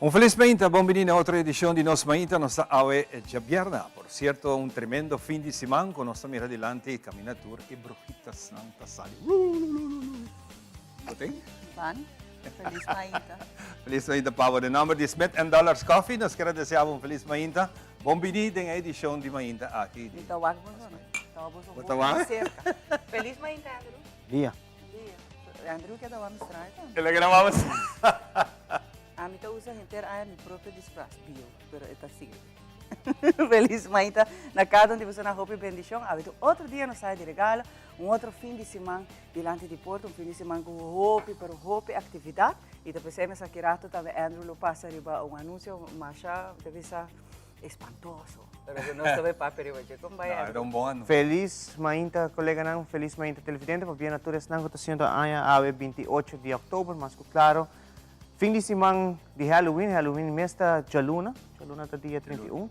Un felis mainta, bon bini na otro edicion di Nos Mainta. Nos ta awe djabièrnè. Por cierto, un tremendo fin di siman cu nos ta mira dilanti camina tur e brujitasnan ta sali. Lululululu. Bo tin? Ban. Felis mainta. Felis mainta pa bo. Den nomber di Smith and Dollars Coffee nos kier a desea bo un felis mainta. Bon bini den e edicion di mainta aki di Mi ta wak boso, no? Ta wak boso Bo ta wak? hopi cerca. Felis mainta, Andrew. Dia. Dia. Andrew keda wak mi straño tambe. El a keda wak bo straño. Ami ta usa henter aña mi propio disfraz, bio, pero e ta sirbi. Felis mainta na cada un di boso na hopi bendicion. Awe ta otro dia nos haya di regalo, un otro fin di siman dilanti di porta, un fin di siman cu hopi pero hopi actividad. Y ta pesey mes aki rato tambe Andrew lo pasa riba un anuncio masha ta bisa espantoso. Pero cu nos ta bay papia riba dje. Con bay No, Andrew? era un bon anuncio. Felis mainta coleganan, felis mainta televidente, pabia na tur esnan cu ta siendo aña awe 28 di october, mas cu claro Fin di siman di Halloween, Halloween mes ta djaluna, djaluna ta dia 31.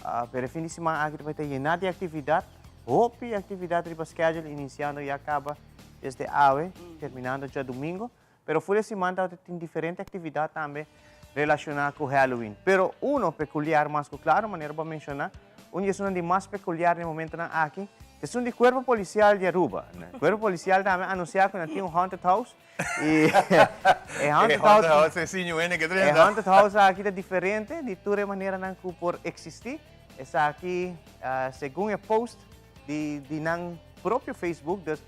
Ah, pero e fin di siman aki ta bai ta yená di aktividat, hopi aktividat riba schedule inisiando ya kaba desde awe, terminando djadumingo. Pero full e siman tabata tin diferente aktividat tambe relashoná ku Halloween. Pero uno pekuliar mas ku klaro, manera bo a menshoná, Un di esunnan di mas pekuliar den e momentonan aki ta esun di Kuerpo Polisial di Aruba. Kuerpo Polisial tambe a anunsiá ku nan tin un haunted house i e haunted house e haunted house aki ta diferente di tur e maneranan ku por eksistí. Esaki segun e post di di nan propio Facebook. Dus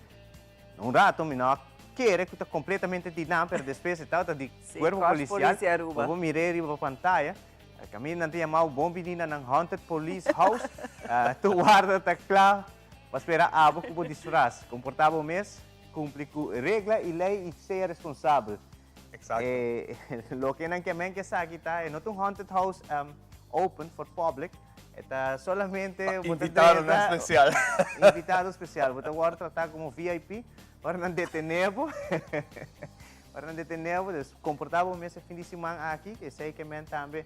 un rato mi no a kere ku ta kompletamente di nan pero despues e tabata di Kuerpo Polisial. Bo por mir'é riba pantaya. Kaminda nan ta yama bo bon bini na nan Haunted Police House. Tur warda ta kla pa spera abo ku bo disfras. Komportá bo mes, kumpli ku regla i lei i sea responsabel. Exacto. Loke nan ke men ke esaki ta, e no ta un haunted house open for public, e ta solamente Pa bo ta invitadonan drenta, spesial. Invitado spesial. Bo ta wòrdu tratá komo VIP ora nan detené bo. Ora nan detené bo, dus komportá bo mes e fin di siman aki, esei ke men tambe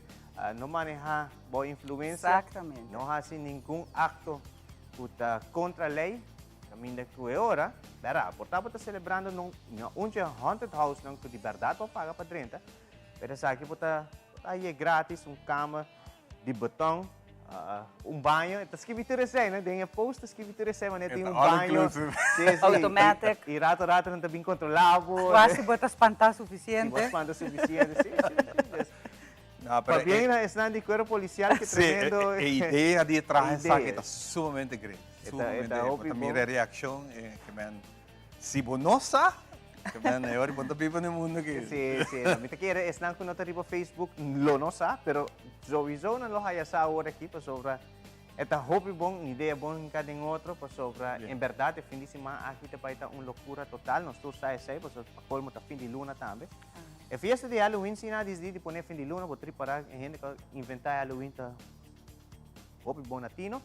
no manehá bo influensia, Exactamente. no hasi ningun akto ku ta kontra lei, kaminda ku e ora, bèrda, por ta bo ta selebrando no no un dje haunted house nan ku di bèrdat bo paga pa drenta, pero esaki bo ta bo ta haye gratis, un kamer di beton, Un baño, e ta skibi tur esei, no? Den e post ta skibi tur esei, wanneer tin un All baño. inclusive. Sí, sí. Automatic. I rato rato nan ta bin controla bo. Quasi bo ta spanta Si bo suficiente. spanta suficiente, sí, sí, sí. Dus, No, pero pabien e na esnan di cuerpo policial ke Sí, tremendo e idea di e trahe esaki idea. ta sumamente great. E ta, e Sumamente, ta bo hopi ta bon. mira e reaccion, ke men, si bo no sa, Ke men e ora bo ta biba den mundo aki. Sí, sí. No, mi ta kere esnan ku no ta riba Facebook lo no sa, pero sowieso nan lo haya sa awor aki pasobra e ta hopi bon, un idea bon hinká den otro pasobra en bèrdat e fin di siman aki ta bai ta un lokura total, nos tur sa esei pasobra pa kolmo ta fin di luna tambe. E fiesta di Halloween si nan a disidí di pone fin di luna, bo ta ripará e hende ku a inventá e Halloween ta hopi bon na tino.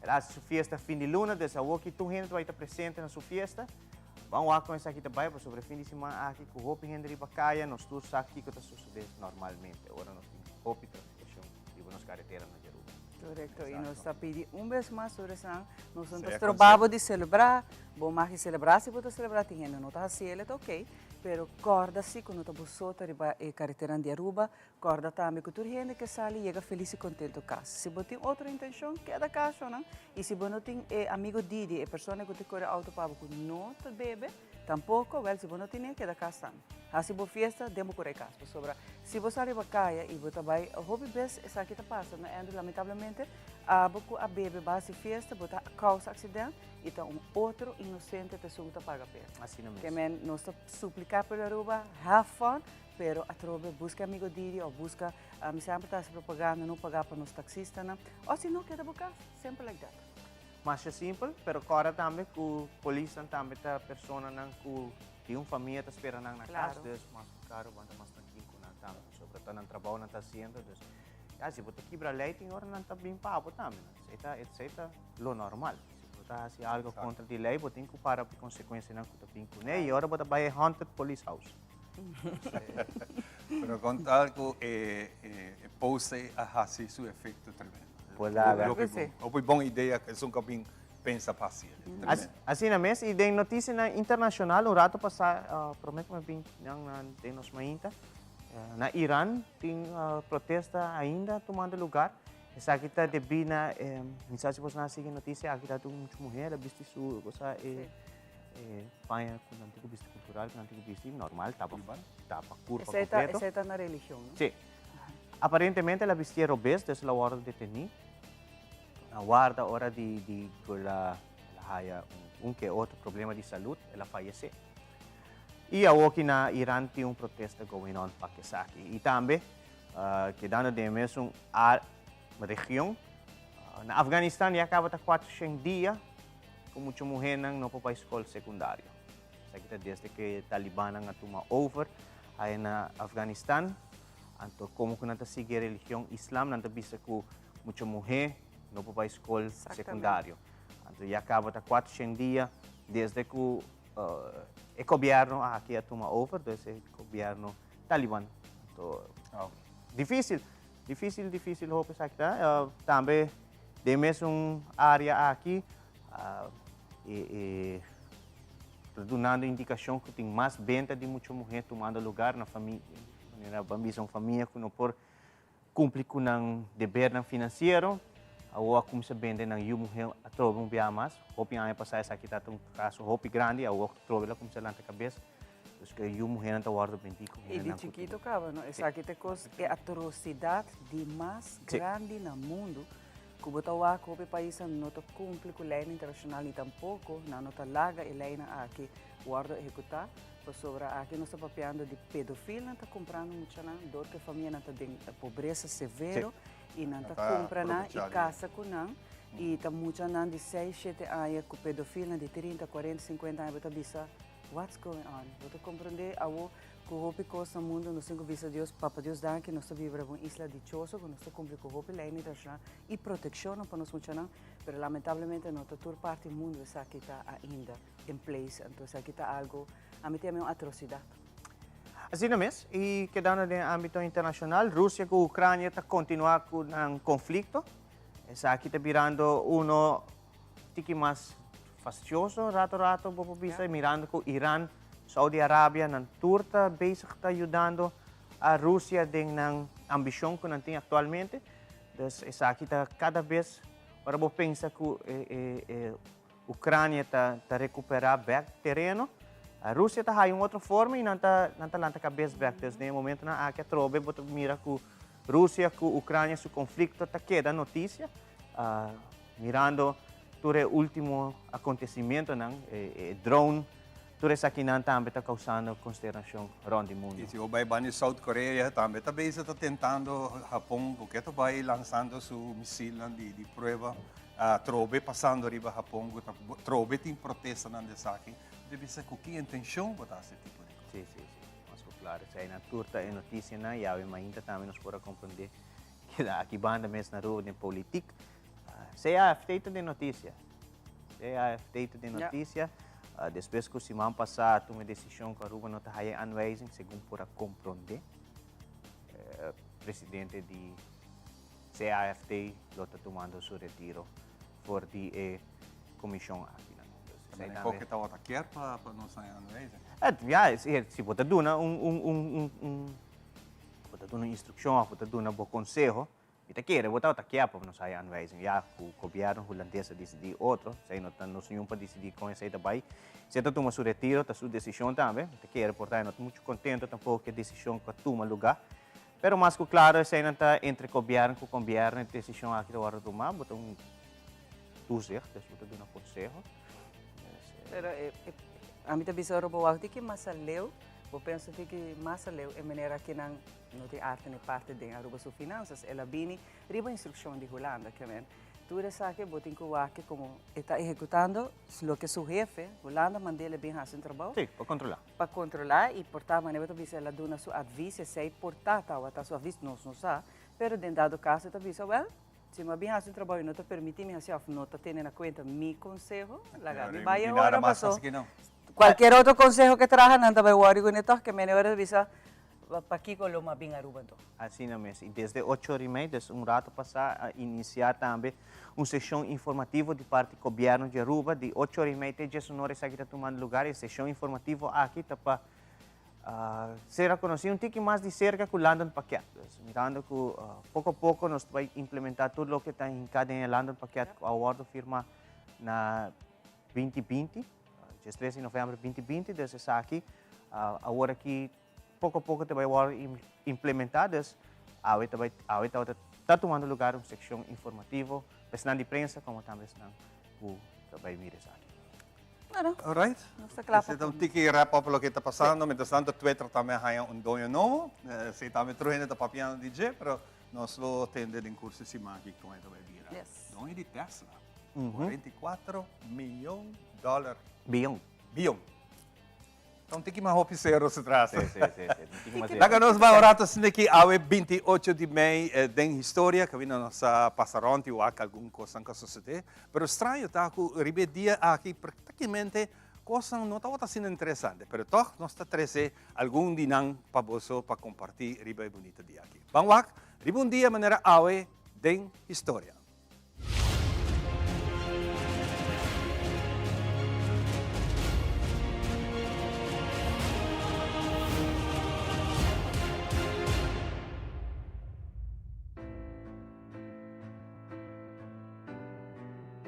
El a hasi su fiesta fin di luna, des awoki tur hende ta bai ta presente na su fiesta. Ban wak kon esaki ta bai pasobra e fin di siman aki ku hopi hende riba kaya nos tur sa kiko ta sosodé normalmente ora nos tin hopi trafikashon riba nos kareteranan di Aruba. Korekto, i nos ta pidi un bes mas tur esnan, nos no ta Sea stroba bo konsiente. di selebrá, bo mag di selebrá si bo ta selebrá, tin hende no ta hasi el, e ta oke, pero kòrda si ku no ta bo so ta riba e kareteranan di Aruba, Corda tambe cu tur hende ke sali yega felis y contento cas. Si bo tin otro intencion, keda cas shownan. Y si bo no tin e amigo Didi, e persona cu ta core auto pa bo cu no ta bebe, tampoco, wel si bo no tine, keda cas tambe. Haci bo fiesta den bo cura e cas. Pasobra si bo sali riba caya y bo ta bay, hopi bes esaki ta pasa, no Andrew, lamentablemente, abo cu a bebe ba haci fiesta, bo ta causa accident y ta un otro inocente ta esun cu ta paga p'e. Asina mes. Ke men nos ta suplica pueblo Aruba, have fun, Pero atrobe busca amigo Didi of busca, mi semper ta haci propaganda no paga pa nos taxistanan, of si no keda bo cas, simple like that. Masha simpel, pero corda tambe cu polisnan tambe ta personanan cu tin un famia ta spera nan na cas, dus mas cu claro bo anda mas trankil cu nan tambe, pasobra ta nan trabao nan ta haciendo, dus ya si bo ta kibra ley tin ora nan ta bin pa bo tambe, esey ta esey ta lo normal, si bo ta haci algo contra di ley bo tin cu para pa e consecuencianan cu ta bin cune y ora bo ta bay e haunted police house. Pero con tal cu e post ey a haci su efecto tremendo. Por laga. Hopi bon, hopi bon idea cu esun cu a bin pensa pa haci el. Tremendo. Asina mes, y den noticianan internacional un rato pasa, prome cu mi bin nan den nos mainta, Na Iran tin protesta ainda tumando lugar. Esaki ta debí na, mi sa si boso nan a sigui noticia, aki ta un mucha muher a bisti su cosa e paña cu nan tin cu bisti cultural, cu nan tin cu bisti normal, tapa tapa curpa completo. Esey ta na religion, no? Si. Aparentemente el a bistié robes, dus el a wordo detení. Na warda ora di di cu el a haya un ke otro problema di salud, el a fayece. Y awoki na Iran tin un protesta going on pa esaki. Y tambe, kedando den e mesun region, na Afganistan ya caba ta 400 dia cu mucha muhernan no por bay scol secundario. Esaki ta desde cu e talibannan a tuma over aya na Afganistan. Anto como cu nan ta sigui e religion Islam, nan ta bisa cu mucha muher no por bay scol secundario. Anto ya caba ta 400 dia desde cu E gobierno aki a tuma over, dus e gobierno Taliban. Anto, difícil, difícil, difícil hopi esaki ta. Tambe den mesun área aki e e ta dunando indikashon ku tin mas benta di mucha muhé tumando lugar na famia, manera ban bisa un famia ku no por Cumpli cu nan debernan financiero, awor a cuminsa bende nan yu muher atrobe un biaha mas. Hopi aña pasa esaki ta un caso hopi grandi, awor atrobe lo cuminsa lanta cabes. Dus cu e yu muhernan ta wordo bendi cu I di hendenan cu tin. chikito caba no, esaki ta e cos, e atrocidad di mas grandi na mundo, cu bo ta wak hopi paisnan no ta cumpli cu leynan internacional ni tampoco nan no ta laga e leynan aki wordo ehecuta. Pasobra aki nos ta papiando di pedofilnan ta kumprando muchanan dor ku e famianan ta den pobresa severo i nan ta kumpra nan i kasa ku nan i ta muchanan di seis, shete aña ku pedofilnan di trinta, kuarenta, sinkuenta aña bo ta bisa what's going on? Bo ta komprende awo ku hopi kos na mundu nos tin ku bisa Dios, Papa Dios danki nos ta biba riba un isla dichoso ku nos ta kumpli ku hopi lei internashonal i protekshonnan pa nos muchanan pero lamentablemente no ta tur parti mundu esaki ta ainda. in place. Anto esaki ta algo, ami ta yama un atrocidad. Asina mes, y kedando den ambito internacional, Rusia cu Ucrania ta continua cu nan conflicto. Esaki ta birando uno tiki mas fastioso rato rato, bo por bisa, mirando cu Iran, Saudi Arabia, nan tur ta bezig ta yudando a Rusia den nan ambicion cu nan tin actualmente. Dus esaki ta cada bes ora bo pensa cu e Ucrania ta ta recupera bek tereno. Rusia ta haya un otro forma y nan ta nan ta lanta cabes bek. Dus den e momentonan aki atrobe bo ta mira cu Rusia cu Ucrania su conflicto ta keda noticia. Mirando tur e ultimo acontecimientonan, e e drone, tur esakinan tambe ta causando consternacion rond di mundo. Y si bo bay banda di South Korea tambe ta bezig ta tentando Japon cu ke ta bay lanzando su misilnan di di prueba. Atrobe pasando riba Hapon ku ta trobe tin protestanan di esaki, bo ta bisa ku ki intenshon bo ta hasi e tipo di kos. Si, si, si. Mas ku klaro. Esei tur ta e notisianan i awe mainta tambe nos por a komprondé keda aki banda mes na Aruba den politik. CAFT ta den notisia. CAFT ta den notisia. Despues ku siman pasá a tuma e desishon ku Aruba no ta haya e aanwijzing, segun por a komprondé presidente di CAFT lo ta tumando su retiro for di e comision akinan. Ta mane koke tabata kier pa nos haña aanwijzing? Ya, si bo ta duna un un un un bo ta duna un instruccion of bo ta duna bo conseho, mi ta kere bo tabata kier pa nos haña aanwijzing. Ya cu gobierno hulandes a dicidi otro, esey no ta nos niun pa dicidi con esey ta bay. Si e ta tuma su retiro ta su decision tambe. Mi ta kere por ta e no ta mucho contento tampoco cu e decision cu a tuma lugar. Pero mas ku klaro eseinan ta entre gobièrnu ku gobièrnu e desishon aki ta wòrdu tumá, bo ta un toezicht, dus bo ta duna konseho. Pero ami ta bisa ora bo wak di ki mas aleu, bo pensa di ki mas aleu e manera aki nan no tin arte ni parte den Aruba su finansas, el a bini riba instrukshon di Hulanda, ke men Tur esaki bo tin ku wak komo e ta ehekutando loke su hefe, Hulanda, mand'é el bin hasi un trabou. Sí, pa kontrolá. Pa kontrolá i por ta manera bo ta bisa el a duna su advis, esei por ta tabata su advis, nos no sa, pero den dado kaso e ta bisa, wèl, si mi a bin hasi un trabou i no ta permití mi hasi òf no ta tene na kuenta mi konseho, laga mi bai e ora paso kualkier otro konseho ke traha nan ta bai wòri kuné tòg, ke mene ora ta bisa Pakiko lo m'a bin Aruba anto? Asina mes. I desde ocho ora i mei, des un rato pasá, a inisiá tambe un seshon informativo di parti Gobièrnu di Aruba. Di ocho ora i mei te diesunora esaki ta tumando lugar. E seshon informativo aki ta pa Sera conoci un tiki mas di cerca cu London Pakket. Dus mirando cu poco a poco nos ta bay implementa tur loke ta hinca den e London Pakket cu a wordo firma na 2020, 13 di november 2020, dus esaki awor aki poco a poco ta bay wordo implementa, dus awe ta bay awe tabata ta tumando lugar un seccion informativo pa esnan di prensa como tambe esnan cu ta bay mira esaki. Bueno, Alright. nos ta kla pa Esei ta un tiki wrap up loke ta pasando. Mientras tanto Twitter tambe a haña un doño nobo. Esei tambe tur hende ta papiando di dje, pero nos lo tende den curso di siman aki con e ta bay bira. Yes. Doño di Tesla. 44 miyon dollar. Biyon. Biyon. Ta un tiki mas hopi sero su tras. Sí, sí, sí, sí. Un tiki mas sero. Laga nos bai un rato asina aki awe 28 di mei den historia kaminda nos a pasa rond i wak algun kosnan ku a sosodé. Pero straño ta ku riba e dia aki praktikamente kosnan no tabata asina interesante, pero tòg nos ta trese algun di nan pa boso pa kompartí riba e bunita dia aki. Ban wak riba un dia manera awe den historia.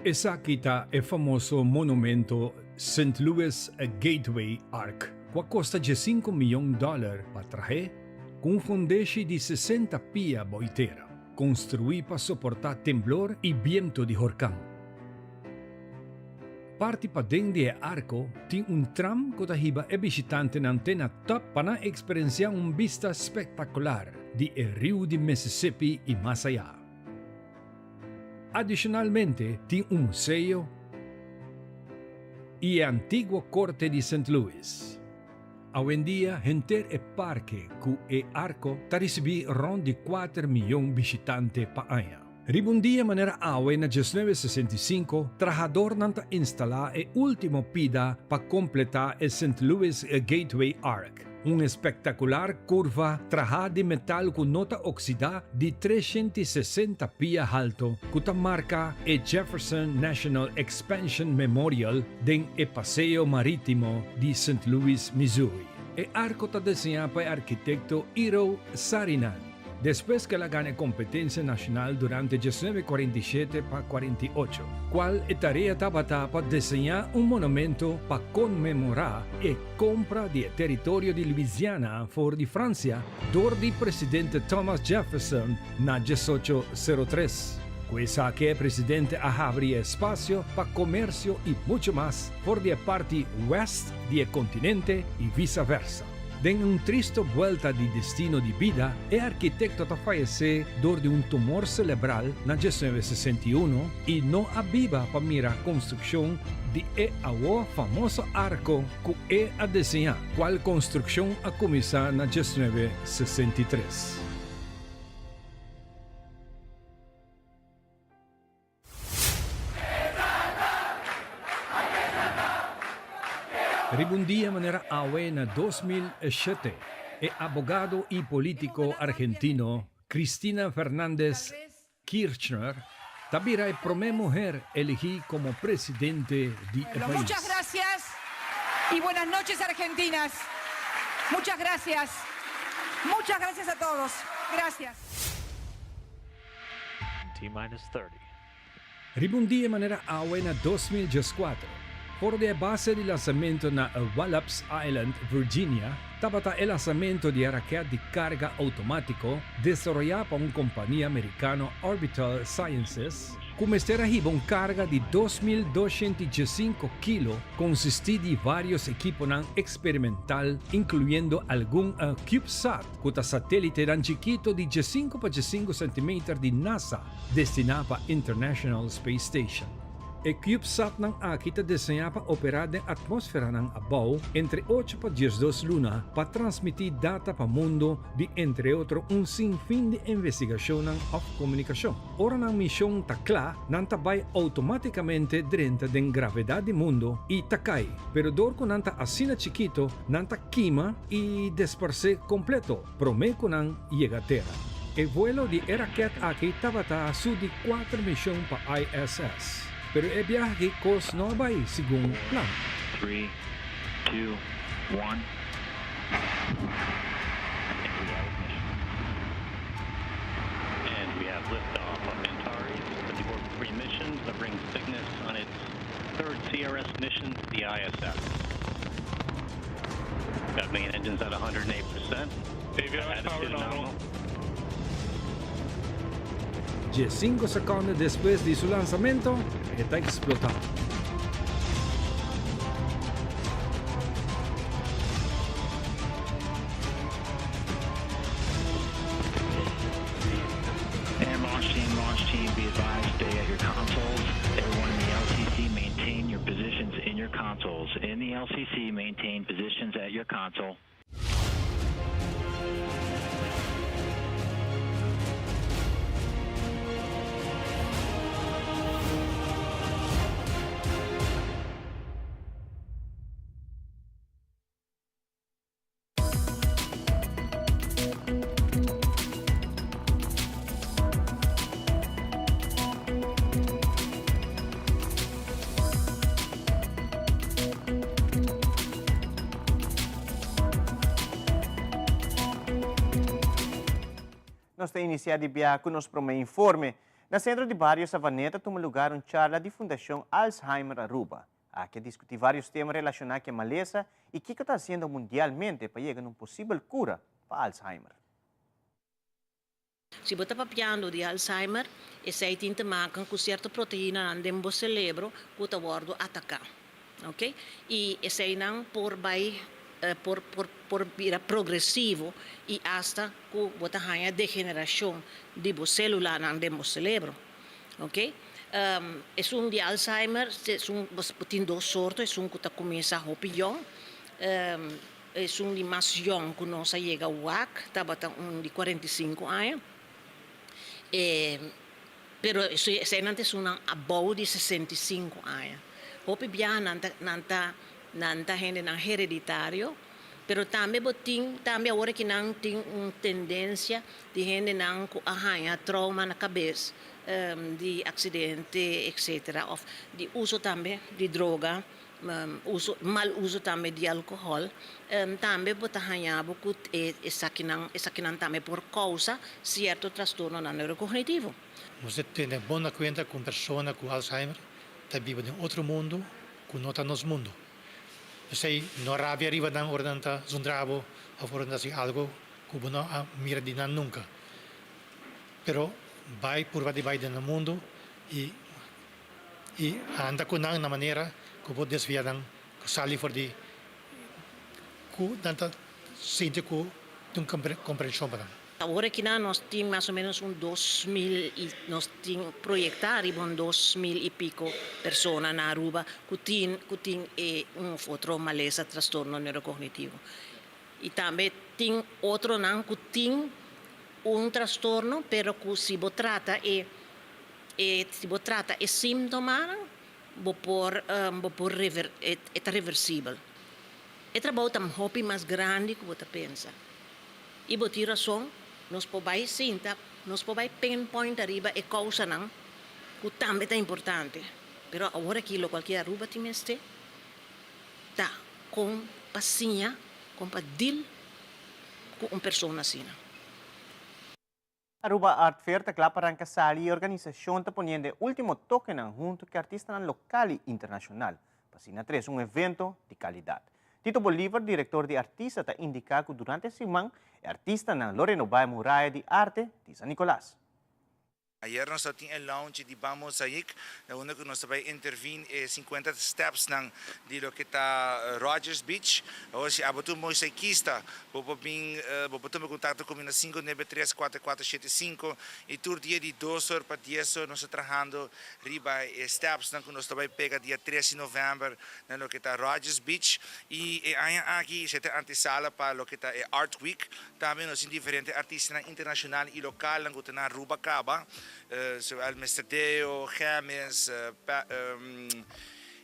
Esaki ta e famoso monumento Sint Louis Gateway Arch, ku a kosta diesinko miyon dòler pa trah'é, ku un fundeshi di sesenta pia bou tera. Konstruí pa soportá temblor i bientu di horkan. Parti paden di e arko tin un tram ku ta hiba e bishitantenan te na tòp pa nan eksperensiá un bista spektakular di e riu di Mississippi i mas ayá. Adishonalmente tin un museo i e antiguo korte di Sint Louis. Awendia henter e parke ku e arko ta risibí rònt di kuater miyon bishitante pa aña. Riba un dia manera awe na 1965, trahadornan ta instalá e último pida pa kompletá e Sint Louis Gateway Arch, un espektakular kurva trahá di metal ku no ta oksidá di 360 pia halto ku ta marka e Jefferson National Expansion Memorial Den e paseo marítimo di Sint Louis, Missouri. E arko ta deseñá pa e arkitekto Eero Saarinen, despues ku el a gana e kompetensia nashonal durante 1947 pa 48, kual e tarea tabata pa deseñá un monumento pa konmemorá e kompra di e teritorio di Louisiana for di Fransia dor di presidente Thomas Jefferson na 1803. Ku esaki e presidente a habri e espasio pa komersio i muchu mas for di e parti west di e kontinente i visa versa. Den un tristo buelta di destino di bida, e arkitekto ta fayesé dor di un tumor selebral na 1961 i no a biba pa mira konstrukshon di e awor famoso arko ku e a diseñá, kual konstrukshon a kuminsá na 1963. Riba un dia manera awe na 2007, e abogado i polítiko argentino Cristina Fernández Kirchner ta bira e promé muher eligí komo presidente di e pais. Muchas gracias y buenas noches Argentinas. Muchas gracias. Muchas gracias a todos. Gracias. T minus 30. Riba un dia manera awe na 2014, for di e base di lansamento na Wallops Island, Virginia, tabata e lansamento di e raket di karga outomátiko desaroyá pa un kompania merikano Orbital Sciences, ku mester a hiba un karga di 2215 kilo konsistí di vários ekiponan eksperimental, inkluyendo algun CubeSat, ku ta satélitenan chikito di 15 pa 15 sentimeter di NASA destiná pa International Space Station. E CubeSatnan aki ta diseñá pa operá den atmósferanan abou entre ocho pa 12 luna pa transmití data pa mundu di entre otro un sinfin di investigashonnan òf komunikashon. Ora nan mishon ta kla, nan ta bai outomátikamente drenta den gravedat di mundu i ta kai, pero dor ku nan ta asina chikito, nan ta kima i desparsé kompleto promé ku nan yega tera. E vuelo di e raket aki tabata su di kuater mishon pa ISS, pero e biaha aki kos no a bai segun plan. Three, two, one. And we have liftoff of Antares, the Orbit 3 mission that brings Cygnus on its third CRS mission to the ISS. Got main engines at 108%. Avionics power nominal. 15 seconde despues di su lansamento, e ta explota. And launch team, launch team, be advised, stay at your consoles. Everyone in the LCC, maintain your positions in your consoles. In the LCC, maintain positions at your console. Nos ta inicia di bia cu nos prome informe. Na Centro di Bario Savaneta a tuma lugar un charla di Fundacion Alzheimer Aruba. Aki a discuti varios tema relaciona cu e malesa y kico ta haciendo mundialmente pa yega na un posibel cura pa Alzheimer. Si bo ta papiando di Alzheimer, esei tin te maken ku sierto proteinanan den bo selebro ku ta wòrdu ataká. Ok? I eseinan por bai por por por bira progresivo i asta ku bo ta haña degenerashon di bo sélulanan den bo selebro. Ok? Esun di Alzheimer esun bo tin dos sorto, esun ku ta kuminsá hopi yòn. Esun di mas yòn ku nos a yega wak tabata un di 45 aña. E pero eseinan ta esunnan abou di 65 aña. Hopi biaha nan ta nan ta nan ta hendenan hereditario, pero tambe bo tin tambe awor aki nan tin un tendensia di hendenan ku a haña trauma na kabes di aksidente etcetera òf di uso tambe di droga. Uso, mal uso tambe di alcohol, tambe bo ta haña bo cu e esakinan, esakinan tambe por causa cierto trastornonan neurocognitivo. Nos ta tene bon na cuenta cu un persona cu Alzheimer ta biba den otro mundo cu no ta nos mundo. P'esey no rabia riba nan ora nan ta zundra bo of ora nan ta haci algo cu bo no a mira di nan nunca. Pero bay purba di bay den nan mundo y I anda ku nan na manera ku bo desvia nan ku sali for di ku nan ta sinti ku tin un komprenshon pa nan. Awor aki nan nos tin mas o menos un 2000 i nos tin proyektá riba un 2000 i piko persona na Aruba ku tin ku tin e un of otro malesa trastorno neurokognitivo. I tambe tin otronan ku tin un trastorno pero ku si bo trata e E si bo trata e símtomanan, bo por bo por rever e ta reversibel. E trabou ta hopi mas grandi ku bo ta pensa. I bo tin rason, nos por bai sinta, nos por bai pinpoint ariba e kousanan ku tambe ta importante. Pero awor aki lokual ki Aruba tin mester ta kon pa siña, kon pa deal ku un persona asina. Aruba Art Fair ta kla pa ranka sali i e organisashon ta poniendo e ultimo tokenan huntu ku e artistanan lokal i internashonal pa asina trese un evento di kalidat. Tito Bolivar, direktor di artista ta indiká ku durante e siman e artistanan lo renobá e muraya di arte di San Nicolas. Ayer nos ta tin e launch di Ban Mosaic, na unda cu nos ta bay intervene e 50 stepsnan di loke ta Rogers Beach. Awor si abo ta un mosaikista, bo por bin, bo por tuma contacto cu mi na sinku nuebe tres kuater kuater shete sinku y tur dia di dos or pa dies or nos ta trahando riba e stepsnan cu nos ta bay pega dia tres di november na loke ta Rogers Beach. Y e aña aki esey ta antesala pa loke ta e Art Week. Tambe nos tin diferente artistanan internacional y localnan cu ta na Aruba caba, zowel Mister Deo, Gemes,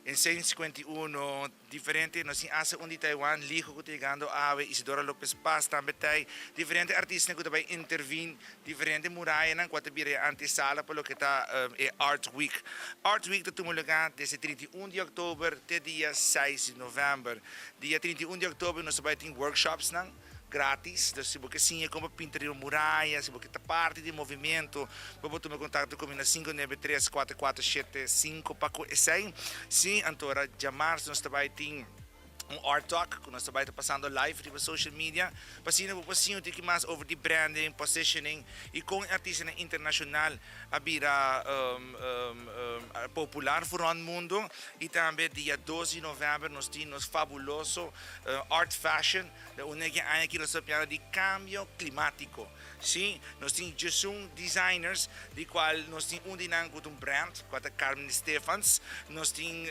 Insane 51, diferente, nos tin hasta un di Taiwan, Lijo ku ta yegando awe, Isidora Lopez Paz tambe ta ei, diferente artistanan ku ta bai intervin, diferente murayanan ku a ta bira e antesala pa loke ta e Art Week. Art Week ta tuma lugá desde 31 di òktober te dia 6 di novèmber. Dia 31 di òktober nos ta bai tin workshopsnan gratis, dus si bo ke siña kon pa pinta riba muraya, si bo ke ta parti di e movimiento, bo por tuma kontakto ku mi na sinku nuebe tres kuater kuater shete sinku pa ku esei. Si, anto ora djamars nos ta bai tin un art talk ku nos ta bai ta pasando live riba social media pa asina bo por siña un tiki mas over di branding, positioning i kon e artistanan internashonal a bira popular for rond mundo. I tambe dia dos di novèmber nos tin nos fabuloso art fashion. Den un nege aña aki nos ta piano di cambio climatico. Si, nos tin djesun designers, di cual nos tin un di nan cu ta un brand, cual ta Carmen Stephans. Nos tin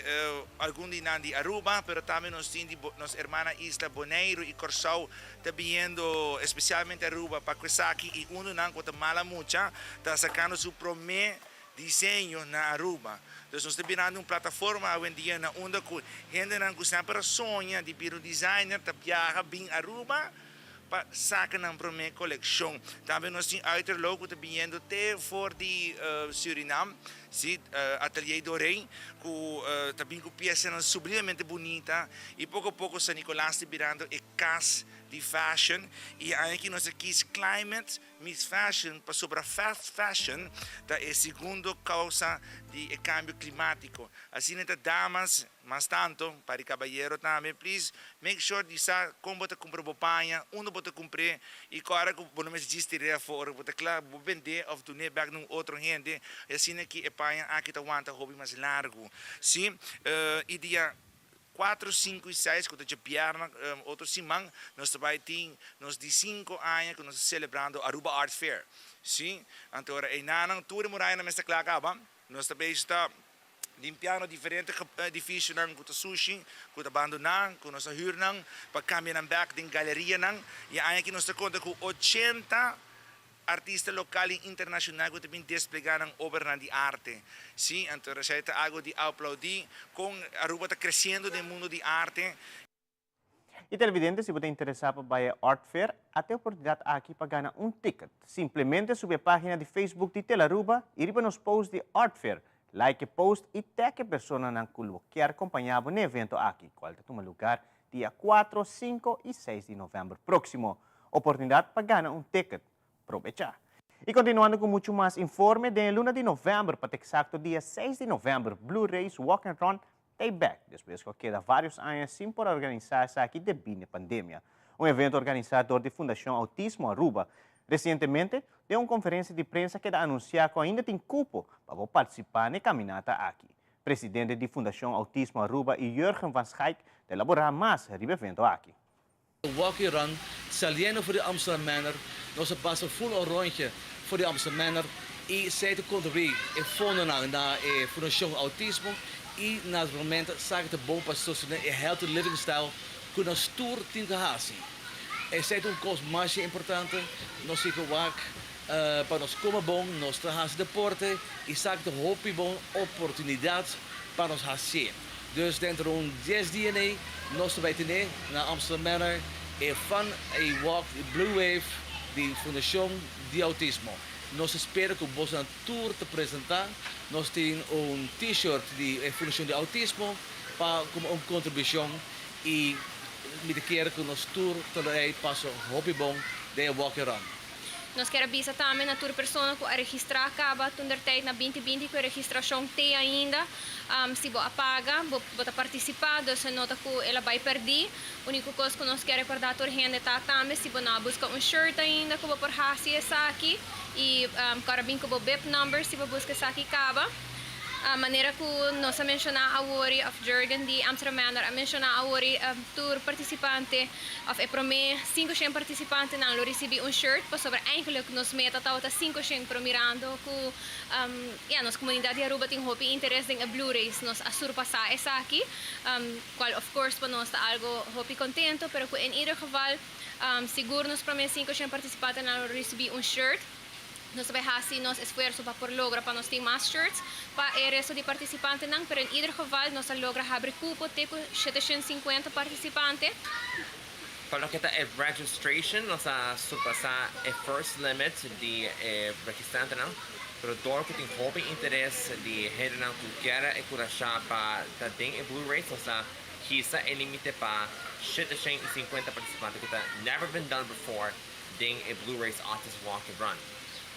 algun di nan di Aruba, pero tambe nos tin di nos hermana isla Boneiru y Corsou ta biniendo especialmente Aruba pa cu esaki y un di nan cu ta mala mucha ta sacando su prome diseño na Aruba. Dus nos ta birando un plataforma awendia na unda cu hendenan cu semper a soña di bira un designer ta biaha bin Aruba pa saca nan prome coleccion. Tambe nos tin Uiterloo cu ta biniendo te for di Surinam, si, Atelier Doré cu ta bin cu piesanan sublimemente bunita y poco poco San Nicolas ta birando e cas di fashion y aña aki nos a kies Climate Miss Fashion pasobra fast fashion ta e segundo causa di e cambio climatico. Asina ta damas, mas tanto, pa di cabayero tambe, please make sure di sa con bo ta cumpra bo paña, unda bo ta cumpr'é y cu ora cu bo no mester djis tir'é afo, ora cu bo ta cla bo bend'é of dun'é bek na un otro hende y asina ki e paña aki ta wanta hopi mas largo. Si, y dia. Cuatro, cinco y seis cu ta djabièrnè otro siman nos ta bay tin nos di cinco aña cu nos ta celebrando Aruba Art Fair. Sí, anto ora eynanan tur e murayanan mester cla caba. Nos ta bezig ta limpiando diferente edificionan cu ta sushi, cu ta bandona, cu nos a huur nan pa cambia nan bek den galerianan. Y aña aki nos ta conta cu 80 Artista lokal i internashonal ku ta bin desplegá nan obranan di arte. Sí, anto esei ta algu di aplaudí kon Aruba ta kresiendo den mundu di arte. I televidente, si bo ta interesá pa bai e Art Fair, a ta e oportunidat aki pa gana un ticket. Simplemente subi e página di Facebook di Telaruba i riba nos post di Art Fair, like e post i tag e personanan ku lo kier kompañá bo n'e evento aki, kual ta tuma lugar dia kuatro, sinku i seis di novèmber próksimo. Oportunidat pa gana un ticket. Probechá! I kontinuando ku muchu mas informe, den e luna di novèmber, pa ta eksakto dia seis di novèmber, Blue Race Walk and Run ta e bèk, despues ku a keda vários aña sin por a organisá esaki debí n'e pandemia. Un evento organisá dor di Fundashon Autismo Aruba. Resientemente, den un konferensia di prensa keda anunsiá ku ainda tin kupo pa bo partisipá n'e kaminata aki. Presidente di Fundashon Autismo Aruba i Jurgen van Schaik ta elaborá mas riba e evento aki. Walk and Run, saliendo for di Amsterdam Manor, nos a pasa full un rondje for di Amsterdam Manor y esey ta contribui e fondonan na e Fundacion Autismo y naturalmente esaki ta bon pa sostene e healthy living style cu nos tur tin cu haci. Esey ta un cos masha importante, nos tin cu wak pa nos come bon, nos ta haci deporte y esaki ta hopi bon oportunidad pa nos hacié. Dus dentro un dies dia nei nos ta bay tene na Amsterdam Manor e Fun a Walk Blue Wave di Fundacion di Autismo. Nos ta spera cu bosonan tur ta presenta. Nos tin un T-shirt di e Fundacion di Autismo pa como un contribucion y mi ta kier cu nos tur ta lo ey paso hopi bon den e Walk and Run. Nos kier a bisa tambe na tur persona ku a registrá kaba toentertijd na 2020 ku e registrashon te ainda. Si bo a paga, bo bo ta partisipá, dus e no ta ku el a bai pèrdí. Úniko kos ku nos kier rekordá tur hende ta tambe si bo no a buska un shirt ainda ku bo por hasi esaki i kòrda bin ku bo bib number si bo buska esaki kaba. Manera ku nos a menshoná awor òf Jurgen di Amsterdam Manor a menshoná awor tur partisipante Of e prome 500 participantenan lo ricibi un shirt pasobra eigenlijk nos meta tabata 500 pero mirando cu ya nos comunidad di Aruba tin hopi interes den e Blue Race nos a surpasa esaki cual of course pa nos ta algo hopi contento pero cu en ieder geval sigur nos prome 500 participantenan lo ricibi un shirt. Nos ta bay haci nos esfuerso pa por logra pa nos tin mas shirts pa e resto di participantenan, pero en ieder geval nos a logra habri cupo te cu 750 participante. Pa loke ta e registration, nos a surpasa e first limit di e registrantenan, pero door cu tin hopi interes di hendenan cu kier e curasha pa ta den e Blue Race, nos a hisa e limite pa 750 participante, cu ta never been done before den e Blue Race Autism Walk and Run.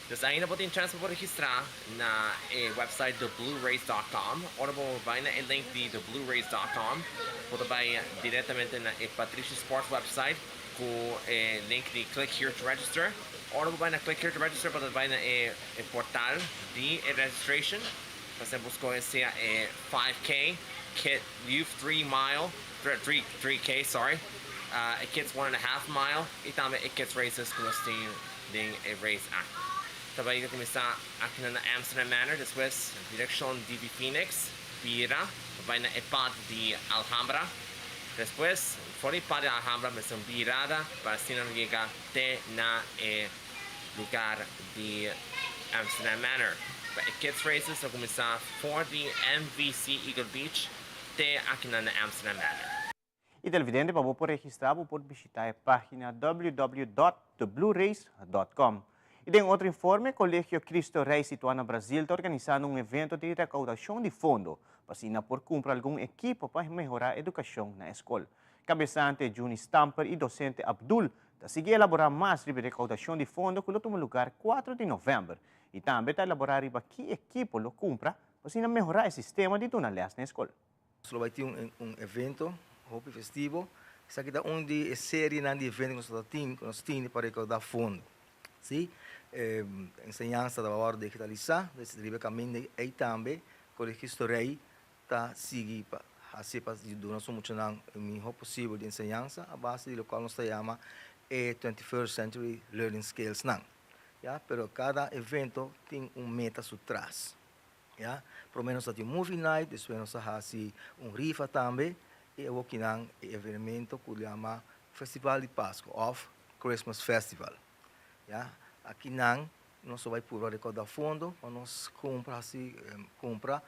Dus ainda bo tin chance pa registra na e website thebluerace.com. Ora bo bay na e link di thebluerace.com, bo ta bay directamente na e Patrishi Sports website cu e link di "Click here to register". Ora bo bay na "Click here to register", bo ta bay na e portal di e registration. Bo scoge sea e 5K, Kid Youth 3 mile, 3, 3K, sorry, e Kids 1.5 mile y tambe e Kids Races cu nos tin den e race aki. Ta bay cuminsa aki na Amsterdam Manor, despues direccion DB Phoenix, bira, bay na e pad di Alhambra. Despues, for di pad di Alhambra, mester un birada pa asina yega te na e lugar di Amsterdam Manor. E Kids Races ta cuminsa for di MVC Eagle Beach te aki na Amsterdam Manor. Y televidente, pa por registra, por bishita e pagina www.thebluerace.com. Y den otro informe, Colegio Cristo Rey situa na Brasil ta organisando un evento di recaudacion di fondo pa asina por cumpra algun ekipo pa mehora educacion na scol. Cabesante Juni Stamper y docente Abdul ta sigui elabora mas riba recaudacion di fondo cu lo tuma lugar 4 di november y tambe ta elabora riba ki ekipo lo cumpra pa asina mehora e sistema di duna les na scol. So bay tin un evento, hopi festivo. Esaki ta un di serie di evento cu nos tin pa recauda fondo. Si? Enseñansa ta awor digitalisa, riba caminda y tambe Colegio Cristo Rey ta sigui pa asina pa duna nos muchanan e miho posibel di enseñansa a base di loke nos ta yama e 21st Century Learning Skills nan. Ya, pero cada evento tin un meta su tras. Ya, por lo menos tin movie night, despues nos a hasi un rifa tambe y aki nan evento cu yama Festival di Pasco of Christmas Festival. Ya, aki nan nos ta bay por recauda fondo pa nos cumpra asina, cumpra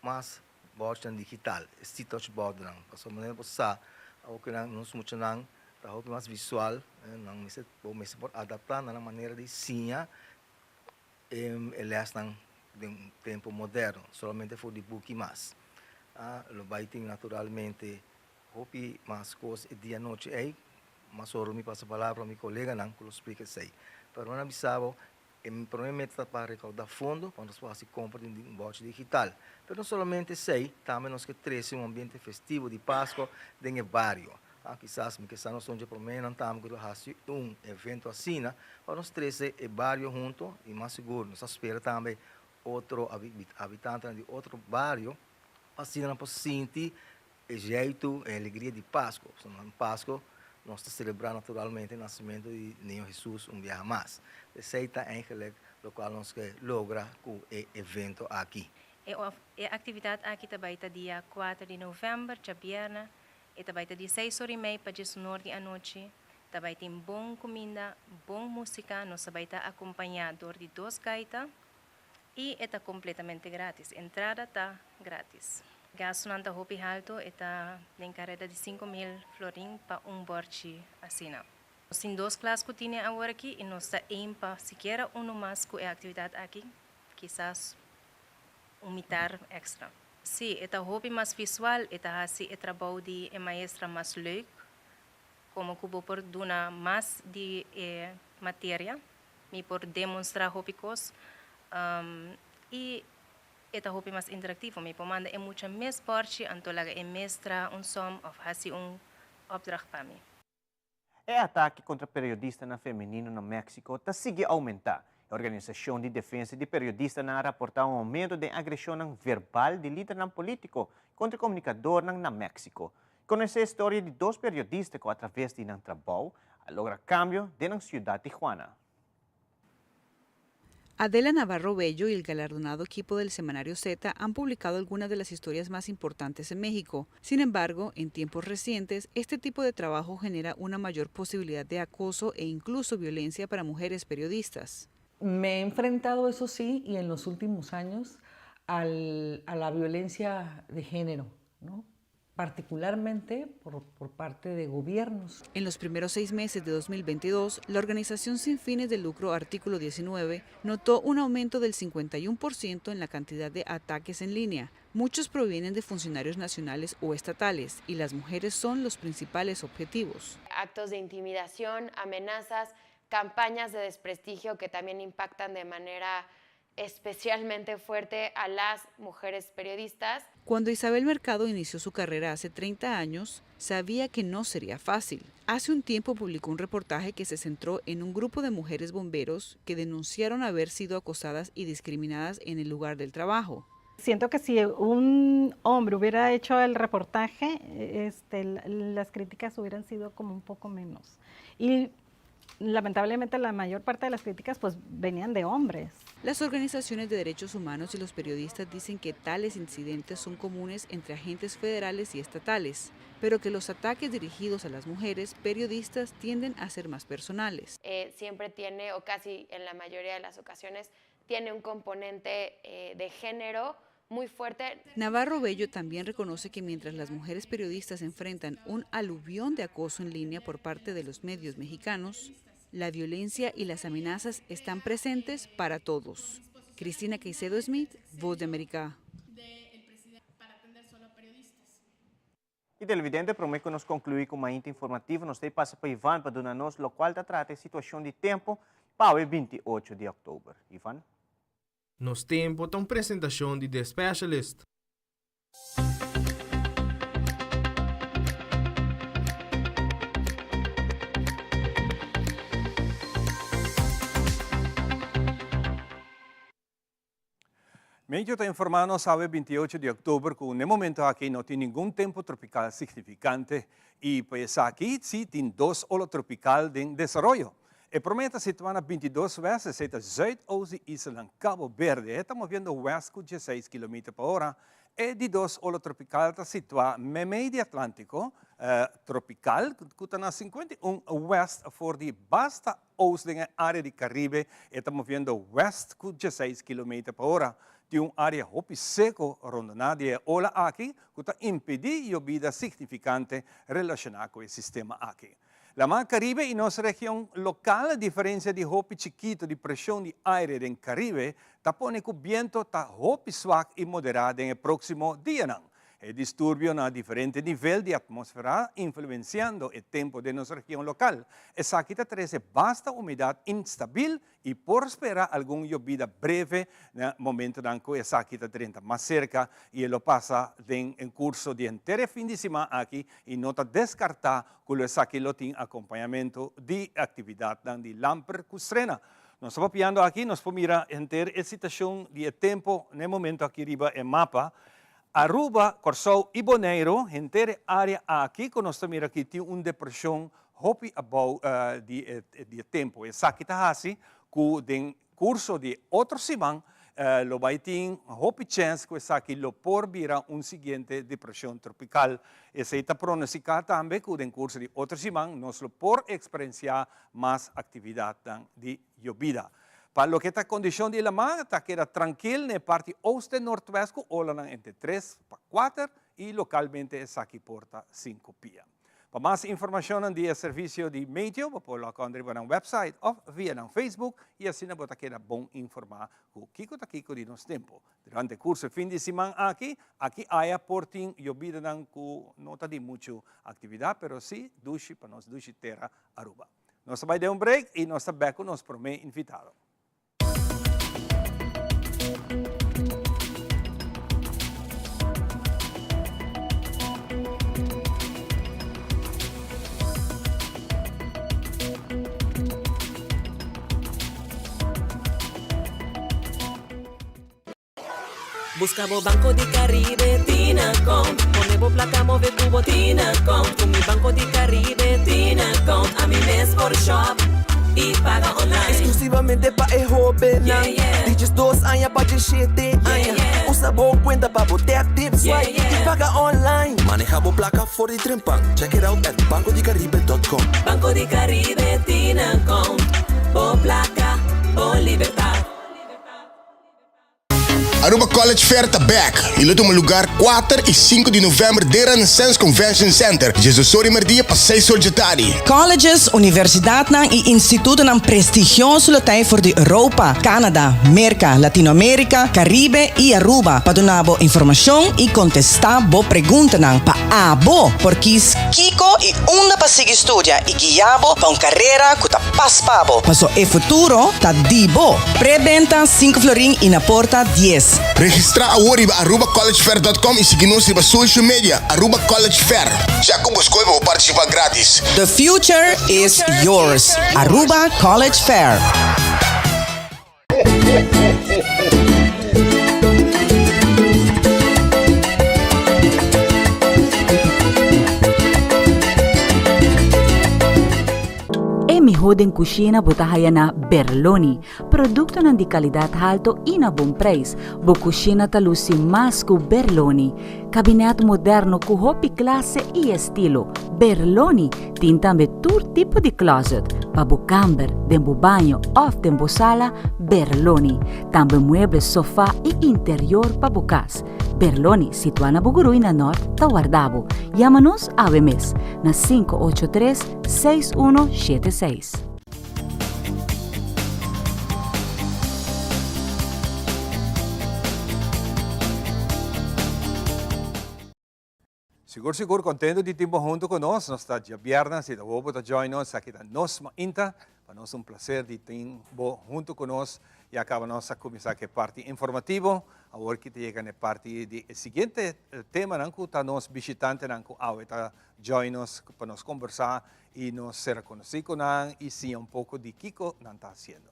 mas board digital, touch board nan. Pa manera bo sa, aki nan nos muchanan ta hopi mas visual, nan mester bo mester por adapta na manera di siña les nan den tempo moderno, solamente for di buki mas. Ah, lo bay tin naturalmente hopi mas cos e dia anochi ey, mas ora mi pasa palabra mi coleganan cu lo splica esey. Pero nan a bisa bo, e prome meta pa recauda fondo pa nos haci compra di un board digital. Pero no solamente esey, tambe nos kier trece un ambiente festivo di Pasco den e bario. Ah, kisas mi kisas nos ta prome nan tambe cu haci un evento asina, pa nos trece e bario hunto y mas sigur, nos ta spera tambe otro habitante di otro bario, asina nan por sinti e jeito y alegria di Pasco. So, na Pasco, nos ta celebra naturalmente e nacimento di Niño Jesus un biaha mas. Esey ta eigenlijk loke nos kier logra cu e evento aki. E actividad aki tambe ta dia 4 di november, diabierna, y tambe ta di 6 or y mei pa 10 or di anochi. Tambe tin bon cuminda, bon musica, nos tambe ta acompaña di dos gaita y ta completamente gratis. Entrada ta gratis. Gasto ta hopi halto, ta den careda di 5 mil florin pa un bord asina. Nos tin dos klas cu tin awor aki y nos ta aim pa sikiera un mas cu e actividad aki, kisas un mitar extra. Si, ta hopi mas visual, ta haci e trabou di e maestra mas leuk, como cu por duna mas di materia, mi por demonstra hopi cos, y ta hopi mas interactivo, mi por manda e mucha mes porte, anto laga e mes traha un som of hasi un opdracht pa mi. E atake contra periodistanan femenino na Mexico ta sigui aumenta. E Organisacion di Defensa di Periodistanan a raporta un aumento di agresion verbal di lider politico contra comunicadornan na Mexico. Conoce e historia di dos periodista cu atraves di nan trabou a logra cambio den ciudad Tijuana. Adela Navarro Bello y el galardonado equipo del Semanario Z han publicado algunas de las historias más importantes en México. Sin embargo, en tiempos recientes, este tipo de trabajo genera una mayor posibilidad de acoso e incluso violencia para mujeres periodistas. Me he enfrentado, eso sí, y en los últimos años, al, a la violencia de género, ¿no? particularmente por, por parte de gobiernos. En los primeros seis meses de 2022, la organización sin fines de lucro Artículo 19 notó un aumento del 51% en la cantidad de ataques en línea. Muchos provienen de funcionarios nacionales o estatales y las mujeres son los principales objetivos. Actos de intimidación, amenazas, campañas de desprestigio que también impactan de manera especialmente fuerte a las mujeres periodistas. Cuando Isabel Mercado inició su carrera hace 30 años, sabía que no sería fácil. Hace un tiempo publicó un reportaje que se centró en un grupo de mujeres bomberos que denunciaron haber sido acosadas y discriminadas en el lugar del trabajo. Siento que si un hombre hubiera hecho el reportaje, este, las críticas hubieran sido como un poco menos. Y lamentablemente la mayor parte de las críticas pues venían de hombres. Las organizaciones de derechos humanos y los periodistas dicen que tales incidentes son comunes entre agentes federales y estatales, pero que los ataques dirigidos a las mujeres periodistas tienden a ser más personales. Eh, siempre tiene, o casi en la mayoría de las ocasiones, tiene un componente eh, de género muy fuerte. Navarro Bello también reconoce que mientras las mujeres periodistas enfrentan un aluvión de acoso en línea por parte de los medios mexicanos, la violencia y las amenazas están presentes para todos. Cristina Caicedo Smith, Voz de América. Y televidente, prome cu nos conclui cu Mainta Informativo, nos ta pasa pa Ivan pa duna nos locual ta trata e situacion di tempo pa awe 28 di october. Ivan? Nos Tempo ta un presentacion di The Specialist. Meteo ta informa nos awe 28 di october cu n'e momento aki no tin ningun tempo tropical significante y pa esaki si tin dos ola tropical den desaroyo. E prome ta situa na 22 west, esey ta zuidoost di islanan Cabo Verde. E ta moviendo west cu 16 kilometer pa ora. E di dos ola tropical ta situa memey di Atlantico tropical cu ta na 51 west for di basta oost den e area di Caribe. E ta moviendo west cu 16 kilometer pa ora. Tin un area hopi seco rondona di e ola aki cu ta impedi yobida significante relaciona cu e sistema aki. Laman Caribe y nos region local, diferencia di hopi chikito di presion di aire den Caribe ta pone cu biento ta hopi swak y modera den e proximo dianan. E disturbio na diferente nivel di atmosfera influenciando e tempo den nos region local. Esaki ta trece basta humedad instabil y por spera algun yobida breve na momentonan cu esaki ta drenta mas cerca y e lo pasa den en curso di henter e fin di siman aki y no ta descarta cu lo esaki lo tin acompañamento di actividadnan di lamper cu strena. Nos ta papiando aki, nos por mira henter e situacion di e tempo na e momento aki riba e mapa. Aruba, Corsou y Boneiro, henter e area aki cu nos ta mira aki tin un depresion hopi abou di e tempo. Esaki ta haci cu den curso di otro siman lo bay tin hopi chens cu esaki lo por bira un siguiente depresion tropical. Esey ta pronostica tambe cu den curso di otro siman nos lo por experiencia mas actividadnan di yobida. Pa loke ta condicion di lama ta keda trankil na e parti oost en noordwest cu olanan entre tres pa cuater y localmente esaki por ta cinco pia. Pa mas informacionnan di e servicio di meteo bo por log on riba nan website of via nan Facebook y asina bo ta keda bon informa cu kico ta kico di nos tempo. Durante curso e fin di siman aki, aki aya por tin yobidanan cu no ta di mucho actividad pero si dushi pa nos dushi tera Aruba. Nos ta bay den un break y nos ta bek cu nos prome invitado. Busca bo Banco di Caribe Tinacom Pone bo placa move cu bo Tinacom Cu mi Banco di Caribe Tinacom Ami mes por shop y paga online Exclusivamente pa e hobennan Di diesdos aña pa diesshete aña Usa bo cuenta pa bo tap tip swipe y paga online Maneha bo placa for di trempan Check it out at bancodicaribe dot com. Banco di Caribe Tinacom Bo placa. bo libertad. Aruba College Fair ta bek y lo tuma lugar kuater y sinku di november den Renaissance Convention Center, diesdos or di merdia pa seis or dje tardi. Colleges, universidadnan y institutonan prestigioso lo ta ei for di Europa, Canada, Merca, Latinoamerica, Caribe y Aruba pa duna bo informacion y contesta bo preguntanan pa abo por kies kico y unda pa sigui studia y guia bo pa un carera cu ta pas pa bo. Paso e futuro ta di bo. Pre-benta sinku florin y na porta dies. Registra awor riba arubacollegefair dot com y sigui nos riba social media Aruba College Fair. Ya cu bo scohe pa bo participa gratis. The future is yours. Aruba College Fair. E mihó den kushina bo ta haya na Berloni. Produktonan di kalidat halto i na bon preis. Bo kushina ta lusi mas ku Berloni. Kabinèt moderno ku hopi klase i estilo. Berloni tin tambe tur tipo di klòzet pa bo kamber, den bo baño òf den bo sala, Berloni. Tambe mueble, sofá i interior pa bo kas. Berloni, situá na Bugurui na Nòrt, ta warda bo. Yama nos awe mes na 583 6176. Sigur sigur contento di tin bo hunto cu nos. Nos ta djabièrnè, si ta bo bo ta join nos, aki ta Nos Mainta. Pa nos un placer di tin bo hunto cu nos. Ya caba nos a cuminsa cu e parti informativo. Awor ki ta yega na e parti di e siguiente temanan cu ta nos bishitantenan cu awe ta join nos pa nos conversa y nos sera conoci cu nan y siña un poco di kico nan ta haciendo.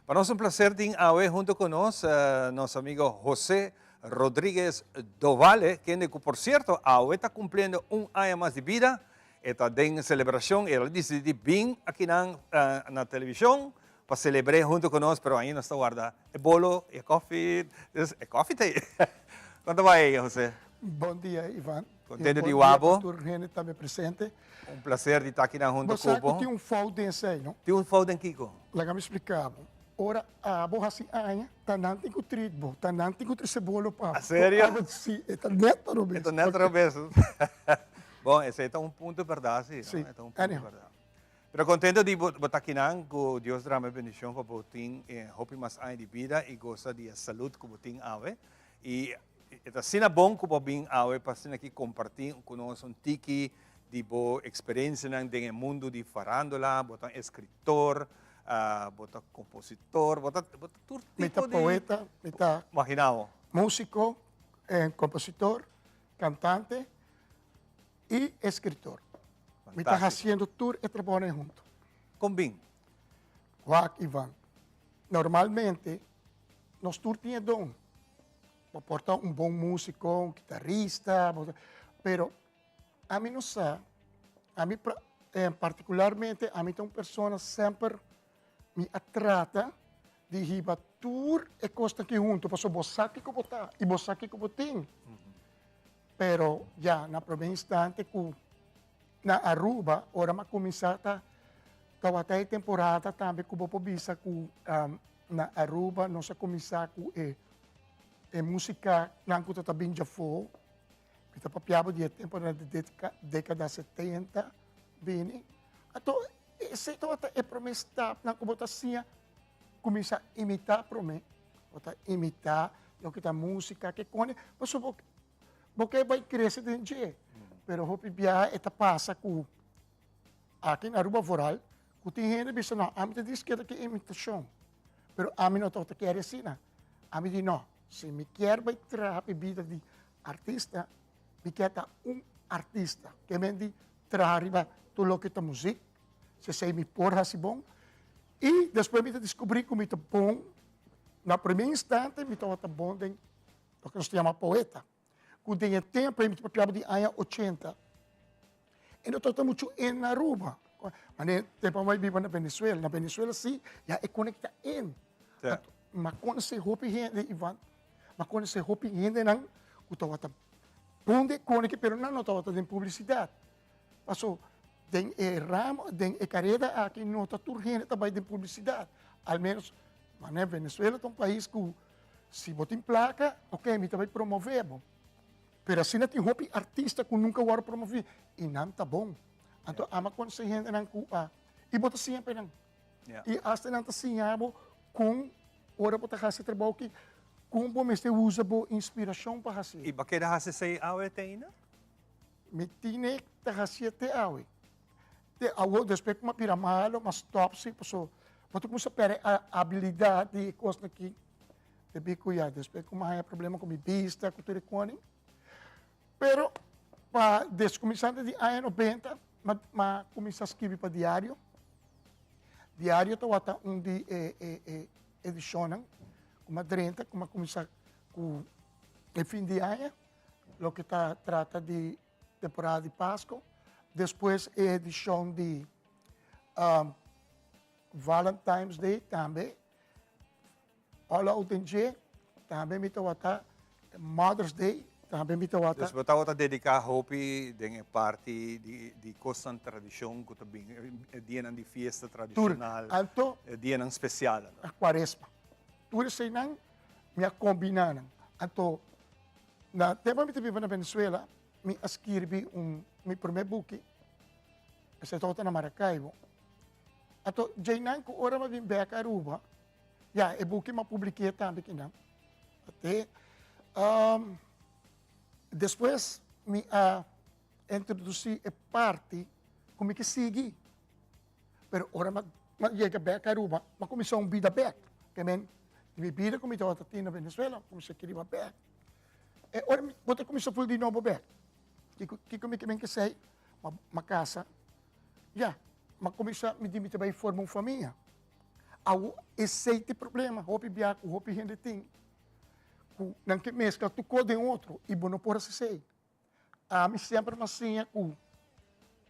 Pa nos un placer tin awe hunto cu nos nos amigo Jose Rodriguez Dovale, kende cu por cierto awe ta cumpliendo un aña mas di bida, e ta den celebracion, el a dicidi di bin akinan na television pa celebre hunto cu nos, pero ainda nos ta warda e bolo y e koffie, dus e koffie ta ey. Con ta bay Jose? Bon dia Ivan. Contento di wak bo. Tur hende tambe presente. Un placer di ta akinan hunto cu bo. Bo sa cu tin un fout den esey, no? Tin un fout den kico? Laga mi splica bo. Ora abo haci aña, ta nan tin cu treat bo, ta nan tin cu trece bolo pa bo. A serio? Si, e ta net robes. E ta net robes. Bon, esey ta un punto berdad si, no? Si, E ta un punto berdad. Pero contento di bo ta akinan, cu Dios drama e bendicion pa bo tin hopi mas aña di bida y goza di e salud cu bo tin awe. Y e ta asina bon cu bo bin awe pa asina aki comparti cu nos un tiki di bo experiencianan den e mundo di farandola. Bo ta un escritor, bo ta compositor, bo ta bo ta tur Mi ta tipo di poeta, mi ta Imagina bo. musico, compositor, cantante y escritor. Mi ta Fantastico. haciendo tur e trabounan hunto. Con bin? Wak Ivan, normalmente Nos tur tin e don. Bo por ta un bon músiko, un kitarista, bo ta, pero ami no sa, ami partikularmente ami ta un persona semper mi a trata di hiba tur e kosnan aki huntu pasobra bo sa kiko bo ta i bo sa kiko bo tin. Pero ya na promé instante ku na Aruba ora mi a kuminsá ta tabata e temporada tambe ku bo por bisa ku Na Aruba nos a kuminsá ku e e musikanan ku ta ta bin djafó. Mi ta papia bo di e temponan di dékada setenta bini. Anto esei tabata e promé stapnan ku bo ta siña kuminsá imitá promé. Bo ta imitá loke ta músika ke kone pasobra bo bo ke bai krese den dje. Pero hopi biaha e ta pasa ku Aki na Aruba vooral, ku tin hende bisa no, ami ta diskeda ki imitashon, pero ami no tabata kier asina. Ami di no, si mi kier bai traha pa e bida di artista, mi kier ta un artista. Ke men di traha riba tur loke ta muzik, si esei mi por hasi bon. I despues mi ta diskubrí ku mi ta bon, na promé instante mi tabata bon den loke nos ta yama poeta. Ku den e tempu ei mi ta papiaba di aña ochenta e no tabata muchu en na Aruba. Manera tempu amo a biba na Venezuela, na Venezuela si ya e konekta en. Mi a konosé hopi hende Ivan, mi a konosé hopi hendenan ku tabata bon den konekta pero nan no tabata den publisidat. Paso den e ramo, den e karera aki no ta tur hende ta bai den publisidat, al menos. Manera Venezuela ta un pais ku si bo tin plaka, ok, mi ta bai promové bo. Pero asina tin hopi artista ku nunka wòrdu promoví i nan ta bon. Anto ama konosé hendenan ku a i bo ta siña pa nan. I asta nan ta siña bo kon ora bo ta hasi trabou aki, kon bo mester usa bo inspirashon pa hasi. I bo a keda hasi esei awe te ainda? Mi tine ta hasié te awe. Te awo despues ku mi a bira malo, mi a stòp si, pasobra bo ta kuminsá pèrdè e abilidat di e kosnan aki. Debí ku ya despues ku mi a haña problema ku mi bista, ku tur e koning. Pero pa des kuminsante di aña nobenta, mi a kuminsá skibi pa diario. Diario tabata un di e e edishonnan ku mi a drenta, ku mi a kuminsá ku e fin di aña, loke ta trata di temporada di Pasco. Despues e edishon di Valentine's Day tambe. All out den dje, tambe mi tabata Mother's Day, tambe mi tabata. Dus bo tabata dedica hopi den e parti di di cosnan tradicion cu ta bin, e dianan di fiesta tradicional, Tur, anto. E dianan special. Cuaresma. Tur eseinan mi a combina nan. Anto, na tempo mi ta biba na Venezuela, mi a skirbi un, mi prome buki, esei tabata na Maracaibo. Anto, djeinan cu ora mi a bin bek Aruba, Ya, e buki m'a publik'é tambe kinan. Te, um, despues mi a introdusí e parti ku mi ke sigui. Pero ora m'a m'a yega bèk Aruba, m'a kuminsá un bida bèk. Ke men, di mi bida ku mi tabata tin na Venezuela, m'a kuminsá kiriba bèk. E ora mi bo ta kuminsá ful di nobo bèk. Kiko kiko mi ke men ke sei? M'a m'a kasa. Ya, m'a kuminsá mi di mi ta bai forma un famia. Awo esey ta e problema hopi bia ku hopi hende tin ku nan ke meskla tur kos den otro i bo no por hasi esey. Ami semper mi a siña ku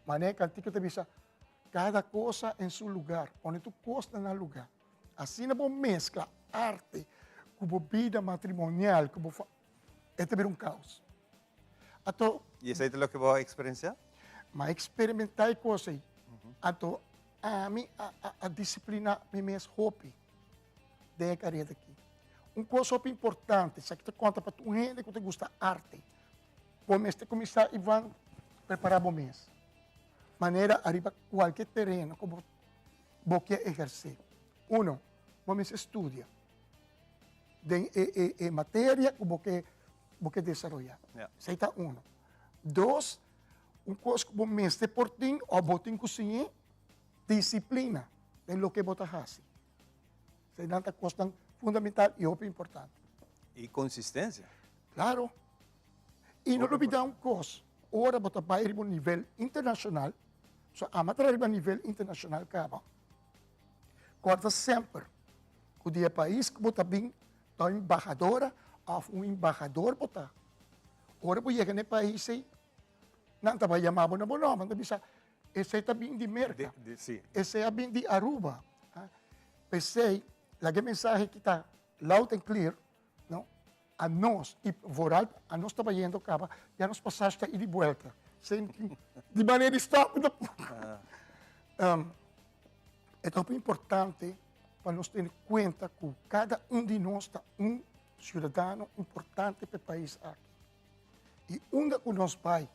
manera kantika ta bisa kada cosa en su lugar, pone tur kos na nan lugar. Asina bo meskla arte ku bo bida matrimonial ku bo fa e ta bira un kaos. Ato. I esey ta loke bo a eksperensiá? Mi a eksperimentá e kos ei. Anto ami a disipliná mi mes hopi den e karera aki. Un kos hopi importante, esaki ta konta pa tur hende ku ta gusta arte, bo mester kuminsá Ivan prepará bo mes manera ariba kualke tereno ku bo bo ke ehersé. Uno, bo mester studia den e materia ku bo ke bo ke desaroyá. Esei ta uno. Dos, un kos ku bo mester por tin òf bo tin ku siñ'é, disiplina den loke bo ta hasi. Eseinan ta kosnan fundamental i hopi importante. I konsistensia. Klaro. I no lubidá un kos, ora bo ta bai riba un nivel internashonal, so ama ta riba nivel internashonal kaba, kòrda semper ku di e pais ku bo ta bin ta un embahadora òf un embahador bo ta. Ora bo yega na e pais ei, nan ta bai yama bo na bo nòmber, nan ta bisa, esei ta bin di Merka, esei a bin di Aruba. P'esei, laga e mensahe aki ta loud and clear, no? Anos, i vooral anos ta bayendo kaba, ya nos pasashi ta ida i buelta. Sin di manera di stap tampoco. E ta hopi importante pa nos tene kuenta ku kada un di nos ta un siudadano importante pa e pais aki. I unda ku nos bai,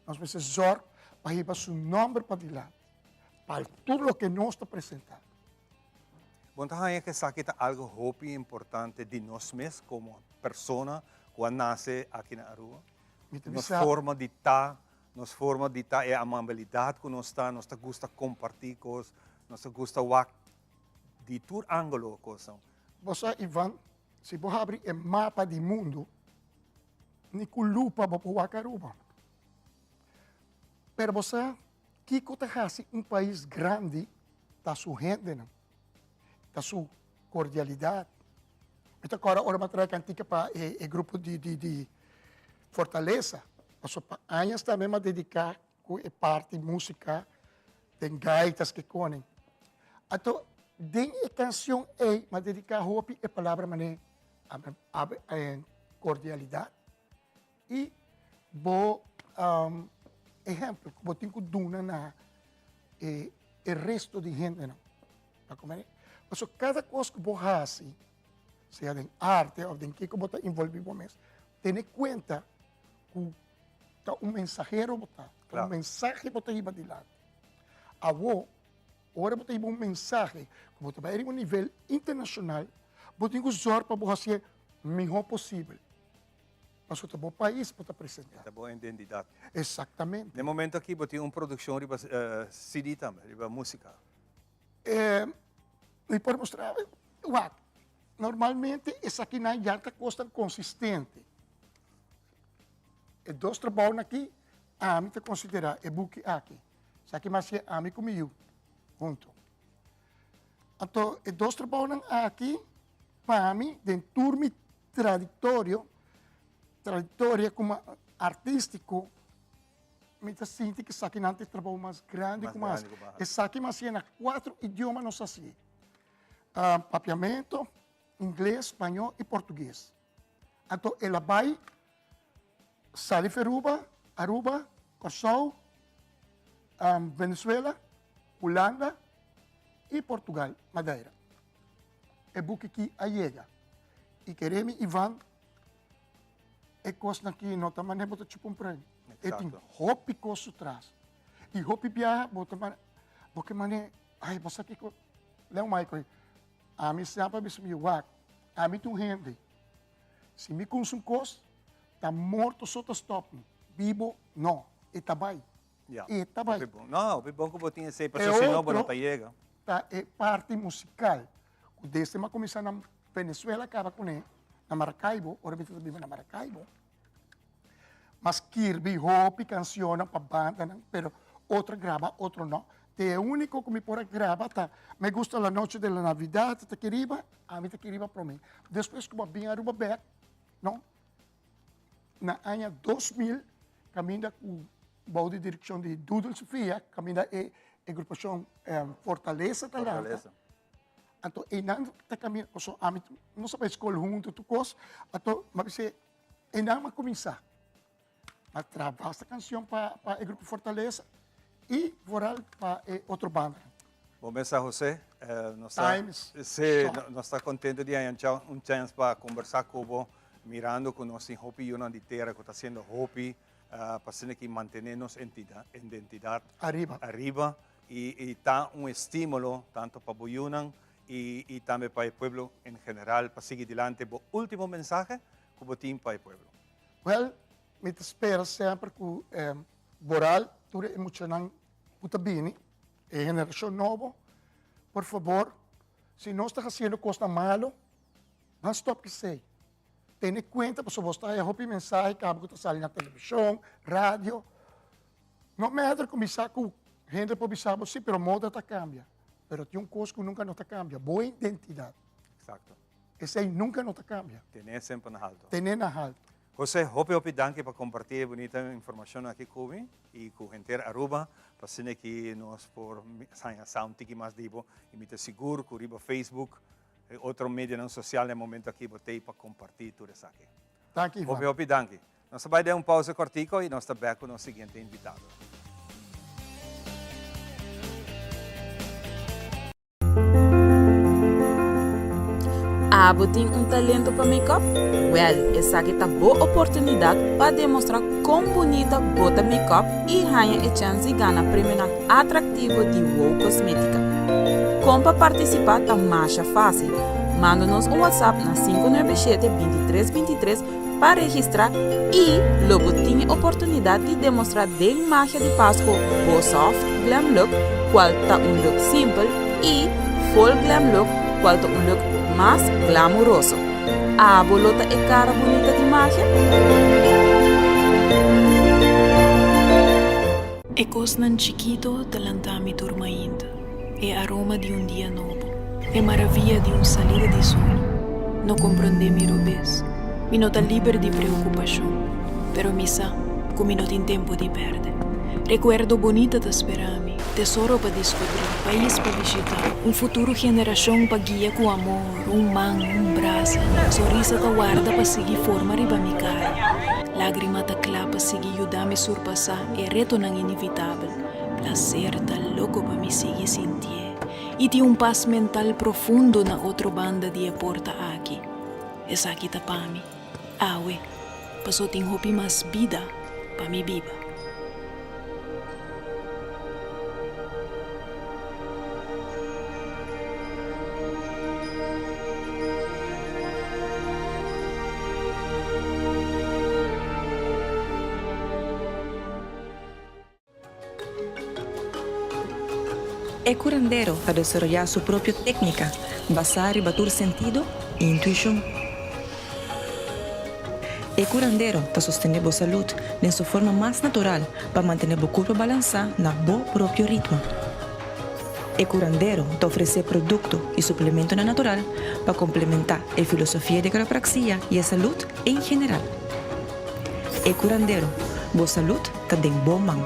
nos mester zòrg pa hiba su nòmber padilanti, pa tur loke nos ta presentá. Bon ta haña ku esaki ta algu hopi importante di nos mes komo persona ku a nase aki na Aruba? Nos forma di ta, nos forma di ta, e amabilidat ku nos ta, nos ta gusta kompartí kos, nos ta gusta wak di tur ángulo kosnan. Bo sa Ivan, si bo habri e mapa di mundu, ni ku lupa bo por wak Aruba. Pero bo sa kiko ta hasi un pais grandi ta su hendenan, ta su kordialidat. Mi ta kòrda ora mi a traha kantika pa e grupo di di di Fortaleza, pasobra pa añas tambe mi a dediká ku e parti músika den gaitas ke koning. Anto den e kanshon ei mi a dediká hopi e palabra manera kordialidat i bo ehèmpel ku bo tin ku duna na e resto di hendenan. Pasobra kada kos ku bo hasi, sea den arte òf den kiko bo ta envolví bo mes, tene kuenta ku ta un mensahero bo ta, ta un mensahe bo ta hiba dilanti. Awor, ora bo ta hiba un mensahe ku bo ta bai riba un nivel internashonal, bo tin ku zòrg pa bo hasié mihó posibel. Pasobra ta bo pais bo ta presentá. Ta bo identidat. Exactamente. Den momento aki bo tin un produccion riba CD tambe, riba musica. Eh, mi por mustra, wak, normalmente esakinan ya ta cosnan consistente. E dos trabounan aki, ami ta considera e buki aki. Esaki mas ke ami cu mi yu hunto. Anto e dos trabounan aki, pa mi, den tur mi tradictorio, trayectoria como artístico, mi ta sinti que esaki nan ta e trabou mas grandi cu mas. Esaki mas hacía na cuatro idioma nos hacía. Uh, papiamento, inglés, spañol y portugués. Anto el a bai sali Feruba, Aruba, Kòrsou, um, Venezuela, Hulanda y Portugal, Madeira. E buki ki a yega. I kere mi Ivan, e kosnan ki no ta manera bo ta chupa un pruim. E tin hopi kos su tras. I hopi biaha bo ta mane, bo ke mane, ai bo sa kiko, Leo Michael, ami semper a bisa mi wak, ami ta un hende, si mi kunsa un kos, ta morto so ta stop mi, bibo no, e ta bai. Ya. E ta bai. Hopi bon. No, hopi bon ku bo tin esei, pasobra si no bo no ta yega. Ta e parti musical ku desde mi a kuminsá na Venezuela kaba kuné na Maracaibo, ora mi tabata biba na Maracaibo, mi a skirbi hopi kanshonnan pa bandanan, pero otro a graba, otro no. Te e úniko ku mi por a graba ta Me gusta la noche de la Navidad, ta keriba, ami ta keriba promé. Despues ku mi a bin Aruba bèk, no, Na aña 2000, kaminda ku bou di direkshon di Dudel Sofia, kaminda e e grupashon Fortalesa ta lanta. Anto einan ta kaminda, pasobra ami nos a bai skol huntu tur kos, anto mi a bis'é einan mi a kuminsá. Mi a traha basta kanshon pa pa e grupo Fortalesa i vooral pa e otro bandanan. Bon mesa Jose, nos ta si nos ta contento di haña un chance pa conversa cu bo mirando cu nos tin hopi yunan di tera cu ta haciendo hopi pa asina ki mantene nos identidad Ariba. ariba y ta un estimulo tanto pa bo yunan y tambe pa e pueblo en general pa sigui dilanti. Bo ultimo mensahe cu bo tin pa e pueblo? Wel, mi ta spera semper cu boral tur e muchanan cu ta bini E generashon nobo, por fabor, si nos ta hasiendo kosnan malo, ban stòp esei. Tene kuenta pasobra bos ta haya hopi mensahe kaba ku ta sali na televishon, radio. No mester kuminsá ku hende por bisa bo, si, pero moda ta kambia. Pero tin un kos ku nunka no ta kambia, bo identidat. Eksakto. Esei nunka no ta kambia. Ten'é semper na halto. Ten'é na halto. José, hopi hopi danki pa comparti e bunita informacion aki cu mi y cu henter Aruba, pa asina ki nos por haña sa un tiki mas di bo y mi ta sigur cu riba Facebook y otro medianan social na e momento aki bo t'ey pa comparti tur esaki. Danki Ivan. Hopi hopi danki. Nos ta bay den un pausa cortico y nos ta bek cu nos siguiente invitado. Abo tin un talento pa make-up? Wèl, esaki ta bo oportunidat pa demostrá kon bunita bo ta make-up i haña e chèns di gana premionan atraktivo di Wow Kosmétika. Kon pa partisipá ta masha fásil, manda nos un WhatsApp na 597 23 23 pa registrá i lo bo tin e oportunidat di demostrá den magia di Pasco bo soft glam look kual ta un look simpel i full glam look kual ta un look mas glamuroso. Abo lo ta e kara bunita di magia? E kosnan chikito ta lanta mi tur mainta, e aroma di un dia nobo, e maravia di un salida di sol. No komprondé mi robes, mi no ta liber di preokupashon, pero mi sa ku mi no tin tempu di pèrdè. Rekuerdo bonita ta spera mi, tesoro pa diskubrí, pais pa bishitá, un futuro generashon pa guia ku amor, un man, un brasa, sonrisa ta warda pa sigui forma riba mi kara, lágrima ta kla pa sigui yuda mi surpasá. E retonan inevitabel, placer ta loco pa mi sigui sintié. I tin un pas mental profundo na otro banda di e porta aki. Esaki ta pa mi, awe, paso tin hopi mas bida pa mi biba. E curandero ta desaroyá su propio técnica basá riba tur sentido i intuishon. E curandero ta sostené bo salud den su forma mas natural pa mantené bo curpa balansá na bo propio ritmo. E curandero ta ofresé producto i suplementonan natural pa complementá e filosofia di quiropraxia i e salud en general. E curandero, bo salud ta den bo man.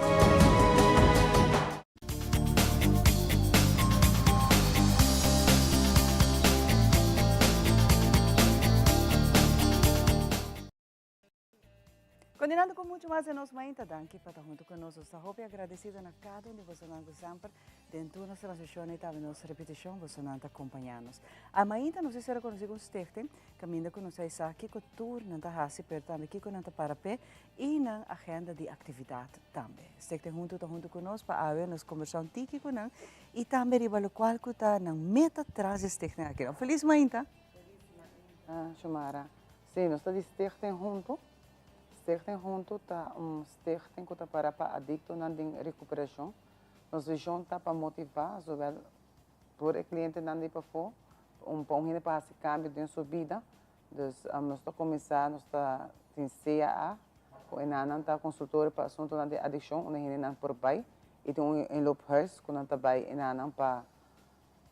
Continuando cu mucho mas de nos mainta, danki pa ta hunto cu nos. Nos ta hopi agradecido na cada un di bosonan cu semper den tur nos transmision y tambe nos repeticion bosonan ta acompaña nos. A mainta nos a ser conoci cu un stichting Caminda cu nos a sa kico tur nan ta haci pero tambe kico nan ta para p'e y nan agenda di actividad tambe. Stichting Hunto ta hunto cu nos pa awe nos combersa un tiki cu nan y tambe riba locual cu ta nan meta tras di stichting aki. Feliz mainta! Feliz mainta Xiomara. Si, nos ta di Stichting Hunto. Stichting Hunto ta un stichting cu ta para pa adictonan den recuperacion. Nos vision ta pa motiva zowel tur e clientenan di pafó un pa un hende pa hasi kambio den su bida. Dus nos ta kuminsá, nos ta tin CAA, ku e nannan ta konsultorio pa asuntunan di adikshon, unda hendenan por bai i tin un inloophuis ku nan ta bai e nannan pa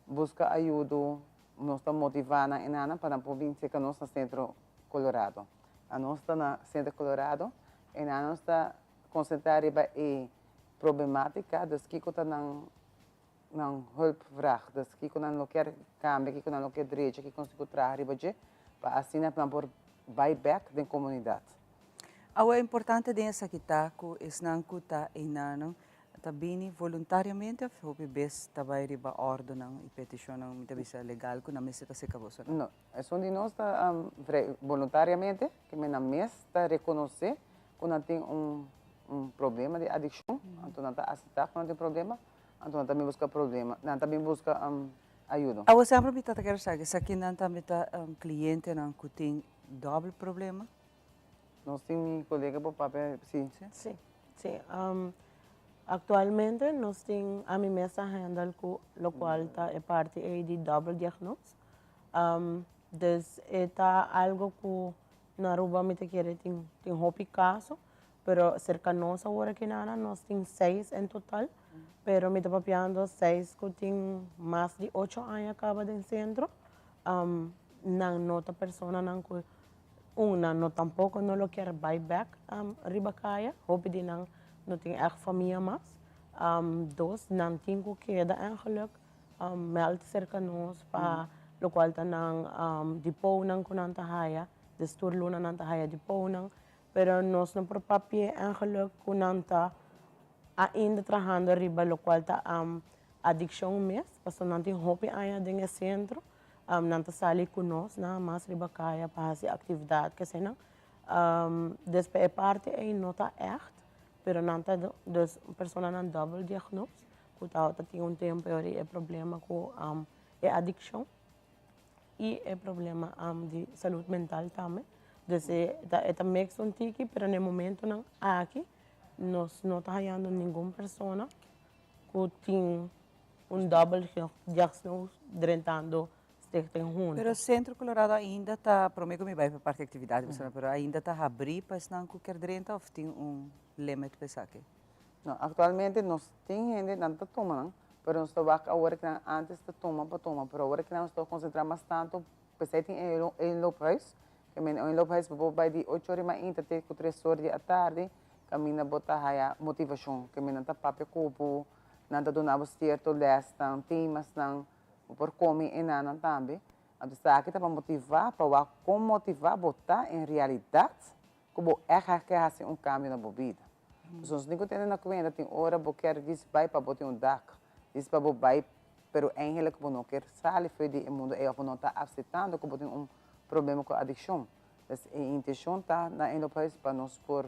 buska ayudo. Nos ta motivá nan e nannan pa nan por bin serka nos na Sentro Colorado. Anos ta na Sentro Colorado, e nannan nos ta konsentrá riba e problemátika, dus kiko ta nan nan hulpvraag, dus kiko nan lo kier kambia, kiko nan lo kier drecha, kiko nos tin ku traha riba dje, pa asina nan por bai bèk den komunidat. Awe importante den esaki ta ku esnan ku ta einanan ta bini voluntariamente of hopi bes ta bai riba òrdunan i petishonnan, mi ta bisa legal, ku nan mester ta seka bosonan? No, esun di nos ta vrij boluntariamente, ke men nan mes ta rekonosé ku nan tin un un problema di adikshon, anto nan ta aseptá ku nan tin problema, Anto nan ta bin buska problema, nan ta bin buska ayudo. Awo semper mi ta ta kere sa, esaki nan tambe ta clientenan cu tin dobbel problema? Nos tin mi colega por papia, si. Si, si. Actualmente nos tin, ami mes ta handle cu locual ta e parti ey di dobbel diagnose. Dus e ta algo cu na Aruba mi ta kere tin tin hopi caso, Pero serka nos awor aki nana nos tin seis en total, pero mi ta papiando seis ku tin mas di ocho aña kaba den sentro. Nan no ta personanan ku un nan no tampoko no lo kier bai bek riba kaya, hopi di nan no tin ègt famia mas. Dos, nan tin ku keda èngeluk mèld serka nos pa lokual ta nan dipounan ku nan ta haya, des tur luna nan ta haya dipounan. Pero nos no por papia eigenlijk cu nan ta ainda trahando riba locual ta adiccion mes, pasobra nan tin hopi aña den e centro, nan ta sali cu nos nada mas riba caya pa haci actividad kesenan. Despues e parti ey no ta echt, pero nan ta dus personanan double diagnose cu tabata tin un tempo e problema cu e adiccion. y e problema di salud mental tambe. Dus e ta e ta mix un tiki, pero na e momentonan aki nos no ta hayando ningun persona cu tin un double diagnose drentando Stichting Hunto. Pero Centro Colorado ainda ta, prome cu mi bay pa parti actividad, pero ainda ta habri pa esnan cu kier drenta of tin un limit pa esaki? No, actualmente nos tin hende, nan ta tuma nan, pero nos ta wak awor ki nan antes ta tuma pa tuma, pero awor ki nan nos ta concentra mas tanto, pesey tin e inloophuis, ke men e inloophuis bo por bay di ocho ora di mainta te cu tres ora di atardi, caminda bo ta haya motivacion, ke men nan ta papia cu bo, nan ta duna bo cierto lesnan, temasnan, bo por come enanan tambe, anto esaki ta pa motiva, pa wak con motiva bo ta en realidad cu bo echt ke haci un cambio na bo bida. Pasobra nos tin cu tene na cuenta tin ora bo kier djis bay pa bo tin un dak, djis pa bo bay. pero eigenlijk bo no kier sali for di e mundo ei of bo no ta aceptando cu bo tin un problema cu adiccion. Dus e intencion ta na Inloophuis pa nos por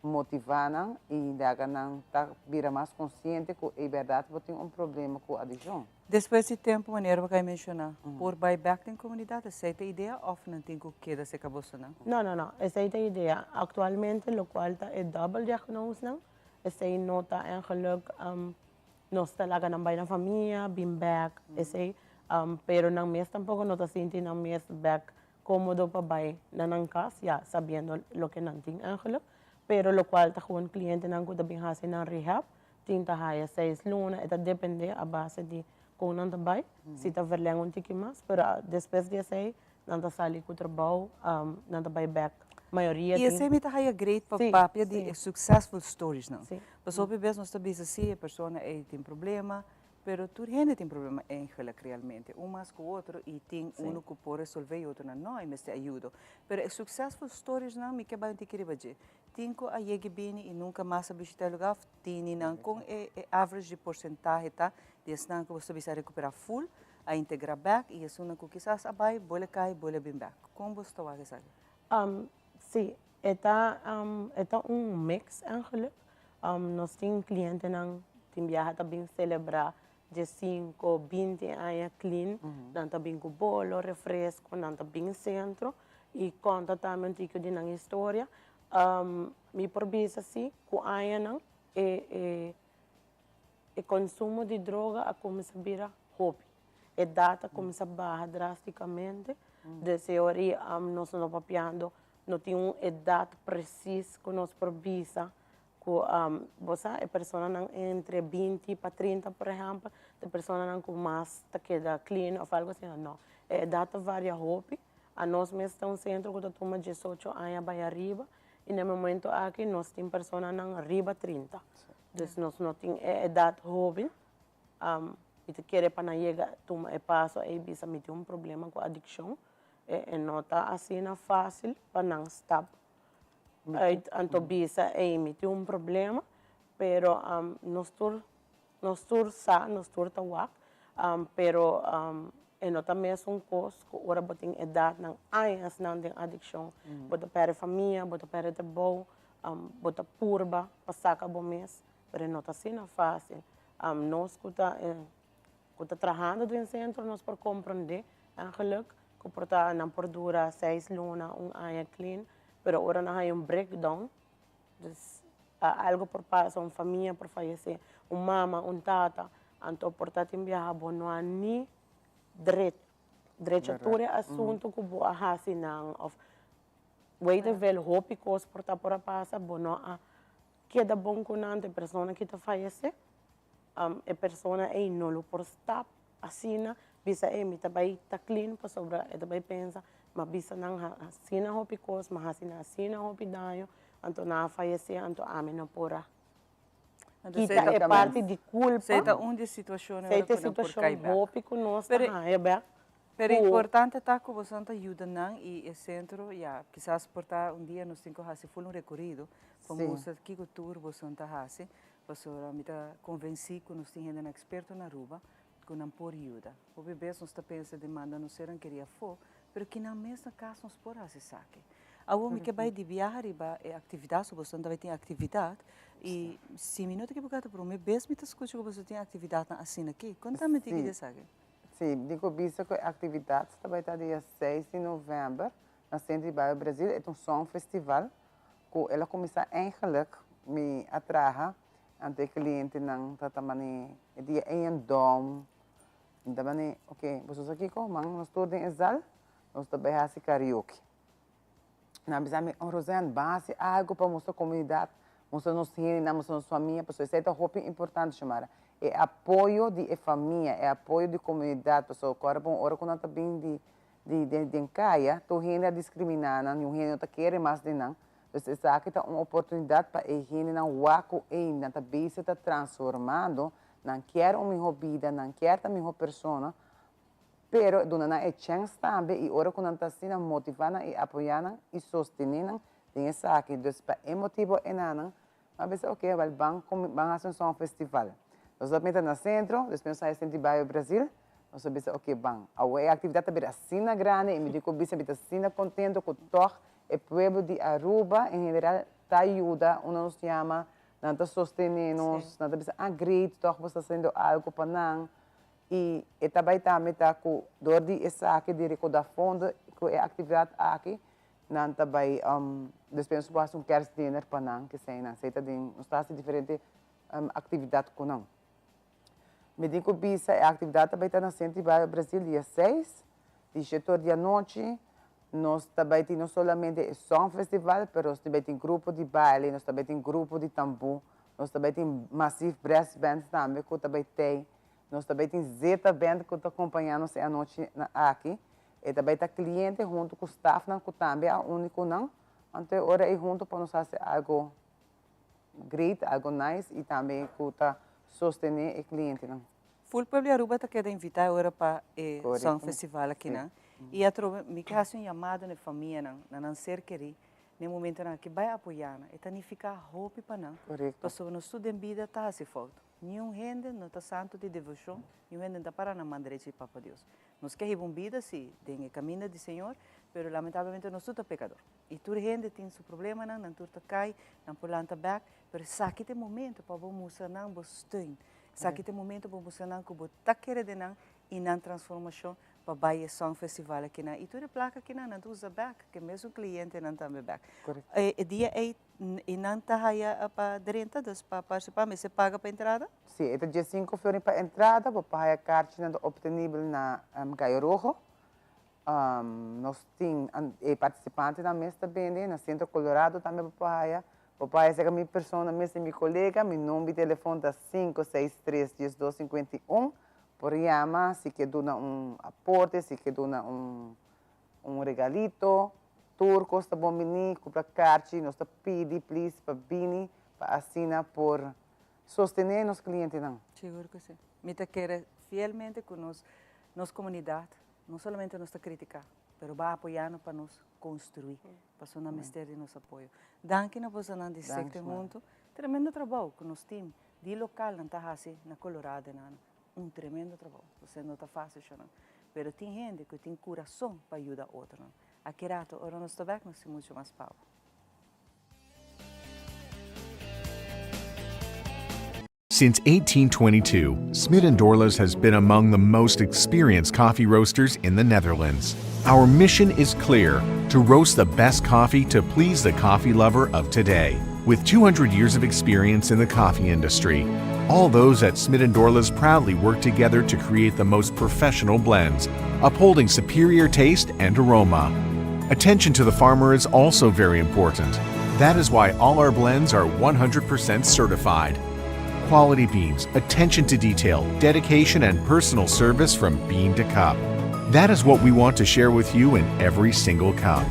motiva nan y laga nan ta bira mas consciente cu e berdad bo tin un problema cu adiccion. Despues di tempo, manera bo a menciona, por bay bek den comunidad? Esey ta idea of nan tin cu keda cerca bosonan? No, no, no. Esey ta idea. Actualmente locual ta e double diagnose nan, esey no ta eigenlijk, nos ta laga nan bay na famia, bin bek, esey, pero nan mes tampoco no ta sinti nan mes bek comodo pa bay na nan cas, ya, sabiendo loke nan tin eigenlijk, pero locual ta gewoon clientenan cu ta bin haci nan rehab, tin ta haya seis luna, e ta depende a base di con nan ta bay, si ta verleng un tiki mas, pero despues di esey nan ta sali cu trabou, nan ta bay bek, mayoria Y tin. esey mi ta haya great pa papia di e successful stories nan. Pasobra hopi bes nos ta bisa si e persona ey tin problema, Pero tur hende tin problema eigenlijk realmente, un mas cu otro y tin uno cu por resolve y otronan no y mester ayudo. Pero e successful storiesnan mi ke bai un tiki riba dje. Tin cu a yegi bini y nunca mas a bishita e lugar of tini nan con e e average di porcentahe ta di esnan cu bo ta bisa a recupera full, a integra bek y esunnan cu kisas a bai bole cay bole bin bek. Con bo ta wak esaki? Si, e ta e ta un mix eigenlijk. Nos tin clientenan tin biaha ta bin celebra diescinco, binti aña clean, nan ta bin cu bolo, refresco, nan ta bin centro y conta tambe un tiki di nan historia. Mi por bisa si cu añanan e e e consumo di droga a cuminsa bira hopi, e data a cuminsa baha drasticamente, desde ora nos no ta papiando No tin un edat presis ku nos por bisa ku bo sa e personanan entre binti pa trinta por ehèmpel ta e personanan ku mas ta keda clean òf algu asina. No, e edat ta varia hopi. Anos mes ta un sentro ku ta tuma diesocho aña bai ariba i na e momento aki nos tin personanan riba trinta. Dus nos no tin e edat hoben. Mi ta kere pa nan yega tuma e paso ei bisa mi tin un problema ku adikshon. E no ta asina fácil pa nan stap uit anto bisa ey mi tin un problema, pero nos tur nos tur sa, nos tur ta wak, pero e no ta mesun kos ku ora bo tin edatnan añasnan den adikshon, bo ta pèrdè famia, bo ta pèrdè trabou, bo ta purba pa saka bo mes, pero e no ta asina fácil. Nos ku ta Ku ta trahando den sentro nos por komprondé eigenlijk ku por ta nan por dura seis luna, un aña clean, pero ora nan haña un breakdown, dus algo por pasa, un famia por fayesé, un mama, un tata, anto por ta tin biaha bo no a ni dret drecha tur e asuntu ku bo a hasi nan òf weet ik veel hopi kos por ta por a pasa bo no a keda bon ku nan, ta e persona ki ta fayesé. E persona ei no lo por stap asina bisa ei mi ta bai ta clean pasobra e ta bai pensa m'a bisa nan asina hopi cos, m'a haci nan asina hopi daño, anto nan a fayece anto ami no por a kita e parti di culpa. Esei ta un di e situacionnan ora cu nan por cay bek. Hopi cu nos ta haya bek. Pero importante ta cu boso ta yuda nan y e centro ya kisas por ta un dia nos tin cu haci ful un recorido pa mustra kico tur boso ta haci. Pasobra mi ta konvensí ku nos tin hendenan eksperto na Aruba ku nan por yuda. Hopi bes nos ta pensa di manda nos sernan kerí afó, pero kinan mes na kas nos por hasi esaki. Awor mi ke bai di biaha riba e aktividat, so boso tambe tin aktividat i si mi no ta ekiboká ta promé bes mi ta skucha ku boso tin aktividatnan asina aki. Konta mi tiki di esaki. Sí, di ku bisa ku e aktividat ta bai ta dia seis di novèmber na Sentro di Bario Brasil. E ta un song festival ku el a kuminsá eigenlijk mi a traha anto e klientenan ta ta mane e dia eiendom mi ta mane ok boso sa kiko man nos tur den e zal nos ta bai hasi karaoke nan a bisa mi oh Roseanne ban hasi algu pa mustra komunidat mustra nos hendenan mustra nos famia pasobra esei ta hopi importante Xiomara e apoyo di e famia e apoyo di komunidat pasobra kòrda bon ora ku nan ta bin di di den kaya tur hende a diskriminá nan, niun hende no ta kere mas den nan. Dus esaki ta un oportunidat pa e hendenan wak ku ey nan ta bezig ta transformando, nan kier un mihó bida, nan kier ta mihó persona, pero duna nan e chèns tambe i ora ku nan ta asina motivá nan i apoyá nan i sostené nan den esaki. Dus pa e motibu enanan, mi a bisa oke, wèl ban ban hasi un song festival. Nos a meta na sentro, despues nos a hasi di Bario Brasil, nos a bisa oke ban. Awe e aktividat ta bira asina grandi i mi di ku bisa mi ta asina kontento ku tòg e pueblo di Aruba en general ta yuda unda nos yama, nan ta sostené nos, nan ta bisa ah great tòg bo sta hasiendo algu pa nan. I e ta bai tambe ta ku dor di esaki di rekoudá fondo ku e aktividat aki nan ta bai despues nos por hasi un kerstdinner pa nan kesei nan esei ta den nos ta hasi diferente aktividat ku nan. Mi tin ku bisa e aktividat ta bai ta na Sentro di Bario Brasil dia seis di shete or di anochi. Nos ta bai tin no solamente e Song Festival pero nos ta bai tin grupo di baile, nos ta bai tin grupo di tambú, nos ta bai tin Massive Brass Band tambe ku ta bai tei. Nos ta bai tin Zeta Band ku ta kompañá nos e anochi aki. E ta bai ta kliente huntu ku stafnan ku tambe a uni ku nan. Anto e ora ei huntu pa nos hasi algu great, algu nice i tambe ku ta sostené e klientenan. Full pueblo di Aruba ta keda invitá e ora pa e Song Festival akinan. I atrobe mi ke hasi un yamado na e famianan, na nan ser kerí, na e momentonan aki bai apoyá nan. E ta nifiká hopi pa nan, pasobra nos tur den bida ta hasi fout. Niun hende no ta santu di devoshon, niun hende no ta para na man derecho di Papa Dios. Nos ke hiba un bida, si, den e kaminda di Señor, pero lamentablemente nos tur ta pekador. I tur hende tin su problemanan, nan tur ta kai, nan por lanta bèk, pero esaki ta e momento pa bo mustra nan bo steun. Esaki ta e momento pa bo mustra nan ku bo ta kere den nan i nan transformashon pa bai e Song Festival akinan. I tur e plaka akinan nan ta usa bèk, ke mesun klientenan tambe bèk. E dia ei I nan ta haya pa drenta, dus pa participá mester paga pa entrada? Sí, e ta diesinco florin pa entrada, bo por haya karchinan ta obtenibel na Gallo Rojo. Nos tin e participantenan mes ta bende, na Centro Colorado tambe bo por haya. Bo por haya serka mi persona mes i mi kolega, mi number di telefon ta sinku seis tres diesdos sinkuenta i un, por yama si ke duna un aporte, si ke duna un Un regalito, tur cos ta bon bini, cumpra carchi, nos ta pidi please pa bini pa asina por sostene nos clientenan. Sigur cu si. Mi ta kere fielmente cu nos nos comunidad no solamente nos ta critica, pero ba apoya nos pa nos construi, pasobra nan mester di nos apoyo. Danki na bosonan di Stichting Hunto, tremendo trabou cu nos team di localnan ta haci na Colorado nan. Un tremendo trabou. Osea no ta fácil shonan. Pero tin hende ku tin kurason pa yuda otronan. Aki rato ora nos ta bèk nos tin muchu mas pa bo. Since 1822, Smit and Dorlas has been among the most experienced coffee roasters in the Netherlands. Our mission is clear to roast the best coffee to please the coffee lover of today. With 200 years of experience in the coffee industry, all those at Smit and Dorlas proudly work together to create the most professional blends, upholding superior taste and aroma. Attention to the farmer is also very important. That is why all our blends are 100% certified. Quality beans, attention to detail, dedication, and personal service from bean to cup. That is what we want to share with you in every single cup.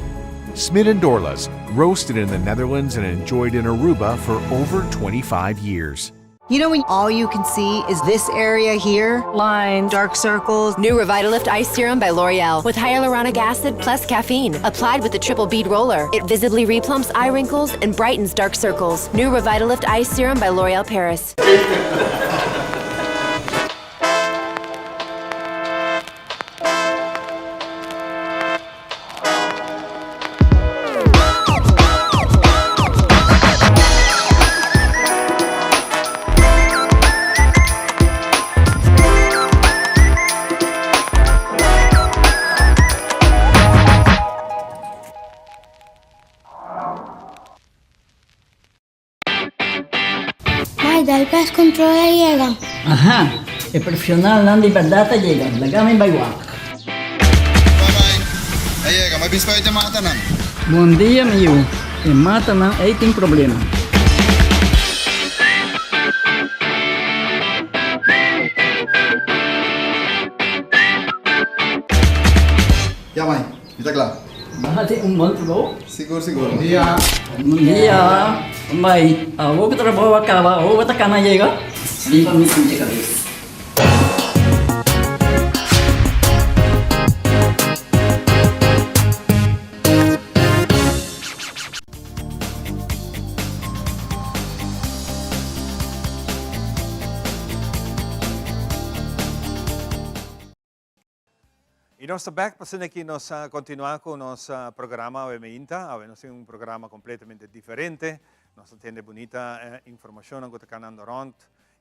Smit and Dorlas, roasted in the Netherlands and enjoyed in Aruba for over 25 years. You know when all you can see is this area here? Lines, dark circles. New Revitalift Ice Serum by L'Oreal with hyaluronic acid plus caffeine. Applied with the triple bead roller. It visibly replumps eye wrinkles and brightens dark circles. New Revitalift Ice Serum by L'Oreal Paris. Mai, dal pest control a yega. Aha, e profesionalnan di berdad a yega. Laga mi bai wak. A yega, mi a bisa pa e matanan. Bon dia, mi yu. E matanan ei tin problema. Ya, mai, mi ta kla. Bo hasi un bon trabou. Sigur, sigur. Bon dia. Bon dia. Mai, awor ku trabou a kaba, awor bo ta kana yega? Bin pa mi pincha kabes. Y nos ta back pasobra aki nos a continua cu nos programa awe meinta. Awe nos tin un programa completamente diferente. Nos ta tende bunita informacionnan cu ta canando rond.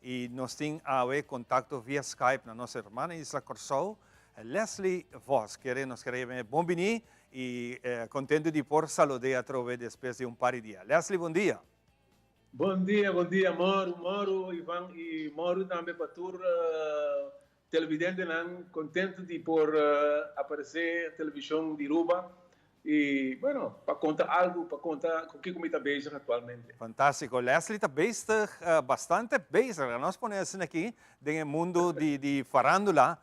Y nos tin awe contacto via Skype na nos hermana isla Corsou, Leslie Vos. Kere nos kere yam'e bon bini y contento di por salud'e atrobe despues di un par di dia. Leslie, bon dia. Bon dia, bon dia Maru, Maru, Ivan y Maru tambe pa tur Televidentenan contento di por aparece television di Ruba y bueno pa conta algo, pa conta cu kico mi ta bezig actualmente. Fantastico. Leslie ta bezig, bastante bezig, laga nos pone asina aki, den e mundo di farandula.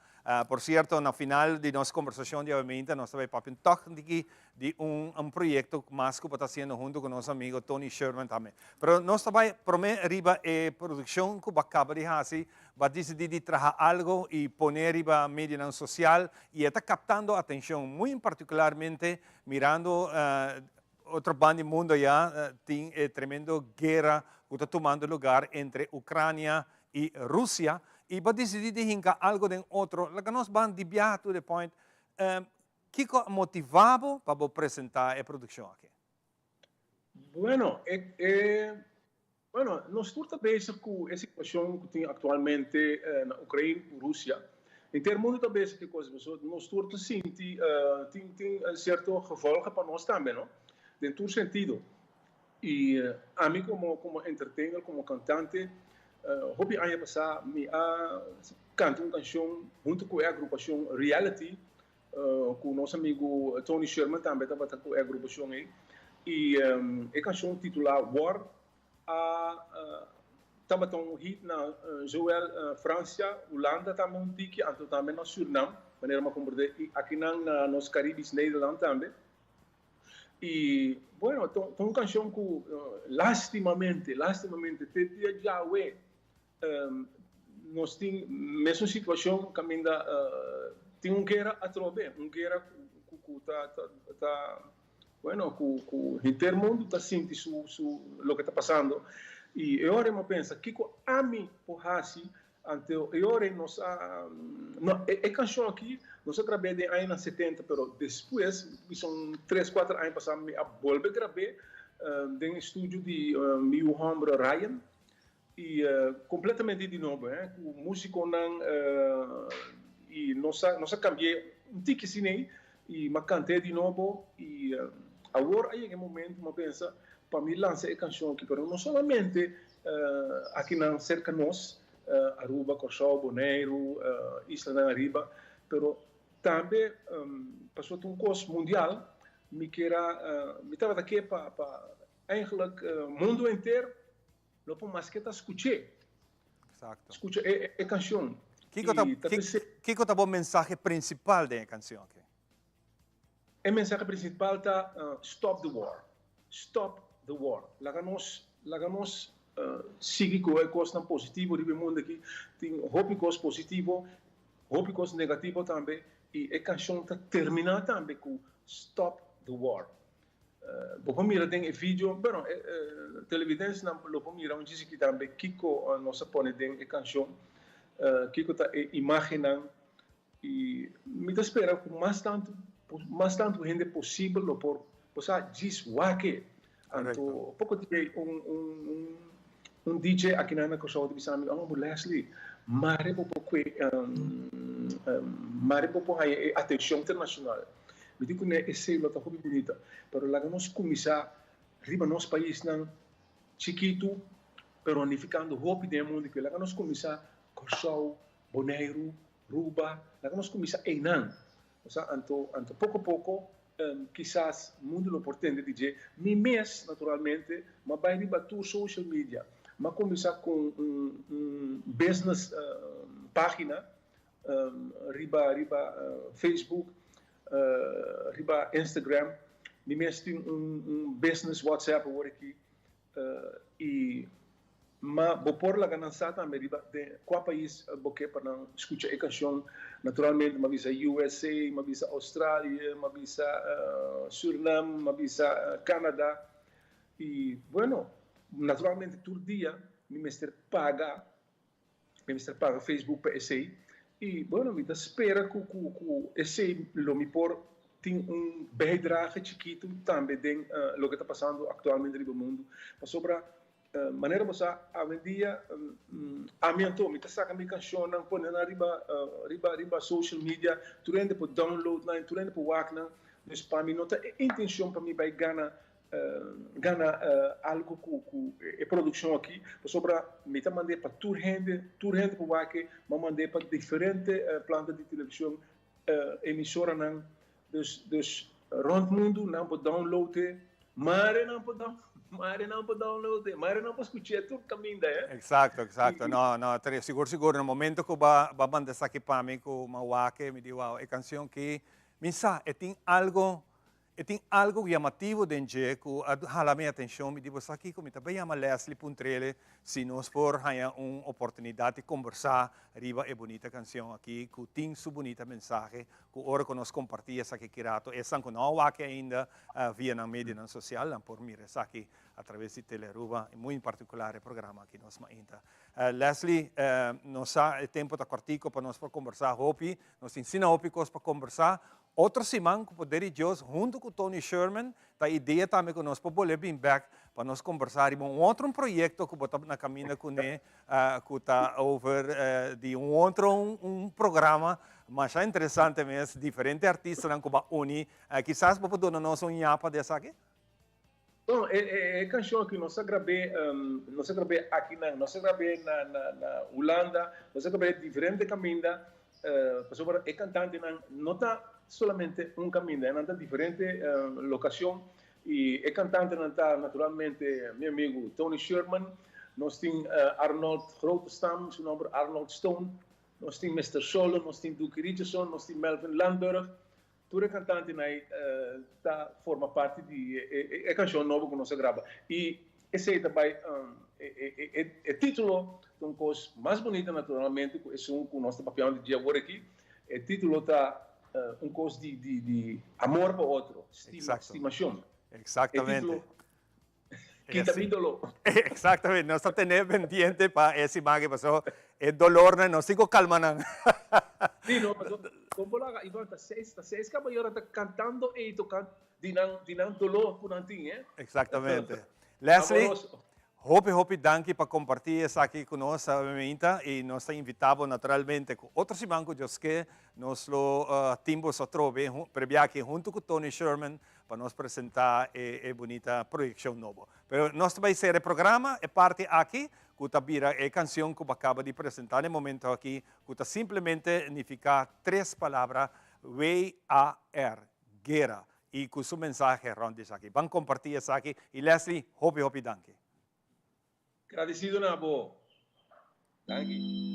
Por cierto, na final di nos conversacion di awe nos ta bay papia un tok diki di un proyecto mas cu bo ta haciendo hunto cu nos amigo Tony Sherman tambe. Pero nos ta bay prome riba e produccion cu bo a caba di haci, bo a dicidi di traha algo y pone riba medionan social y e ta captando atencion, muy en particularmente mirando otro banda di mundo ya tin e tremendo guera cu ta tumando lugar entre Ucrania y Rusia y bo a dicidi di hinca algo den otro. Laga nos ban di biaha to the point. Kiko a motivá bo pa bo presentá e produkshon aki? Bueno, e e bueno, nos tur ta bezig ku e situashon ku tin aktualmente na Ukraina ku Rusia. Henter mundu ta bezig ku e kos, pasobra nos tur ta sinti tin tin sierto gevolgen pa nos tambe, no? Den tur sentido. I ami komo komo entertainer, komo kantante, hopi aña pasá mi a kanta un kanshon huntu ku e agrupashon Reality Ku nos amigu Tony Sherman tambe tabata ku e agrupashon ei. I e kanshon titulá War a tabata un hit na zowel Fransia, Hulanda tambe un tiki, anto tambe na Surnam, manera mi a komprendé, i akinan na nos Karibisch Nederland tambe. I bueno, ta un kanshon ku lastimamente, lastimamente te dia djawe Nos tin mesun situacion caminda tin un guera atrobe, un guera cu ta ta bueno cu cu henter mundo ta sinti su su loke ta pasando y e ora mi a pensa kico ami por haci anto e ora nos a no e cancion aki nos a grab'e den añanan setenta pero despues bisa un tres cuater aña pasa mi a bolbe grab'e den e studio di mi yu homber Ryan. Y completamente di nobo eh, cu musiconan y nos a nos a cambi'e un tiki asina ey y m'a cant'e di nobo y awor a yega e momento m'a pensa pa mi lansa e cancion aki pero no solamente akinan cerca nos, Aruba, Corsou, Boneiru, islanan ariba, pero tambe pasobra ta un cos mundial mi kier a mi tabata ke pa pa eigenlijk mundo henter Lo por maske ta skuch'é. Exacto. Skucha e e kanshon. Kiko ta I ta p'esei. Kiko ta bo mensahe prinsipal den e kanshon aki? E mensahe prinsipal ta stop the war. Stop the war. Laga nos laga nos sigui ku e kosnan positivo riba e mundu aki. Tin hopi kos positivo, hopi kos negativo tambe i e kanshon ta terminá tambe ku stop the war. Bo por mira den e video, bueno, e televidentenan lo por mira un djis aki tambe kiko nos a pone den e cancion, kiko ta e imagennan y mi ta spera cu mas tanto, mas tanto hende posibel lo por bo sa djis wak e. Anto poco dia un un un DJ akinan na Curaçao ta bisa mi, oh Leslie, mare bo por cue, mare bo por haya e atencion internacional. Mi di kuné esei lo ta hopi bunita, pero laga nos kuminsá riba nos paisnan chikitu, pero nifikando hopi den e mundu aki. Laga nos kuminsá Kòrsou, Boneiru, Ruba, laga nos kuminsá einan. Osea, anto anto poko poko kisas mundu lo por tende di dje. Mi mes, naturalmente, m'a bai riba tur social media. M'a kuminsá ku un un business página Riba riba Facebook, riba Instagram. Mi mes tin un un business WhatsApp awor aki y ma bo por laga nan sa tambe riba den cua pais bo ke pa nan scucha e cancion. Naturalmente mi a bisa USA, mi a bisa Australia, mi a bisa Surinam, mi a bisa Canada y bueno naturalmente tur dia mi mester paga. Mi mester paga Facebook pa esei. I bueno, mi ta spera ku ku ku esei lo mi por tin un bijdrage chikitu tambe den loke ta pasando aktualmente riba mundu. Pasobra manera bo sa awendia ami anto mi ta saka mi kanshonnan pone nan riba riba riba social media, tur hende por download nan, tur hende por wak nan. Dus pa mi no ta e intenshon pa mi bai gana gana algo ku ku e produkshon aki pasobra mi ta mand'é pa tur hende, tur hende por wak e, mi a mand'é pa diferente planta di televishon, emisoranan, dus dus rònt mundu nan por download e, mare nan por down mare nan por download e, mare nan por skuch'é tur kaminda e. Eksakto, eksakto, no no sigur sigur na momento ku bo a manda esaki pa mi ku mi a wak e mi di wou e kanshon aki mi sa e tin algo E tin algo yamativo den dje ku a hala mi atenshon. Mi di, Bo sa kiko? Mi ta bai yama Leslie puntr'ele si nos por haña un oportunidat di kombersá riba e bunita kanshon aki ku tin su bunita mensahe ku ora ku nos kompartí esaki ki rato esnan ku no a wak ainda via nan medionan sosial nan por mira esaki a traves di Telearuba i muy en partikular e programa aki Nos Mainta. Leslie, nos sa e tempu ta kòrtiku pa nos por kombersá hopi. Nos tin asina hopi kos pa kombersá. Otro siman ku poder di Dios huntu ku Tony Sherman ta idea tambe ku nos por bolbe bin bek pa nos kombersá riba un otro un proyekto ku bo ta na kaminda kuné ku ta over di un otro un programa masha interesante mes, diferente artistanan ku bo a uni. Kisas bo por duna nos un yapa di esaki? No, e kanshon aki nos a grab'é, nos a grab'é akinan, nos a grab'é na na na Hulanda, nos a grab'é diferente kaminda, pasobra e kantantenan no ta solamente un kaminda, nan ta diferente lokashon i e kantantenan ta naturalmente mi amigu Tony Sherman, nos tin Arnold Grotestam, su nomber Arnold Stone, nos tin Mister Solo, nos tin Duki Richardson, nos tin Melvin Landburg. Tur e kantantenan ei ta forma parti di e kanshon nobo ku nos a graba. I esei ta bai e título ta un kos mas bunita naturalmente ku esun ku nos ta papiando di dje awor aki. E título ta un kos di amor pa otro, stimashon. Exactamente. Kita mi doló. Exactamente, nos ta tene pendiente pa e siman aki paso e dolornan nos tin ku kalma nan. Sí, no, paso kon bo laga Ivan ta seis, ta seis kabayero ta kantando ei tokan di nan di nan doló ku nan tin, eh. Exactamente. Leslie, hopi hopi danki pa kompartí esaki ku nos Minta i nos ta invitá bo naturalmente ku otro siman ku Dios ke nos lo tin boso atrobe prebia aki huntu ku Tony Sherman pa nos presenta e e bunita proyeccion nobo. Pero nos ta bay cera e programa, e parti aki, cu ta bira e cancion cu bo a caba di presenta na e momento aki, cu ta simplemente nifica tres palabra, WAR, guera, y cu su mensahe rond di esaki. Ban comparti esaki, y Leslie, hopi hopi danki. Gradecido na bo. Danki.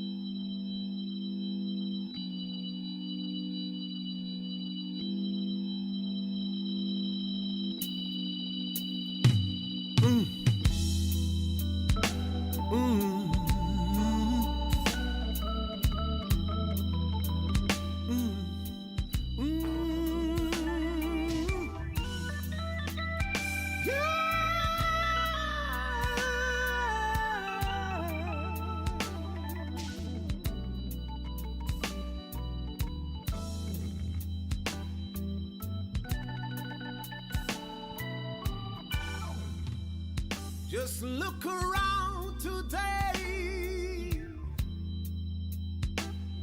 Just look around today.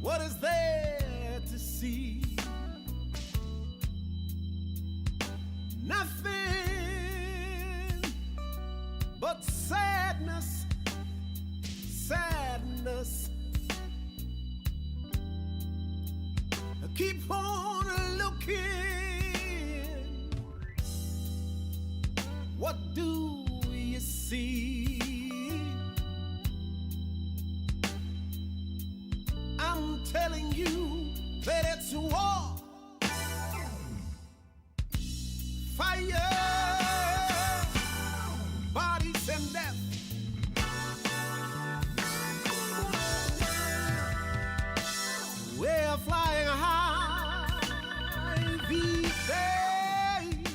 What is there to see? Nothing but sadness, sadness. Keep on looking. What do you see? I'm telling you that it's war. Fire, bodies and death. We're flying high these days.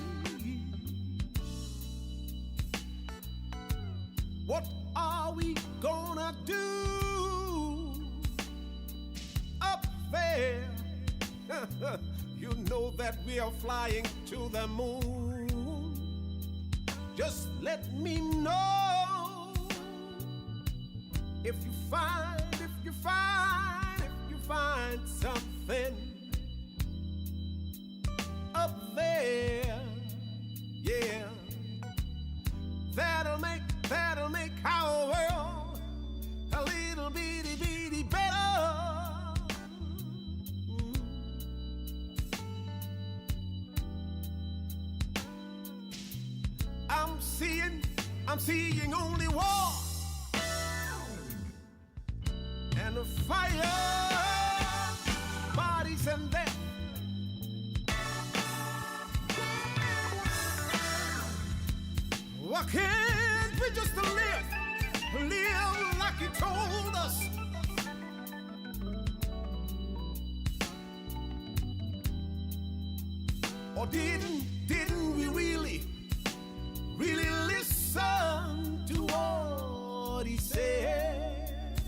What are we gonna do? You know that we are flying to the moon. Just let me know if you find, if you find, if you find something up there. Yeah. That'll make, that'll make our world a little bitty bitty better. Mm. I'm seeing, I'm seeing only war and the fire, bodies and death. Why can't we just live, live like he told us? Or didn't, didn't we really, really listen to what he said?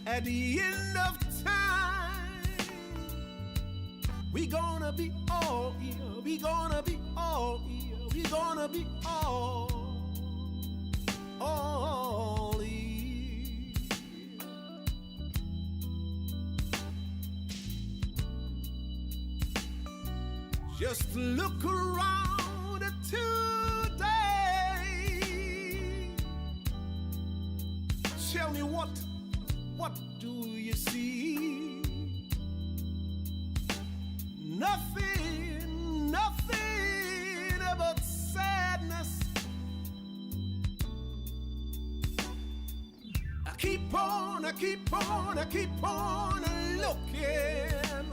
At the end of time, we gonna be all here. We gonna be all here. We gonna be all, all here. Just look around today. Tell me what, what do you see? Nothing, nothing but sadness. I keep on, I keep on, I keep on looking.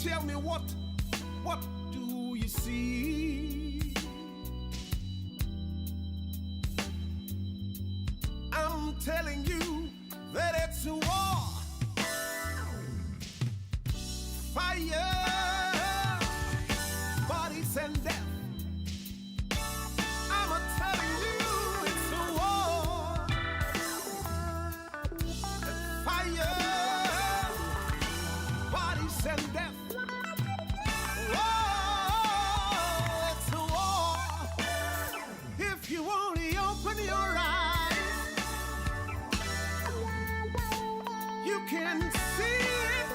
Tell me what, what do you see? I'm telling you that it's a war. Fire, bodies and death. I'm a telling you it's a war. Fire, bodies and death. Oh, it's a war. If you only open your eyes, you can see it.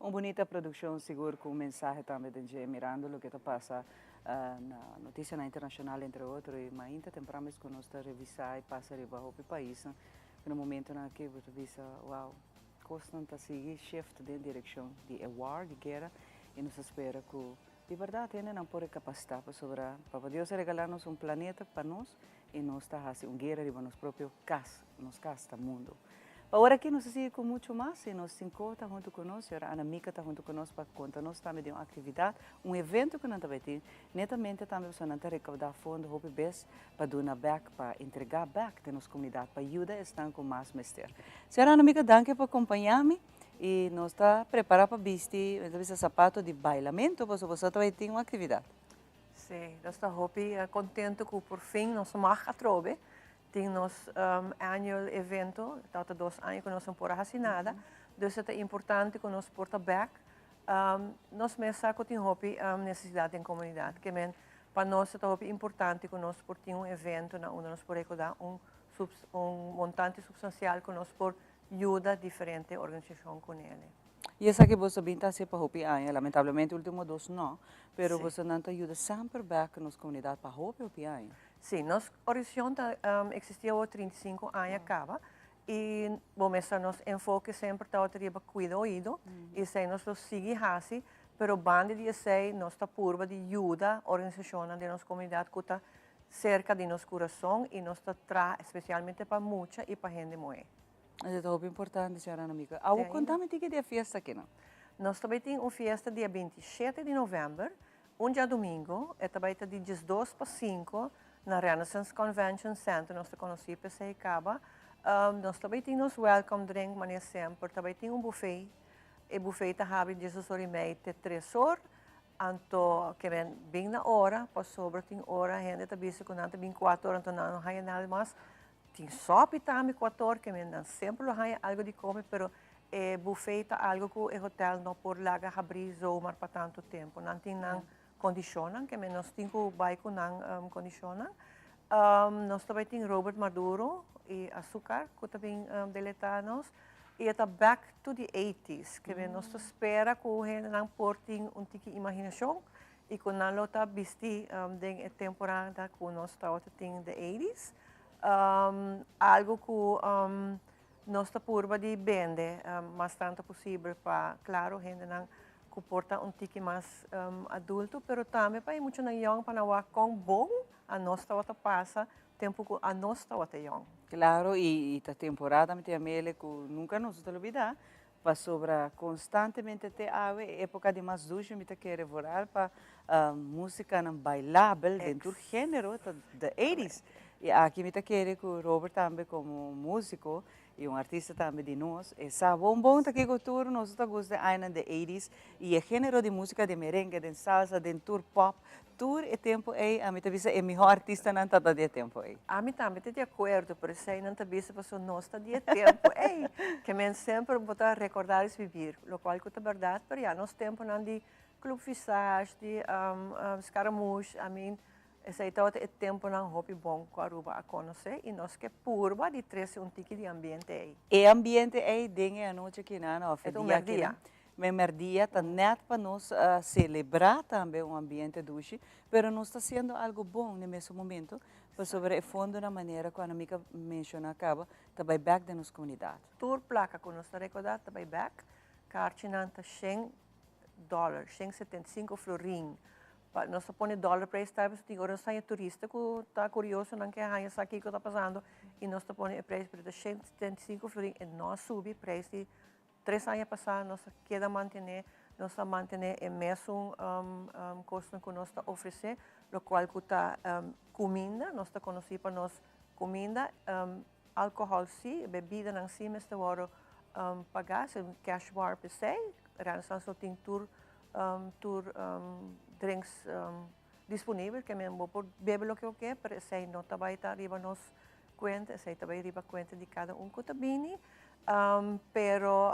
Un bunita produccion sigur cu un mensahe tambe den dje mirando loke ta pasa na noticianan internacional entre otro y mainta tempran mes cu nos ta revisa y pasa riba hopi paisnan cu na momentonan aki bo ta bisa wow cosnan ta sigui shift den direccion di e war di guera y nos ta spera cu di berdad hendenan por recapacita pasobra Papa Dios a regala nos un planeta pa nos y nos ta haci un guera riba nos propio cas, nos cas ta mundo. Pa ora aki nos ta sigui cu mucho mas y nos tin co ta hunto cu nos, señora Ana Mica ta hunto cu nos pa conta nos tambe di un actividad, un evento cu nan ta bay tin, netamente tambe pasobra nan ta recauda fondo hopi bes pa duna bek, pa entrega bek den nos comunidad, pa yuda esnan cu mas mester. Señora Ana Mica, danki pa acompaña mi y nos ta prepara pa bisti, mi ta bisa zapato di bailamento, pasobra boso ta bay tin un actividad. Sí, nos ta hopi contento cu por fin nos mag atrobe tin nos annual evento, tabata dos aña cu nos no por a haci nada, dus e ta importante cu nos por ta bek. Nos mes sa cu tin hopi necesidad den comunidad, ke men pa nos e ta hopi importante cu nos por tin un evento na unda nos por recorda un un montante substancial cu nos por yuda diferente organisacion cu nele. Y esaki boso bin ta haci pa hopi aña, lamentablemente ultimo dos no, pero bosonan ta yuda semper bek nos comunidad pa hopi hopi aña. Sí, nos organisacion ta existi awor 35 aña caba y bo mester nos enfoke semper tabata riba cuida oido y esey nos lo sigui haci. Pero banda di esei nos ta purba di yuda organisashonnan den nos komunidat ku ta serka di nos kurason i nos ta traha espesialmente pa mucha i pa hende muhé. Esei ta hopi importante, señora Anamika. Awo kontami tiki di e fiesta akinan. Nos ta bai tin un fiesta dia 27 di novèmber, un djadumingu, e ta bai ta di 12 pa 5 na Renaissance Convention Center, nos ta konosí p'esei kaba. Nos ta bai tin nos welcome drink manera semper, ta bai tin un buffet, e buffet ta habri diesdos or i mei te tres or, anto ke men bin na ora, pasobra tin ora hende ta bisa ku nan ta bin kuater or anto nan no haña nada mas, Tin sòpi tambe ku a tor ke men nan semper lo haña algu di kome pero e buffet ta algu ku e hotel no por laga habrí zomaar pa tantu tempu. Nan tin nan kondishonnan ke men nos tin ku bai ku nan kondishonnan. Nos ta bai tin Robert Maduro i Azúcar ku ta bin deletá nos i e ta back to the eighties ke men nos ta spera ku hendenan por tin un tiki imaginashon i ku nan lo ta bisti den e temporada ku nos tabata tin the eighties. Algu ku nos ta purba di bende mas tantu posibel pa, klaro, hendenan ku por ta un tiki mas adulto, pero tambe pa e muchanan yòn pa nan wak kon bon anos tabata pasa tempu ku anos tabata yòn. Klaro, i ta temporada mi ta yam'el ku nunka nos ta lubidá, Pasobra constantemente te awe e epoca di mas dushi mi ta kere vooral pa musicanan bailabel den tur genero ta the eighties. Y aki mi ta kere cu Robert tambe como musico y un artista tambe di nos e sa bon bon ta kico tur nos ta gusta e añanan de eighties y e genero di musica den merengue, den salsa, den tur pop Tur e tempu ei ami ta bisa e mihó artistanan ta ta di e tempu ei. Ami tambe ta di akuerdo, pero eseinan ta bisa pasobra nos ta di e tempu ei. Ke men semper bo ta rekordá es vivir, lokual ku ta bèrdat, pero ya nos tempunan di Club Visage, di Scaramouche, I mean, esei tabata e tempunan hopi bon ku Aruba a konosé i nos ke purba di trese un tiki di ambiente ei. E ambiente ei den e anochi akinan òf e dia akinan Me merdia ta net pa nos celebra tambe un ambiente dushi, pero nos ta haciendo algo bon n'e mesun momento, pasobra e fondonan manera cu Annemieke a menciona caba ta bay bek den nos comunidad. Tur placa cu nos ta recorda ta bay bek, kaarchinan ta shen dollar, 175 florin, pa nos ta pone dollar prijs tambe pasobra tin ora nos ta haña turista cu ta curioso nan ke haña sa kico ta pasando y nos ta pone e prijs pero ta 175 florin e no a subi prijs di Tres aña pasá nos a keda mantené, nos a mantené e mesun kosnan ku nos ta ofresé, lokual ku ta kuminda, nos ta konosí pa nos kuminda, alkohòl sí, bebidanan sí mester wòrdu pagá, si un cash bar p'esei, Renaissance lo tin tur tur drinks disponibel, ke men bo por bebe loke bo ke, pero esei no ta bai ta riba nos kuenta, esei ta bai riba kuenta di kada un ku ta bini. Pero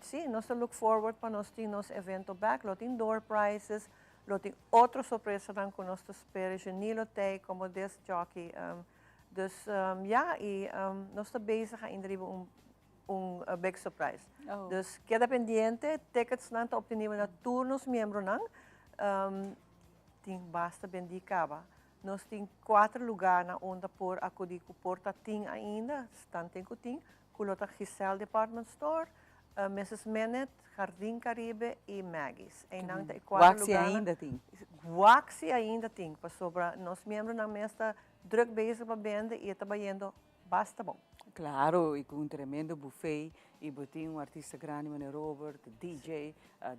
si, nos ta look forward pa nos tin nos evento back. Lo tin door prizes, lo tin otro sorpresanan ku nos ta spera. Janine lo t'ei komo disc jockey. Dus ya, i nos ta bezig ainda riba un un big surprise. Dus keda pendiente, ticketsnan ta obtenibel na tur nos miembronan. Tin basta bendí kaba. Nos tin kuater lugá na unda por akudí ku por ta tin ainda, tanten ku tin, ku lo ta Giselle Department Store, Mrs. Minute, Jardín Caribe i Maggie's. Einan ta e kuater Waxi lugánan. ainda tin. Waxi ainda tin, pasobra nos miembronan mes ta drùk bezig pa bende i e ta bayendo basta bon. Claro, y cu un tremendo buffet y bo tin un artista grandi manera Robert, DJ,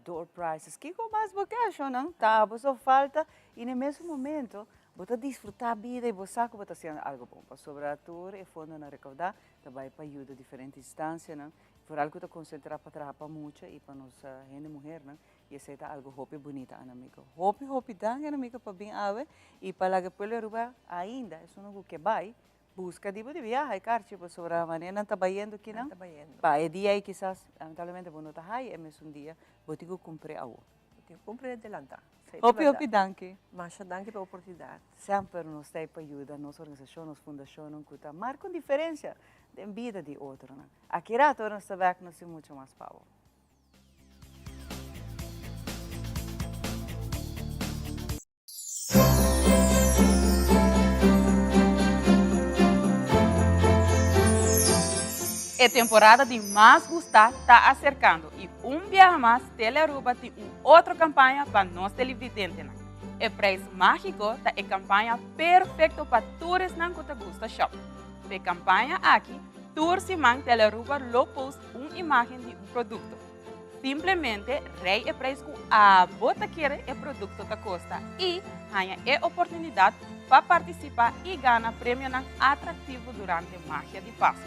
door prizes, kico mas bo ke ashonan? Ta bo so falta y na e mesun momento bo ta disfruta bida y bo sa cu bo ta haciendo algo bon pasobra tur e fondonan recauda ta bay pa yuda diferente instancianan, vooral cu ta concentra pa traha pa mucha y pa nos hende muhernan y esey ta algo hopi bunita Annemieke. Hopi hopi danki Annemieke pa bin awe y pa laga e pueblo di Aruba ainda esunnan cu ke bay Buska di bo di biaha e karchi pasobra manera nan ta bayendo kinan pa e dia ei kisas lamentablemente bo no ta haya e mesun dia bo tin ku kumpr'é awo. Bo tin ku kumpr'é adelantá. Hopi hopi danki. Masha danki pa e oportunidat. Semper nos ta ei pa yuda nos organisashon, nos fundashonnan ku ta marka un diferensia den bida di otronan. Aki rato ora nos ta bèk nos tin mucho mas pa bo. E temporada di mas gusta ta acercando y un biaha mas Telearuba tin un otro campaña pa nos televidentenan. E prijs magico ta e campaña perfecto pa tur esnan cu ta gusta shop. P'e campaña aki, tur siman Telearuba lo post un imagen di un producto. Simplemente rei e prijs cu abo ta kere e producto ta costa y haña e oportunidad pa participa y gana premionan atractivo durante Magia di Pasco.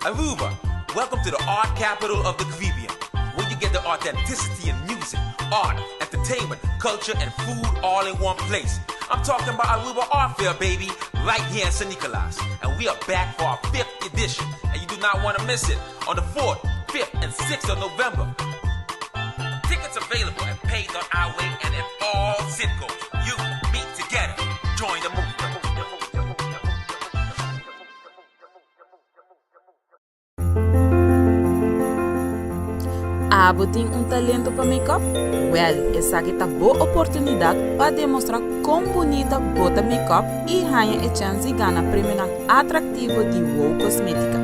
Aruba, welcome to the art capital of the Caribbean, where you get the authenticity in music, art, entertainment, culture, and food all in one place. I'm talking about Aruba Art Fair, baby, right here in San Nicolas. And we are back for our fifth edition, and you do not want to miss it on the 4th, 5th, and 6th of November. Tickets available at pay.iway and at all Citgos. You, me, together. Join the movement. Abo tin un talento pa make-up? Wel, esaki ta bo oportunidad pa demostra con bunita bo ta make-up y haña e chens di gana premionan atractivo di Wow Cosmetica.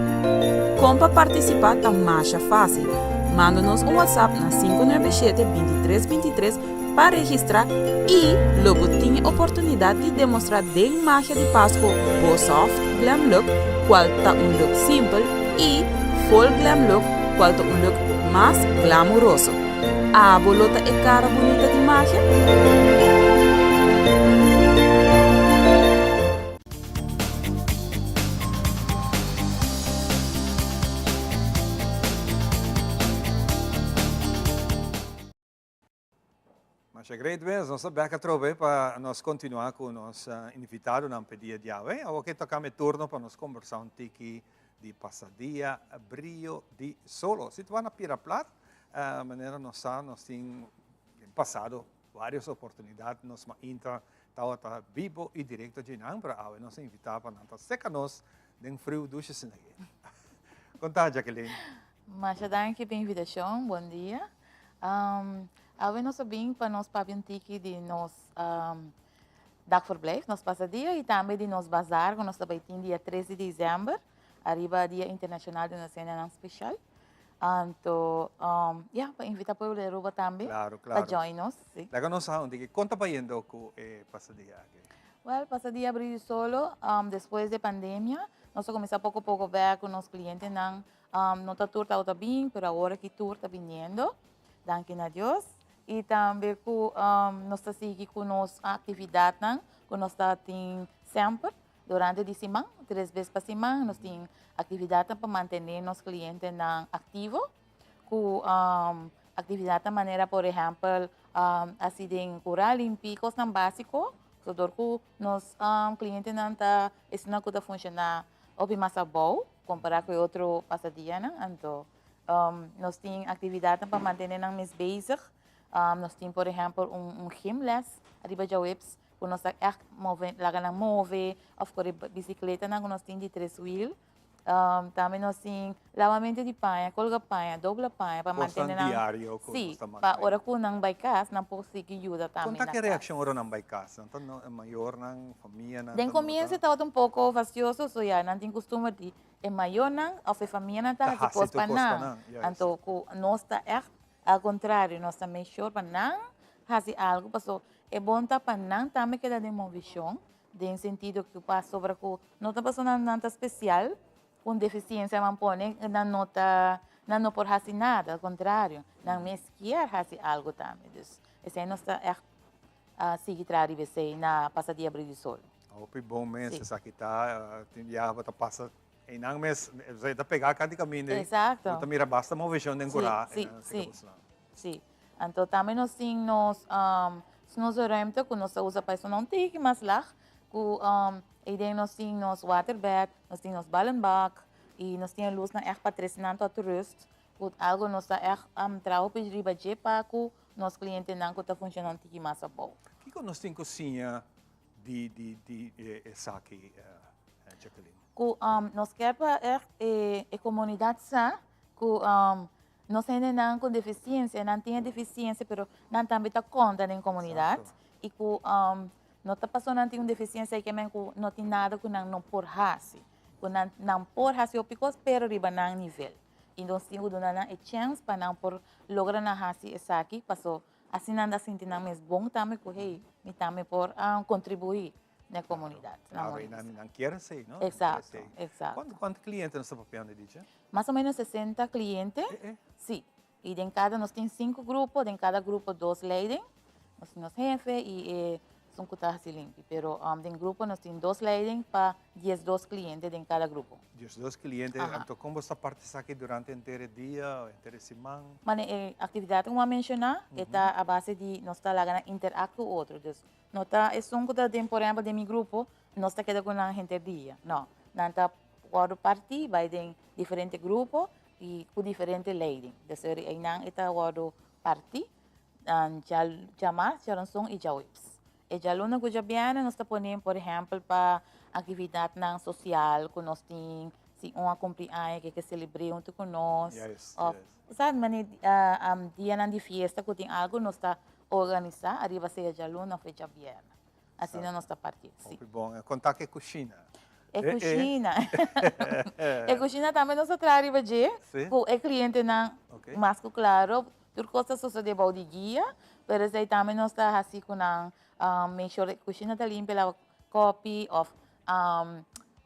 Con pa participa ta masha facil. Manda nos un WhatsApp na 597 23 23 pa registra y lo bo tin e oportunidad di demostra den Magia di Pasco bo soft glam look cual ta un look simpel y full glam look cual ta un look mas glamuroso. Abo lo ta e cara bunita di magia? Masha great mes, nos ta bek atrobe pa nos continua cu nos invitadonan p'e dia di awe. Awor ke toca mi turno pa nos combersa un tiki di Pasadia Brio di Solo. Situa na Pira Plat, manera nos sa nos tin den pasado varios oportunidad nos mainta tawata bibo y directo djinan, pero awe nos a invita pa nan ta seca nos den friu dushi asina aki. Con ta Jacqueline? Masha danki p'e invitacion, bon dia. Awe nos a bin pa nos papia un tiki di nos dagverblijf, nos pasadia y tambe di nos bazaar cu nos ta bay tin dia tres di december ariba Dia Internacional di nos Hendenan Special. Anto, ya, pa invita pueblo di Aruba tambe pa join nos. Laga nos sa un tiki, con ta bayendo cu e pasadia aki? Well, pasadia Brio di Solo, despues di pandemia, nos a cuminsa poco poco bek cu nos clientenan. No ta tur tabata bin, pero awor aki tur ta biniendo, danki na Dios. Y tambe cu nos ta sigui cu nos actividadnan cu nos ta tin semper durante di siman, tres bes pa siman nos tin actividadnan pa mantene nos clientenan activo cu actividadnan manera por ehempel haci den cura limpi, cosnan basico, so dor cu nos clientenan ta esnan cu ta funciona hopi mas abou. Kompará ku e otro pasadianan, anto nos tin aktividatnan pa mantené nan mes bezig. Nos tin por ehèmpel un gymles ariba djaweps ku nos ta ègt move, laga nan move òf kore bisikletanan ku nos tin di tres wiel. Tambe nos tin lavamentu di paña, kolga paña, dobla paña pa mantené nan. Kosnan diario ku Sí, nos ta pa mantené. ora ku nan bai kas nan por sigui yuda tambe Kon ta na ki kas. reakshon ora nan bai kas? Nan ta mayornan? Famianan Den ta nota. comienzo tabata un poco fastioso, so ya nan tin costumber di e mayornan of e famianan ta Ta haci haci cos tur pa cos pa nan. nan, juist. Anto cu nos ta echt al contrario, nos ta make sure pa nan haci algo paso e bon ta pa nan tambe keda den movicion, den sentido cu pasobra cu no ta pasobra nan nan ta special, cu un deficiencia nan pone nan no ta nan no por haci nada, al contrario, nan mes kier haci algo tambe. Dus esey nos ta echt a sigui traha riba esei na pasa dia Brio di Sol. Hopi bon mes esaki ta, tin biaha bo ta pasa einan mes, esei ta pega kant di kaminda ei, Exacto. bo ta mira basta moveshon den kura Sí, einan sí, seka bo sla. sí. Anto tambe nos tin nos nos ruimte ku nos ta usa pa esnan un tiki mas lag, ku eiden nos tin nos waterbed, nos tin nos ballenbak i nos tin e lusnan ègt pa trese nan tot rust, ku algo nos ta ègt traha hopi riba dje pa ku Nos clientenan cu ta funciona un tiki mas abou. Kico nos tin cu siña di di di esaki, Jacqueline? Cu nos kier pa echt e comunidad sa cu. Nos hendenan ku defisiensia, nan tin e defisiensia pero nan tambe ta konta den komunidat i ku no ta pasobra nan tin un defisiensia ke men ku no tin nada ku nan no por hasi. Ku nan nan por hasi hopi kos pero riba nan nivel. I nos tin ku duna nan e chèns pa nan por logra nan hasi esaki paso asina nan ta sinti nan mes bon tambe ku hey mi tambe por kontribuí na e komunidat. Klaro, i nan nan kier esei, no? Eksakto, eksakto. Kuantu kuantu kliente nos ta papiando di dje? Mas o menos 60 cliente. Sí. Y den cada, nos tin cinco grupo, den cada grupo dos leiding. Nos tin nos jefe y e esun cu ta haci limpi. Pero um, den grupo nos tin dos leiding pa 12 cliente den cada grupo. 12 cliente, Aha. anto con bo ta parti esaki durante henter e dia, henter e siman? Mane e actividad cu bo a menciona, e ta a base di nos ta laga nan interact cu otro. Dus no ta esun cu ta den, por ehempel, den mi grupo, nos ta keda cu nan henter dia. No, nan ta Wòrdu partí bai den diferente grupo i ku diferente leiding. Des eri einan e ta wòrdu partí djamars, djaranson i djaweps. E djaluna ku djabièrnè nos ta pone por ehèmpel pa aktividatnan sosial ku nos tin, si un a kumpli aña ke ke selebr'é huntu ku nos òf sa manera dianan di fiesta ku tin algu nos ta organisá ariba sea djaluna òf e djabièrnè. Asina nos ta partí, sí. Hopi bon. E konta ku e kushina. E kushina. E kushina tambe nos ta traha riba dje. Sí. Ku e klientenan mas ku klaro. Tur kos ta sosodé bou di guia, pero esei tambe nos ta hasi ku nan make sure e kushina ta limpia, laba kòpi òf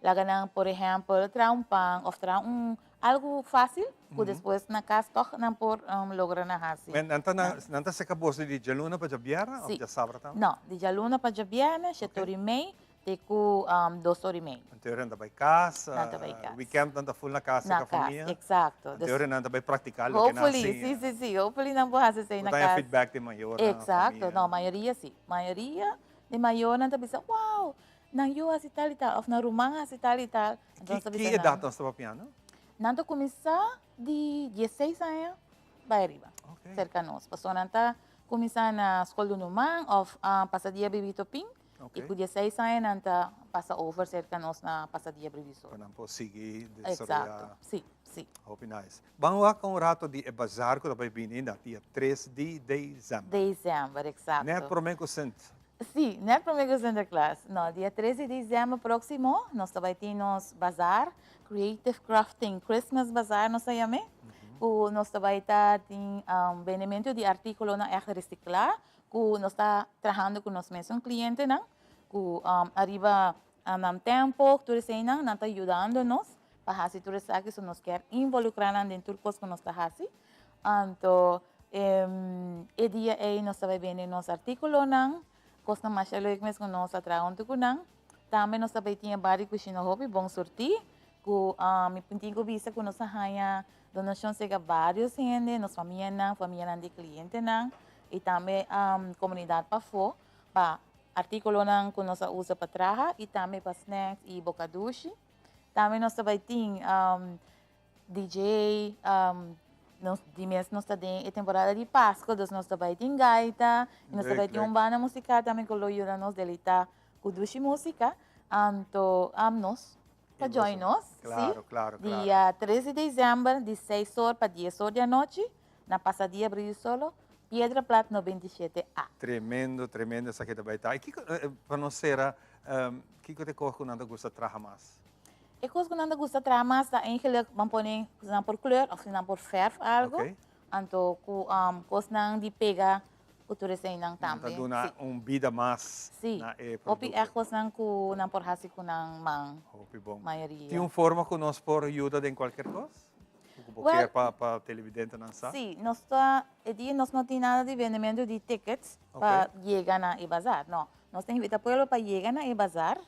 laga nan por ehèmpel traha un pan òf traha un algu fásil ku despues na kas tòg nan por logra na hasi. Men nan ta nan ta seka boso di djaluna pa djabièrnè òf djasabra tambe? No, di djaluna pa djabièrnè shete ora i mei te ku dos ora i mei. Anto ora nan ta bai kas, Nan ta bai kas. weekend nan ta ful na kas Na seka kas, famia. eksakto. Anto ora nan ta bai praktiká loke nan a Hopefully, siña. si, si, si, hopefully nan por hasi esei Bo na ta haña kas. feedback di mayornan, famia. Eksakto, no, mayoria si. Mayoria di mayornan ta bisa, wow, Nan yu hasi tal i tal òf nan ruman hasi tal i tal. Anto nos ta Ki bisa nan. edat nos ta papiando? Nan ta kuminsá di dieseis aña bai ariba serka nos. Pasobra nan ta kuminsá na skol di un ruman òf Pasadia Bibi Topin i ku dieseis aña nan ta pasa over serka nos na Pasadia Brivisor. Pa nan por sigui desaroyá. Eksakto, si, si. Hopi nice. Ban wak un rato di e bazar ku ta bai bini na dia tres di desèmber. Desèmber, eksakto. Nèt promé ku Sint. Sí, nèt promé ku Sinterklaas. No, dia tres di desèmber próksimo nos ta bai tin nos bazar, Creative Crafting Christmas Bazaar nos ta yam'é, ku nos ta bai ta tin bendementu di artíkulonan ègt resiklá ku nos ta trahando ku nos mesun klientenan ku ariba nan tempo, tur eseinan nan ta yudando nos pa hasi tur esaki, so nos kier involukrá nan den tur kos ku nos ta hasi. Anto e dia ei nos ta bai bende nos artíkulonan, kosnan masha leuk mes ku nos a traha huntu ku nan. Tambe nos ta bai tin e bar di kushina hopi bon surtí, ku mi tin ku bisa ku nos a haña donashon serka vários hende, nos famianan, famianan di klientenan i tambe komunidat pafó pa artíkulonan ku nos a usa pa traha i tambe pa snacks i bokadushi. Tambe nos ta bai tin DJ, nos di mes nos ta den e temporada di Pasco, dus nos ta bai tin gaita, y nos ta bai tin un banda musical tambe cu lo yuda nos deleita cu dushi musica. Anto nos ta join nos, Claro, si, claro, claro. dia 3 di december di 6 or pa 10 or di anochi na Pasadia Brillo Solo, Piedra Plat 97A. Tremendo, tremendo esaki ta bai ta. Y kico, pa nos cera, kico ta e cos cu nan ta gusta traha mas? E kos ku nan ta gusta traha mas ta eigenlijk ban pone si nan por kleur of si nan por verf algo. Oké. Anto ku kosnan di pega ku tur eseinan Nan ta tambe. duna Sí. un bida mas Sí. na e Hopi produkto. ègt kosnan ku nan por hasi ku nan man. Hopi bon. Mayoria. Tin un forma ku nos por yuda den kualkier kos? Ku bo Well, kier pa pa televidentenan sa? Sí, nos ta, e dia nos no tin nada di bendementu di tickets pa yega na e bazar, no. Nos ta invita pueblo pa yega na e bazar.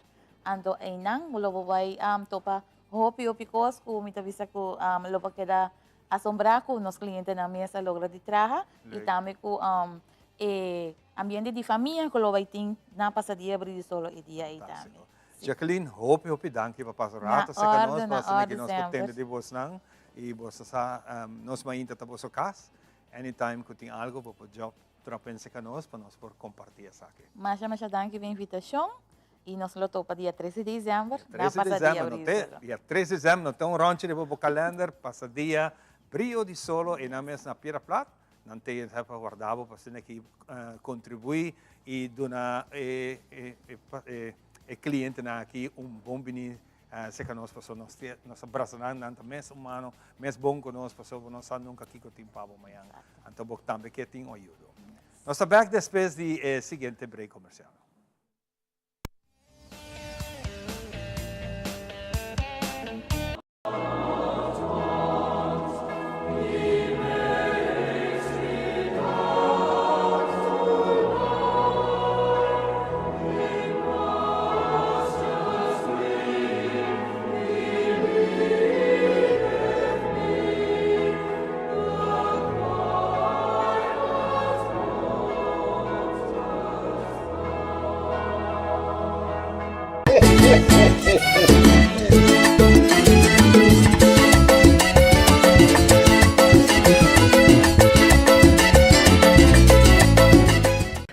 Anto einan lo bo bai topa hopi hopi kos ku mi ta bisa ku lo bo keda asombrá ku nos klientenan mes a logra di traha i tambe ku e ambiente di famia ku lo bai tin na Pasadia Bri di Solo e dia ei tambe. Jacqueline, hopi hopi danki pa pasa rato serka nos, pa asina ki nos por tende di bosnan i bo sa sa nos mainta ta boso kas, anytime ku tin algo bo por djòp trapen serka nos pa nos por kompartí esaki. Masha masha danki pa e invitashon. I nos lo topa dia tres di december na Tres di Pasadia december, no te, Brizolo. dia tres di december, no te un ronchi riba bo kalender, Pasadia. Brio di Solo e nan mes na Piedra Plat. Nan te ta pa warda bo pa asina ki contribui y duna e e clientenan aki un bon bini cerca nos pasobra nos te nos ta brasa nan, nan ta mes humano, mes bon cu nos pasobra bo no sa nunca kico tin pa bo mañan. Anto bo tambe ke tin un ayudo. Nos ta bek despues di e siguiente break comercial.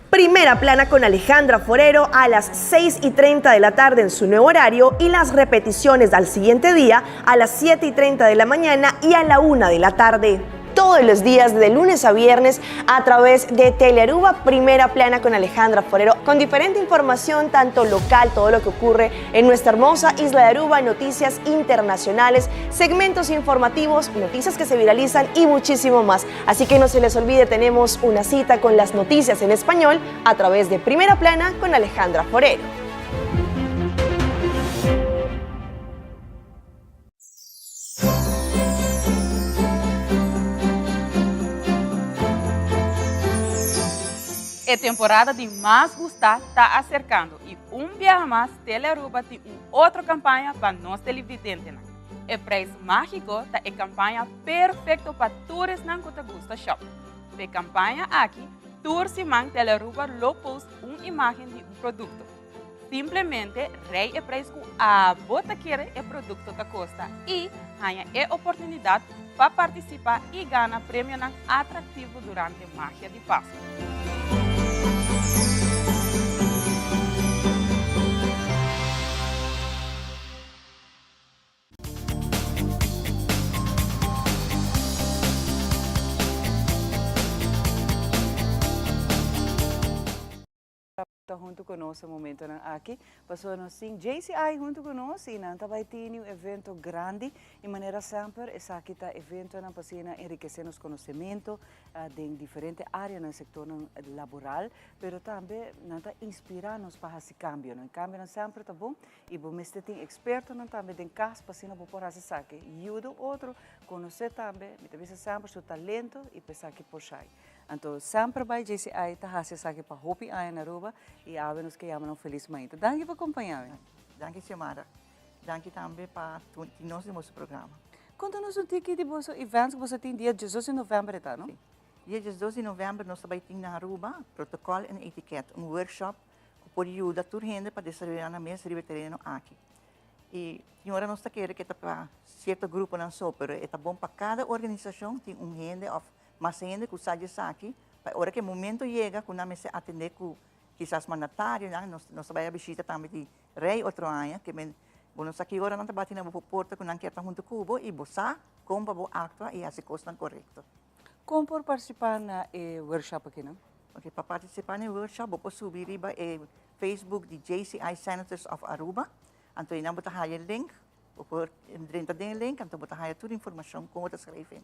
Primera Plana con Alejandra Forero a las 6 y 30 de la tarde en su nuevo horario y las repeticiones al siguiente día a las 7 y 30 de la mañana y a la 1 de la tarde todos los días de lunes a viernes a través de Telearuba Primera Plana con Alejandra Forero, con diferente información, tanto local, todo lo que ocurre en nuestra hermosa isla de Aruba, noticias internacionales, segmentos informativos, noticias que se viralizan y muchísimo más. Así que no se les olvide, tenemos una cita con las noticias en español a través de Primera Plana con Alejandra Forero. E temporada di mas gustá ta aserkando i un biaha mas Telearuba tin un otro kampaña pa nos televidentenan. E Prijs Mágiko ta e kampaña perfekto pa tur esnan ku ta gusta shòp. P'e kampaña aki, tur siman Telearuba lo post un imágen di un produkto. Simplemente rei e prijs ku abo ta kere e produkto ta kosta i haña e oportunidat pa partisipá i gana premionan atraktivo durante Magia di Pasku. Ta hunto cu nos e momentonan aki, pasobra nos tin JCI hunto cu nos y nan ta bay tini un evento grandi y manera semper esaki ta eventonan pa asina enriquece nos conocemento den diferente areanan, sectornan laboral, pero tambe nan ta inspira nos pa haci cambionan. Cambionan semper ta bon y bo mester tin expertonan tambe den cas pa asina bo por haci esaki, yuda un otro, conoce tambe, mi ta bisa semper su talento y pa esaki por shine. Anto semper bai JCI ta hasi esaki pa hopi aña na Aruba y awe nos ke yama nan felis mainta. Danki pa compaña mi. Danki Xiomara. Danki tambe pa tin nos den boso programa. Conta nos un tiki di boso events cu boso tin dia diesdos di november e ta, no? Si. Dia diesdos di november nos ta bai tin na Aruba Protocol en Etiket, un workshop cu por yuda tur hende pa desaroya nan mes riba e tereno aki. Y tin ora nos ta kere cu e ta pa cierto gruponan so, pero e ta bon pa cada organisacion tin un hende of Mas hende ku sa djesaki, pa e ora ku e momento yega ku nan mester atendé ku kisas mandatarionan, nos nos ta bai a bishita tambe di rei otro aña, ke men bo no sa ki ora nan ta bati na bo porta ku nan kier ta huntu ku bo i bo sa kon pa bo aktua i hasi kosnan korekto. Kon por partisipá na e workshop akinan? Oke, pa partisipá na e workshop bo por subi riba e Facebook di JCI Senators of Aruba, anto einan bo ta haya e link, bo por drenta den e link anto bo ta haya tur informashon kon bo ta skrefi.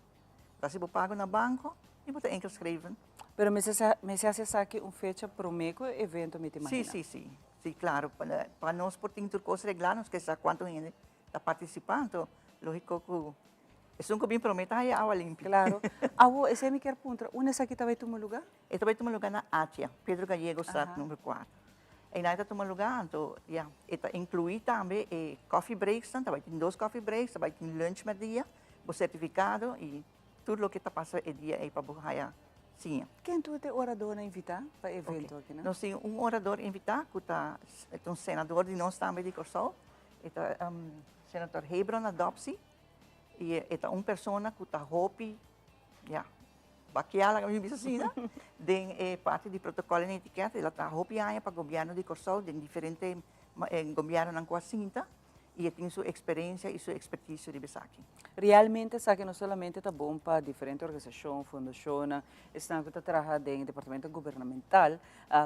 Ta si bo pago na banco y bo ta ingeschreven. Pero mester sa mester haci esaki un fecha prome cu e evento mi ta imagina. Si, si, si. Si, claro. Pa nos por tin tur cos regla nos ke sa cuanto hende ta participa. Anto logico cu esun cu bin prome ta haya awa limpi. Claro. Awo esey mi kier puntra, unda esaki ta bay tuma luga? E ta bay tuma luga na Atia, Pedro Gallego straat number kuater. Einan e ta tuma luga, anto ya, e ta inclui tambe e coffee breaksnan, ta bay tin dos coffee breaks, ta bay tin lunch merdia. bo sertifikado i tur loke ta pasa e dia ei pa bo haya siña. Ken tur ta e oradornan invitá pa e evento aki nan? Nos tin un orador invitá ku ta un senador di nos tambe di Kòrsou, e ta Senator Hebron Adoptie i e ta un persona ku ta hopi ya bakiá laga mi bisa asina den e parti di protokòl en etikèt. El a traha hopi aña pa gobièrnu di Kòrsou den diferente gobièrnunan ku a sinta. i e tin su eksperensia i su ekspertisio riba esaki. Realmente esaki no solamente ta bon pa diferente organisashon, fundashonnan, esnan ku ta traha den departamento gubernamental,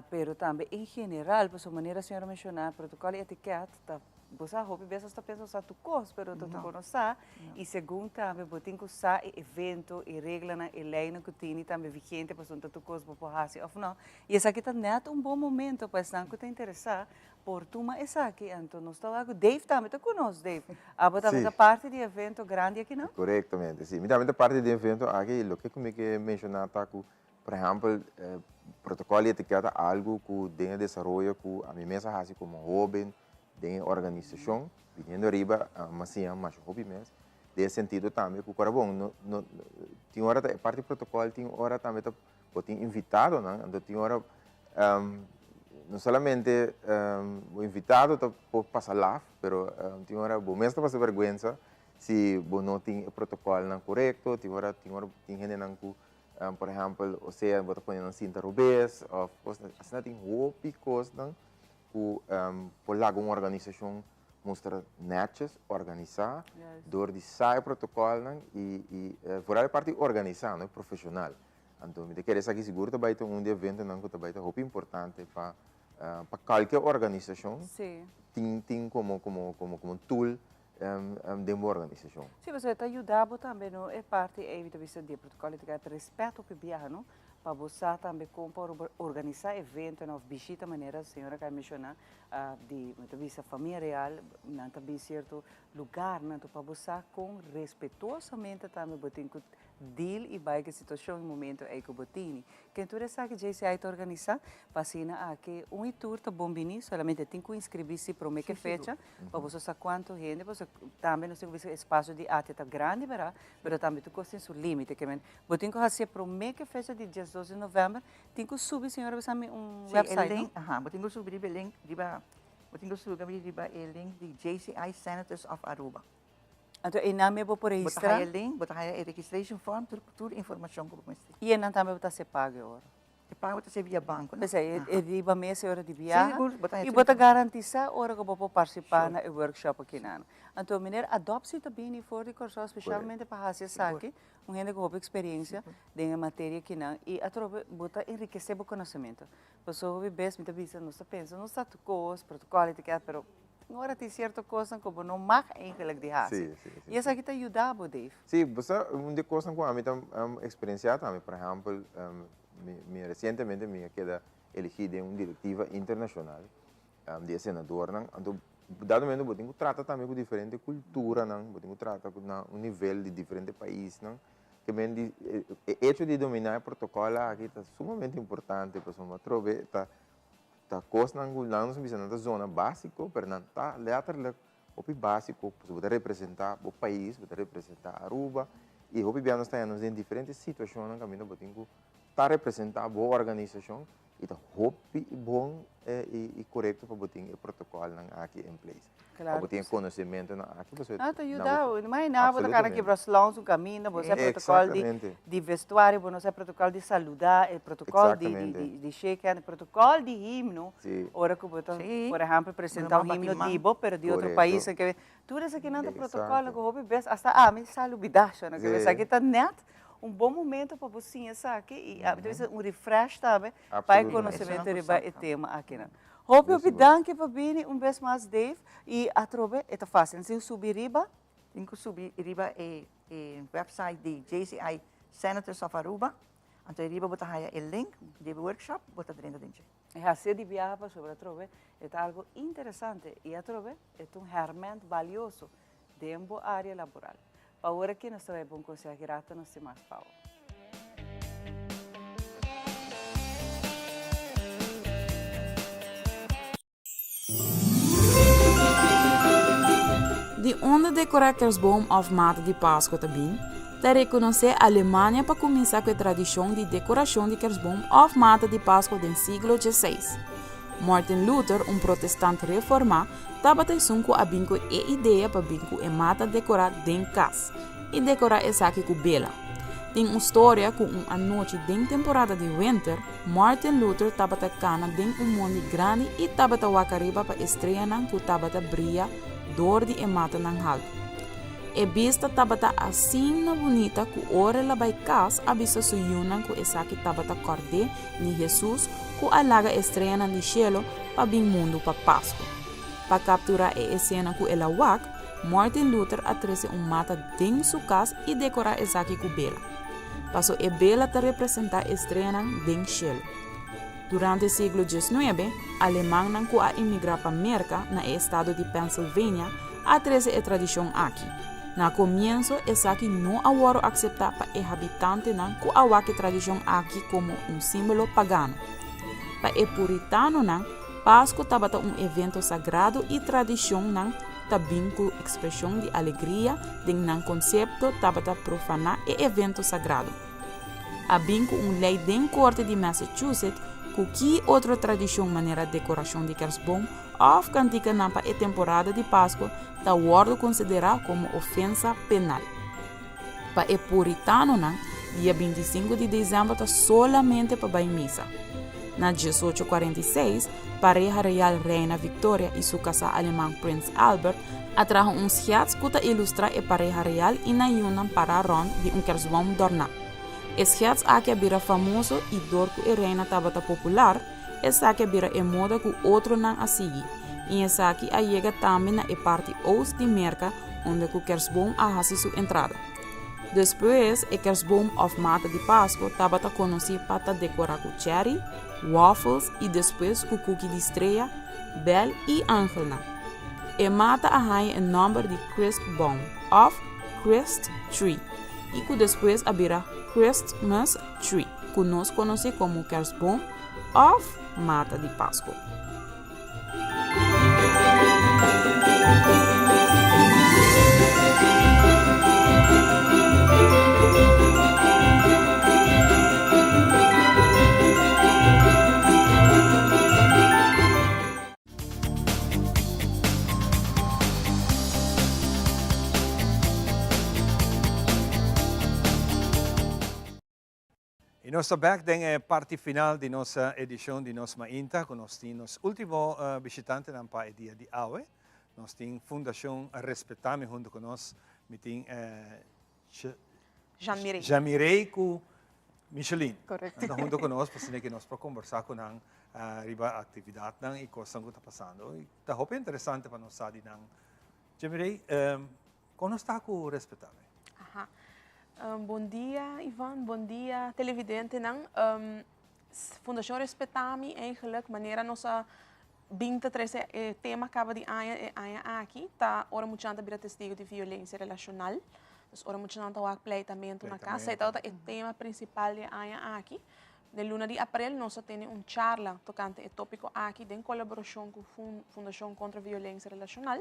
pero tambe en general, pasobra manera señor a menshoná, protokòl i etikèt ta, bo sa hopi bes nos ta pensa nos sa tur kos, pero ta tur kos no sa, i segun tambe bo tin ku sa e evento, e reglanan, e leinan ku tini tambe vigente pasobra no ta tur kos bo por hasi òf no. I esaki ta nèt un bon momento pa esnan ku ta interesá por tuma esaki. Anto nos ta wak ku Dave tambe ta ku nos. Dave, abo tambe ta parti di e evento grandi aki, no? Korektamente, si. Mi tambe ta parti di e evento aki i loke ku mi ke menshoná ta ku, por ehèmpel, protokòl i etikèt ta algu ku den e desaroyo ku ami mes a hasi komo hóben den e organisashon, biniendo ariba, mi a siña masha hopi mes. Den e sentido tambe ku kora bon, no, no, tin ora ta e parti protokòl, tin ora tambe ta Bo tin invitadonan, anto tin ora no solamente bo invitado ta por pasa laf, pero tin ora bo mes ta pasa bergwensa si bo no tin e protocolnan corecto, tin ora tin ora tin hendenan cu por ehempel osea bo ta pone nan sinta robes of cosnan asina tin hopi cosnan cu por laga un organisacion mustra netjes, organisa, door di sa e protocolnan y y vooral e parti organisa no, profesional. Anto mi ta kere esaki sigur ta bai ta un di eventonan ku ta bai ta hopi importante pa pa kalke organisashon tin tin komo komo komo komo tool den bo organisashon. Sí, pasobra e ta yuda bo tambe no e parti ei mi ta bisa di e protokòl e ta keda respèt hopi biaha no pa bo sa tambe kon pa organisá eventonan òf bishita manera señora ka a menshoná di mi ta bisa famia real nan ta bin sierto lugarnan anto pa bo sa kon respetuosamente tambe bo tin ku deal i bai ku e situashon i momento ei ku bo tini. Ken tur esaki JCI ta organisá pa asina aki un i tur ta bon bini, solamente tin ku inskribí si promé ku e fecha pa boso sa kuantu hende, pasobra tambe nos tin ku bisa espasio di arte ta grandi bera, pero tambe tur kos tin su límite. Ke men bo tin ku hasié promé ku e fecha di diesdos di novèmber, tin ku subi señora bisa mi un Sí, e wèpsait, no? link, aha, bo tin ku subi riba e link riba, bo tin ku subi riba e link di JCI Senators of Aruba. Anto einan me bo por Bo ta registra? haya link, bo ta haya e registration form, tur tur informacion cu bo mester. Y einan tambe bo ta haci pago e ora? E pago ta ser via banco, no? P'esei, e riba mes e ora di biaha. Sigur, bo ta haya Y bo ta tur garantisa ora cu bo por participa Sure. na e workshop akinan. Anto meneer Adoptie ta bini for di Corsou specialmente pa haci esaki, un hende cu hopi experiencia den e materia akinan y atrobe bo ta enrikece bo conocemento. Pasobra hopi bes mi ta bisa nos ta pensa nos ta tur cos, protocol y ta keda, pero Tin ora tin cierto cosnan cu bo no mag eigenlijk di haci. Sí, sí, sí, Y esaki ta yuda bo, Dave. Sí, bo sa un di e cosnan cu ami ta experiencia tambe, por ehempel, mi, mi recientemente mi a keda eligi den un directiva internacional di e senadornan, anto dado momento bo tin cu trata tambe cu diferente culturanan, bo tin cu trata cu na un nivel di diferente paisnan, ke men di e hecho di domina e protocol aki ta sumamente importante pasobra atrobe ta Ta kosnan ku nan nos a bisa nan ta zona básiko, pero nan ta lèterlik hopi básiko, pasobra bo ta representá bo pais, bo ta representá Aruba, i hopi bia nos ta haña nos den diferente situashonnan kaminda bo tin ku ta representá bo organisashon i ta hopi bon i korekto pa bo tin e protokòlnan aki en place. Claro Pa bo tin e cu si. conocimento nan aki pasobra No, ta nan yuda bo bo. Imagina bo ta cana kibra slons un caminda, bo sa e protocol di Exactamente. di vestuario, bo no sa e protocol di saluda, e protocol di di Exactamente. di di shake hand, e protocol di himno, Si. ora cu bo ta, Si. por ehempel, presenta un Bo no himno bati man. di bo, pero di otro Correcto. pais, ke tur esakinan ta protocolnan Exacto. cu hopi bes hasta ami sa lubida, shona, ke Si. esaki ta net un bon momento pa bo siña esaki y a bisa un refresh tambe pa e Absolutamente. conocimento riba e tema akinan. Hopi hopi danki pa bini un bes mas Dave y atrobe e ta facil sin subi riba. Tin cu subi riba e website di JCI Senators of Aruba anto ariba bo ta haya e link di e workshop bo ta drenta den dje. E haci di biaha pasobra atrobe e ta algo interesante y atrobe e ta un herment balioso den bo area laboral. Pa ora aki nos ta bai bon conseho aki rato nos tin mas pa bo. Di unda dekorá kersboom òf mata di Paskua ta bin? Ta rekonosé Alemania pa kuminsá ku e tradishon di dekorashon di kersboom òf mata di Paskua den siglo dieseis. Martin Luther, un protestant reformá, tabata esun ku a bin ku e idea pa bin ku e mata dekorá den kas i dekorá esaki ku bela. Tin un storia ku un anochi den temporada di winter, Martin Luther tabata kana den un mondi grandi i tabata wak ariba pa e streanan ku tabata bria. dor di e matanan haltu. E bista tabata asina bunita ku ora el a bai kas a bisa su yunan ku esaki tabata kòrd'é di Hesus ku a laga e streanan di shelu pa bin mundu pa Pasku. Pa kapturá e esena ku el a wak, Martin Luther a trese un mata den su kas i dekorá esaki ku bela. Paso e bela ta representá e streanan den shelu. Durante siglo diesnuebe, alemannan ku a imigrá pa Merka na e estado di Pennsylvania a trese e tradishon aki. Na komienso esaki no a wòrdu akseptá pa e habitantenan ku a wak e tradishon aki komo un símbolo pagano. Pa e puritanonan, Pasku tabata un evento sagrado i tradishonnan ta bin ku ekspreshon di alegria den nan konsepto tabata profaná e evento sagrado. A bin ku un lei den korte di Massachusetts ku ki otro tradishon manera dekorashon di kersboom òf kantikanan pa e temporada di Pasku ta wòrdu konsiderá komo ofensa penal. Pa e puritanonan, dia bintisinku di desèmber ta solamente pa bai misa. Na diesocho kuarenta i seis, pareha real Reina Victoria i su kasá aleman Prins Albert a traha un schets ku ta ilustrá e pareha real i nan yunan pará rònt di un kersboom dòrná. E schets aki a bira famoso i dor ku e reina tabata popular, esaki a bira e moda ku otronan a sigui i esaki a yega tambe na e parti oost di Merka unda ku kersboom a hasi su entrada. Despues e kersboom òf mata di Pasko tabata konosí pa ta dekorá ku cherry, waffles i despues ku kuki di strea, bèl i angelnan. E mata a haña e nòmber di Christbaum òf Christ tree i ku despues a bira Christmas tree ku nos konosé komo kersboom òf mata di Pasko. Y nos ta bek den e parti final di nos edicion di Nos Mainta cu nos tin nos ultimo bishitantenan pa e dia di awe. Nos tin Fundacion Respetami hunto cu nos. Mi tin Jean Mirey. Jean Mirey cu Micheline. Correcto. Nan ta hunto cu nos pa asina cu nos por conversa cu nan riba actividadnan y cosnan cu ta pasando. Y ta hopi interesante pa nos sa di nan. Jean Mirey, Kon nos ta ku Respetami? Aha. Bon dia Ivan, bon dia televidentenan. Fundashon Respetami eigenlijk manera nos a bin ta trese e tema kaba di aña e aña aki ta ora muchanan ta bira testigo di violensia relashonal. Dus ora muchanan ta wak pleitamento na kas. Esei tabata e tema prinsipal di e aña aki. Den luna di aprel nos a tene un charla tokante e topiko aki den kolaborashon ku Fundashon Kontra Violensia Relashonal.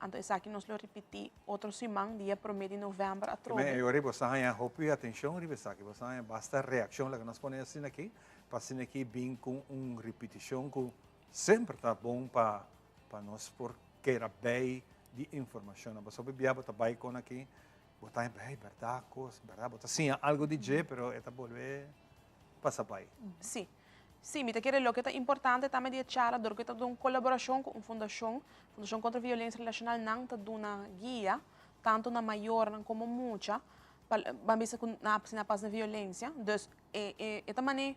Anto esaki nos lo ripití otro siman, dia promé di novèmber atrobe. Primer, Yori, bo sa haña hopi atenshon riba esaki. Bo sa haña basta reakshon, laga nos pone asina aki, pa asina aki bin ku un ripitishon ku semper ta bon pa pa nos por keda bei di informashonnan. Pasobra hopi bia bo ta bai kon aki, bo ta haña, hey, bèrdat kos, bèrdat, bo ta siña algu di dje, pero e ta bolbe pasa bai. Sí. Sí, mi ta kere loke ta importante tambe di e charla dor ku e ta dun kolaborashon ku un fundashon, Fundashon Kontra Violensia Relashonal, nan ta duna guia tantu na mayornan komo mucha pa ban bisa ku nan si nan a pasa den violensia. Dus e e e ta manera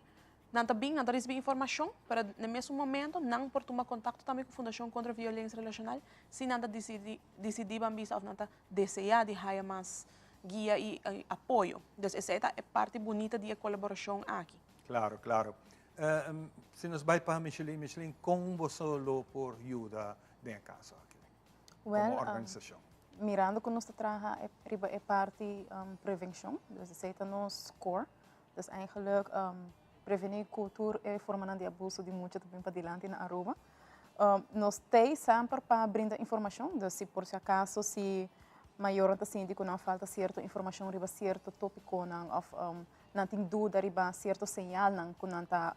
nan ta bin, nan ta risibí informashon, pero na e mesun momento nan por tuma kontakto tambe ku Fundashon Kontra Violensia Relashonal si nan ta disidí disidí ban bisa òf nan ta deseá di haya mas guia i apoyo. Dus esei ta e parti bunita di e kolaborashon aki. Claro, claro. Si nos bai pa Micheline, Micheline, con boso lo por yuda den e caso aki? Well, como organisacion. Mirando cu nos ta traha riba e parti prevencion, dus esey ta nos core. Dus eigenlijk preveni cu tur e formanan di abuso di mucha ta bin padilanti na Aruba. Nos t'ey semper pa brinda informacion, dus si por si acaso si mayornan ta sinti cu nan falta cierto informacion riba cierto topiconan of nan tin duda riba cierto señalnan cu nan ta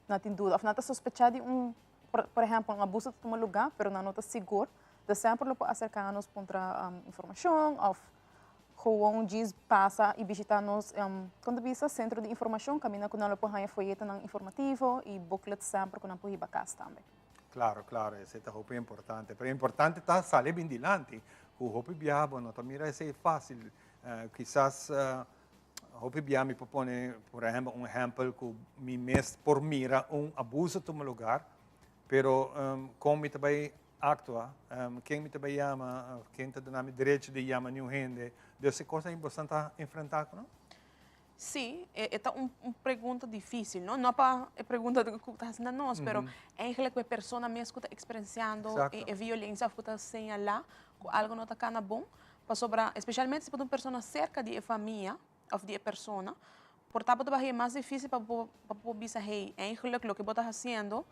nan tin duda of nan ta sospecha di un por ehempel un abuso ta tuma luga pero nan no ta sigur dus semper lo por acerca nos puntra informacion of gewoon djis pasa y bishita nos con ta bisa centro di informacion caminda cu nan lo por haya foyetonan informativo y booklets semper cu nan por hiba cas tambe. Claro, claro, esey ta hopi importante. Pero importante ta sali bin dilanti, cu hopi biaha bo no ta mira esey facil. Kisas hopi biaha mi por pone, por ehempel, un ehempel cu mi mes por mira un abuso tuma lugar, pero con mi ta bay actua, ken mi ta bay yama, ken ta duna mi derecho di yama niun hende. Dus e cosnan boso ta enfrenta cu nan? Sí, e ta un pregunta difícil, no? No pa e pregunta ku ta hasi na nos, pero eigenlijk pa e persona mes ku ta eksperensiando e violensia òf ku ta señalá ku algu no ta kana bon, pasobra espesialmente si bo ta un persona serka di e famia òf di e persona, por ta bo ta bai mas difícil pa bo pa bo bisa hey, eigenlijk loke bo ta hasiendo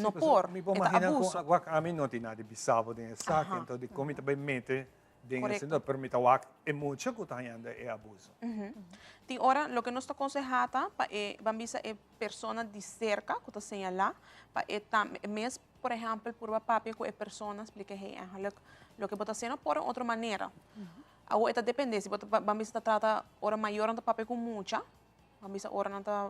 no por, Mi por e ta imagina ku abuso. wak ami no tin nada di bisa bo den esaki, enton dikon mi ta bai mete Den e sentido, pero mi ta wak e mucha ku ta hañando e abuso. Tin ora loke nos ta konsehá ta pa e ban bisa e persona di serka ku ta señalá pa e tambe e mes por ehèmpel purba papia ku e persona splika hey eigenlijk loke bo ta hasiendo por un otro manera. Awor e ta depende si bo ta ban bisa ta trata ora mayornan ta papia ku mucha Ban bisa ora nan ta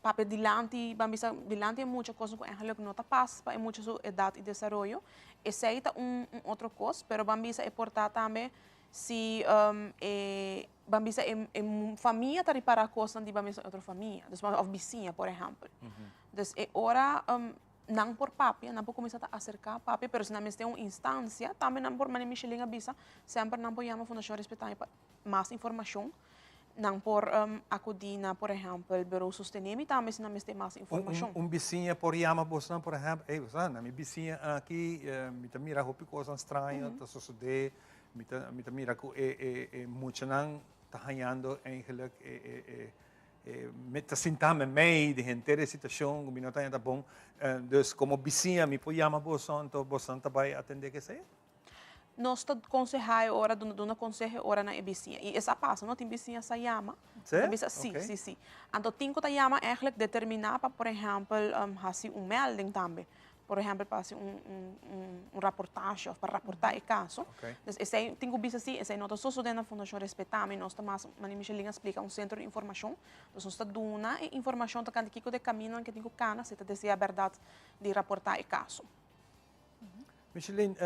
papia dilanti, ban bisa dilanti e mucha kosnan ku eigenlijk no ta pas pa e mucha su edat i desaroyo. Esei ta un un otro kos, pero ban bisa e por ta tambe si e ban bisa e e famia ta ripará kosnan di ban bisa otro famia, dus òf bisiña por ehèmpel. Dus e ora nan por papia, nan por kuminsá ta aserká papia, pero si nan mester un instansia tambe nan por, manera Micheline a bisa, semper nan por yama Fundashon Respetami pa mas informashon. Nan por akudí na, por ehèmpel, Bureau Sostenemi tambe si nan mester mas informashon. Un bisiña por yama bosnan, por ehèmpel, ey, bo sa, na mi bisiña aki mi ta mira hopi kosnan straño ta sosodé, mi ta mi ta mira ku e e e muchanan ta hañando eigenlijk e e e e ta sinta meimei di henter e situashon ku mi no ta haña ta bon. Dus komo bisiña mi por yama boso anto bosnan ta bai atendé kesei? Nos ta konsehá e ora, duna duna konseho e ora na e bisiña. I es'a pasa, no? Tin bisiña sa yama. Sí? Ta bisa, sí, Oké. sí, sí. Anto tin ku ta yama èglik determiná pa, por ehèmpel, hasi un mèlding tambe. Por ehèmpel, pa hasi un un un un raportashe òf pa raportá e kaso. Oké. Dus esei tin ku bisa sí, esei no ta sosodé na Fundashon Respetami. Nos ta mas, manera Micheline a splika, un sentro di informashon. Dus nos ta duna e informashon tokante kiko ta e kamindonan ke tin ku kana si ta deseá bèrdat di raportá e kaso. Micheline,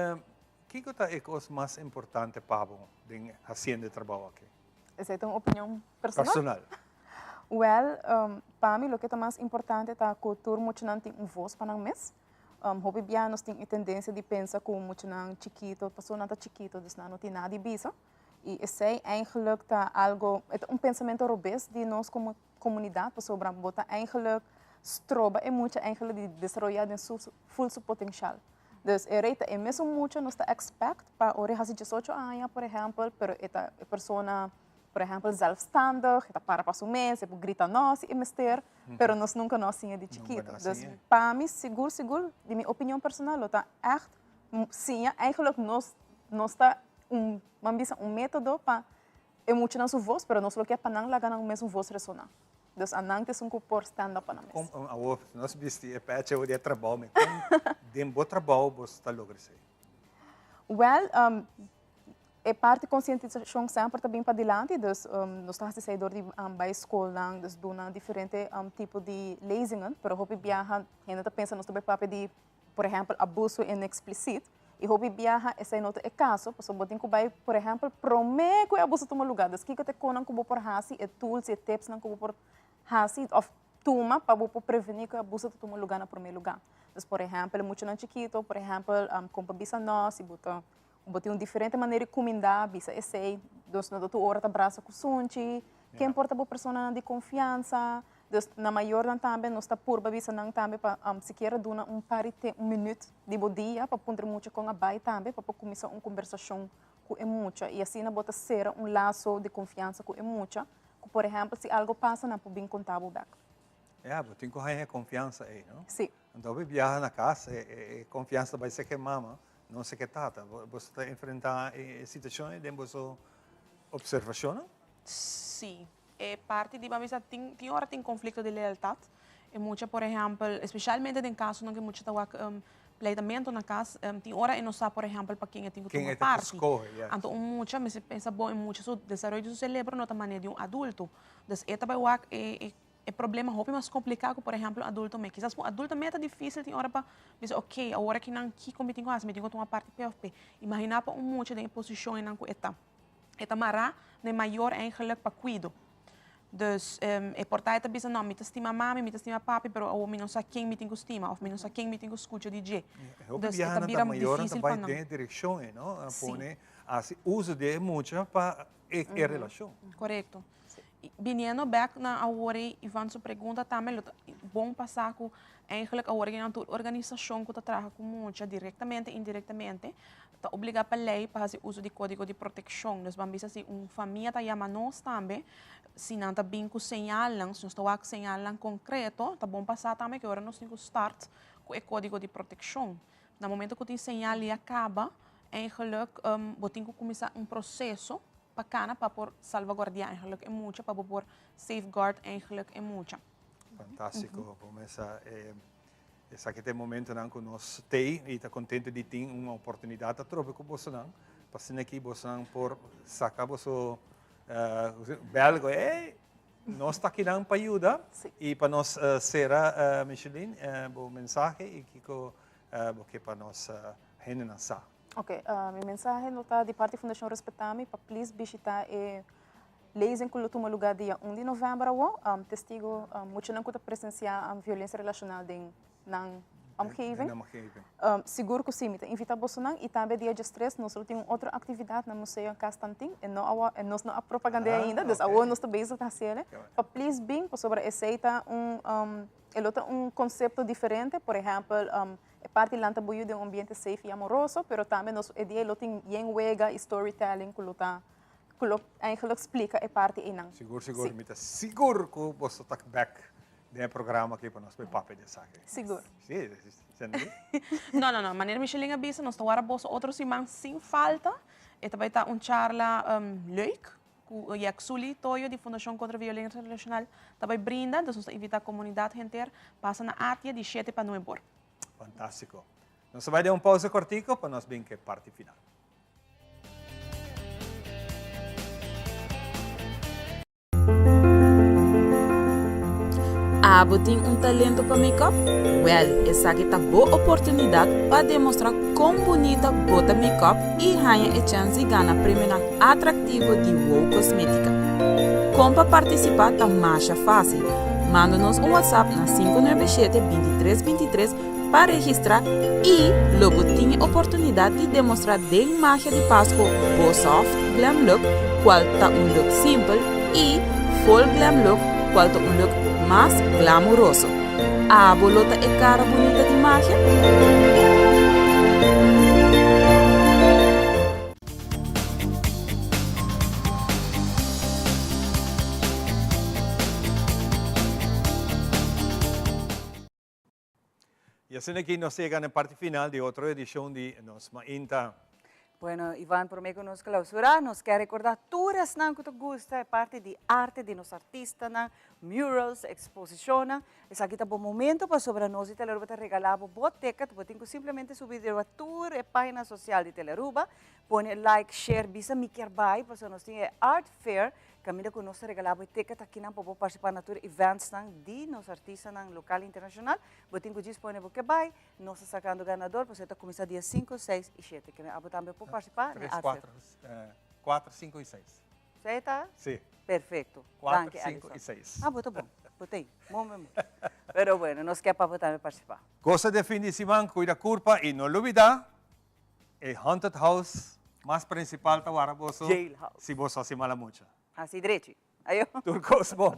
kiko ta e kos mas importante pa bo den hasiendo e trabou aki? Esei ta un opinion personal? Personal. Wèl, pa mi loke ta mas importante ta ku tur muchanan tin un vos pa nan mes. Hopi bia nos tin e tendensia di pensa ku muchanan chikito, pasobra nan ta chikito, dus nan no tin nada di bisa. I esei eigenlijk ta algo, e ta un pensamentu robes di nos komo komunidat pasobra bo ta eigenlijk stroba e mucha eigenlijk di desaroyá den su ful su potenshal. Dus e rei ta e mesun mucha nos ta expect pa ora e hasi diesocho aña por ehèmpel pero e ta e persona por ehèmpel zelfstandig, e ta para pa su mes, e por grita nò si e mester, pero nos nunka no a siña di chikito. Dus pa mi sigur sigur di mi opinion personal lo ta ègt siña eigenlijk nos nos ta un ban bisa un metodo pa E muchanan su voz, pero nos lo ke pa nan laga nan mesun voz resona. Dus a nan ta esun ku por stand up pa nan mes. Kon awor nos bisti e pecha awor di e trabou mi kon den bo trabou bo ta logra esei? Wèl, e parti konsientisashon semper ta bin padilanti, dus nos ta hasi esei dor di bai skolnan, dus duna diferente tipo di lezingen, pero hopi biaha hende ta pensa nos ta bai papia di por ehempel abuso inexpliciet y hopi biaha esey no ta e caso pasobra bo tin cu bay por ehempel prome cu e abuso tuma lugar dus kico ta e conan cu bo por haci e tools y e tipsnan cu bo por haci of tuma pa bo por preveni cu e abuso ta tuma lugar na prome lugar dus por ehempel e muchanan chikito por ehempel con pa bisa no si bo ta bo tin un diferente manera di cuminda bisa esey dus no ta tur ora ta brasa cu sunchi ken por ta bo personanan di confiansa Dus na mayornan tambe nos ta purba bisa nan tambe pa sikiera duna un par di te un minuut di bo dia pa puntra e mucha kon a bai tambe pa por kuminsá un kombersashon ku e mucha i asina bo ta sera un laso di konfiansa ku e mucha ku por ehèmpel si algo pasa nan por bin konta bo bèk. Ya, bo tin ku haña e konfiansa ei, no? Sí. Anto bo biaha na kas e e konfiansa ta bai serka e mama, no serka e tata. Boso ta enfrentá e situashon ei den boso opservashonnan? Sí. E parti di bamisa tin tin ora tin conflicto di lealtad. E mucha por ehempel, especialmente den casonan cu e mucha ta wak pleitamento na cas, tin ora e no sa por ehempel pa ken e tin cu Ken tuma e ta cu parti. scoge, yes. Anto un mucha mester pensa bon e mucha su desaroyo di su celebro no ta manera di un adulto. Dus e ta bay wak e e. e problema hopi mas kompliká ku por ehèmpel un adulto me. Kisas pa un adulto me ta difísil tin ora pa bisa ok, awor akinan kiko mi tin ku hasi, mi tin ku tuma parti p'e òf p'e. Imaginá pa un mucha den e posishon einan ku e ta. E ta mará na e mayor eigenlijk pa kuido. Dus e por ta e ta bisa no, mi ta stima mami, mi ta stima papi, pero awor mi no sa ken mi tin ku stima òf mi no sa ken mi tin ku skucha di dje. Hopi Dus e biaha ta nan ta bira mayornan ta difísil pa bai nan. den e direkshon ei, no? A Sí. pone hasi uso di e mucha pa e e relashon. Korekto. Biniendo bek na awor ei Ivan su pregunta tambe lo ta bon pa sa ku eigenlijk awor ei nan tur organisashon ku ta traha ku mucha direktamente indirektamente ta obligá pa lei pa hasi uso di kódigo di protekshon. Dus ban bisa si un famia ta yama nos tambe si nan ta bin ku señalnan, si nos ta wak señalnan konkreto ta bon pa sa tambe ke ora nos tin ku start ku e kódigo di protekshon. Na momento ku tin señal ya kaba eigenlijk bo tin ku kuminsá un proseso pa cana pa por salvaguardia eigenlijk e mucha, pa bo por safeguard eigenlijk e mucha. Fantástico, bo mesa esaki ta e momentonan cu nos tey y ta contento di tin un oportunidad atrobe cu bosonan, pa asina aki bosonan por saca boso bel cu ey, nos ta akinan pa yuda y pa nos cera Micheline bo mensahe y kico bo ke pa nos hendenan sa. Ok, mi mensahe lo ta di parti Fundashon Respetami pa please bishita e lezing ku lo tuma lugá dia un di novèmber awor. Testigo, muchanan ku ta presensiá violensia relashonal den nan omgeving. Sigur ku si, mi ta invitá bosonan i tambe dia diestres nos lo tin un otro aktividat na Museo Cas Tantin. E no a e nos no a propagand'é ainda, dus awor nos ta bezig ta hasiel. Pa please bin pasobra esei ta un e lo ta un konsepto diferente, por ehèmpel E parti lanta bo yu den un ambiente safe i amoroso, pero tambe nos e dia lo tin yen wega i storytelling ku lo ta ku lo eigenlijk splika e parti einan. Sigur sigur, mi ta sigur ku boso ta bek den e programa aki pa nos por papia di esaki. Sigur. Si, Sendri? No, no, no. Manera Micheline a bisa, nos ta wara boso otro siman sin falta. E ta bai ta un charla leuk ku Yaxuli Toyo di Fundashon Kontra Violensia Relacional ta bai brinda. Dus nos ta invitá komunidat henter pasa na Atia di shete pa nuebe or. Fantástiko. Nos ta bai den un pausa kortiko pa nos bin ku e parti final. Abo tin un talento pa make-up? Wèl, esaki ta bo oportunidat pa demostrá kon bunita bo ta make-up i haña e chèns di gana premionan atraktivo di Wow Kosmétika. Kon pa partisipá ta masha fásil, manda nos un WhatsApp na 597 23 23 pa registrá i lo bo tin e oportunidat di demostrá den magia di Pasku bo soft glam look, kual ta un look simpel, i full glam look, kual ta un look mas glamuroso. Abo lo ta e kara bunita di magia? Y asina aki nos ta yega na e parti final di otro edicion di Nos Mainta. Bueno, Ivan, prome cu nos clausura, nos kier recorda tur esnan cu ta gusta e parti di arte di nos artistanan, murals, exposicionnan. Esaki ta bo momento pasobra nos di Telearuba ta regala bo bo ticket. Bo tin cu simplemente subi riba tur e pagina social di Telearuba, pone like, share, bisa mi kier bay pasobra nos tin e art fair Kaminda ku nos ta regalá bo e ticket akinan pa bo partisipá na tur eventsnan di nos artistanan lokal i internashonal. Bo tin ku djis pone bo ke bai. Nos ta sakando ganador pasobra e ta kuminsá dia sinku, seis i shete. Keme abo tambe por partisipá na e Tres, art fair. kuater, kuater, sinku i seis. Esei ta? Sí. Perfekto. Kuater, Danki, sinku i Alison. seis. Ah, bo ta bon. Bo ta ei. Bon, bon, bon. Pero bueno, nos ke pa bo tambe partisipá. Gosa di e fin di siman, kuida kurpa i no lubidá E haunted house mas principal ta wara boso Jailhouse. si boso hasi mala mucha. Hasi drechi. Ayo. Tur cos bon.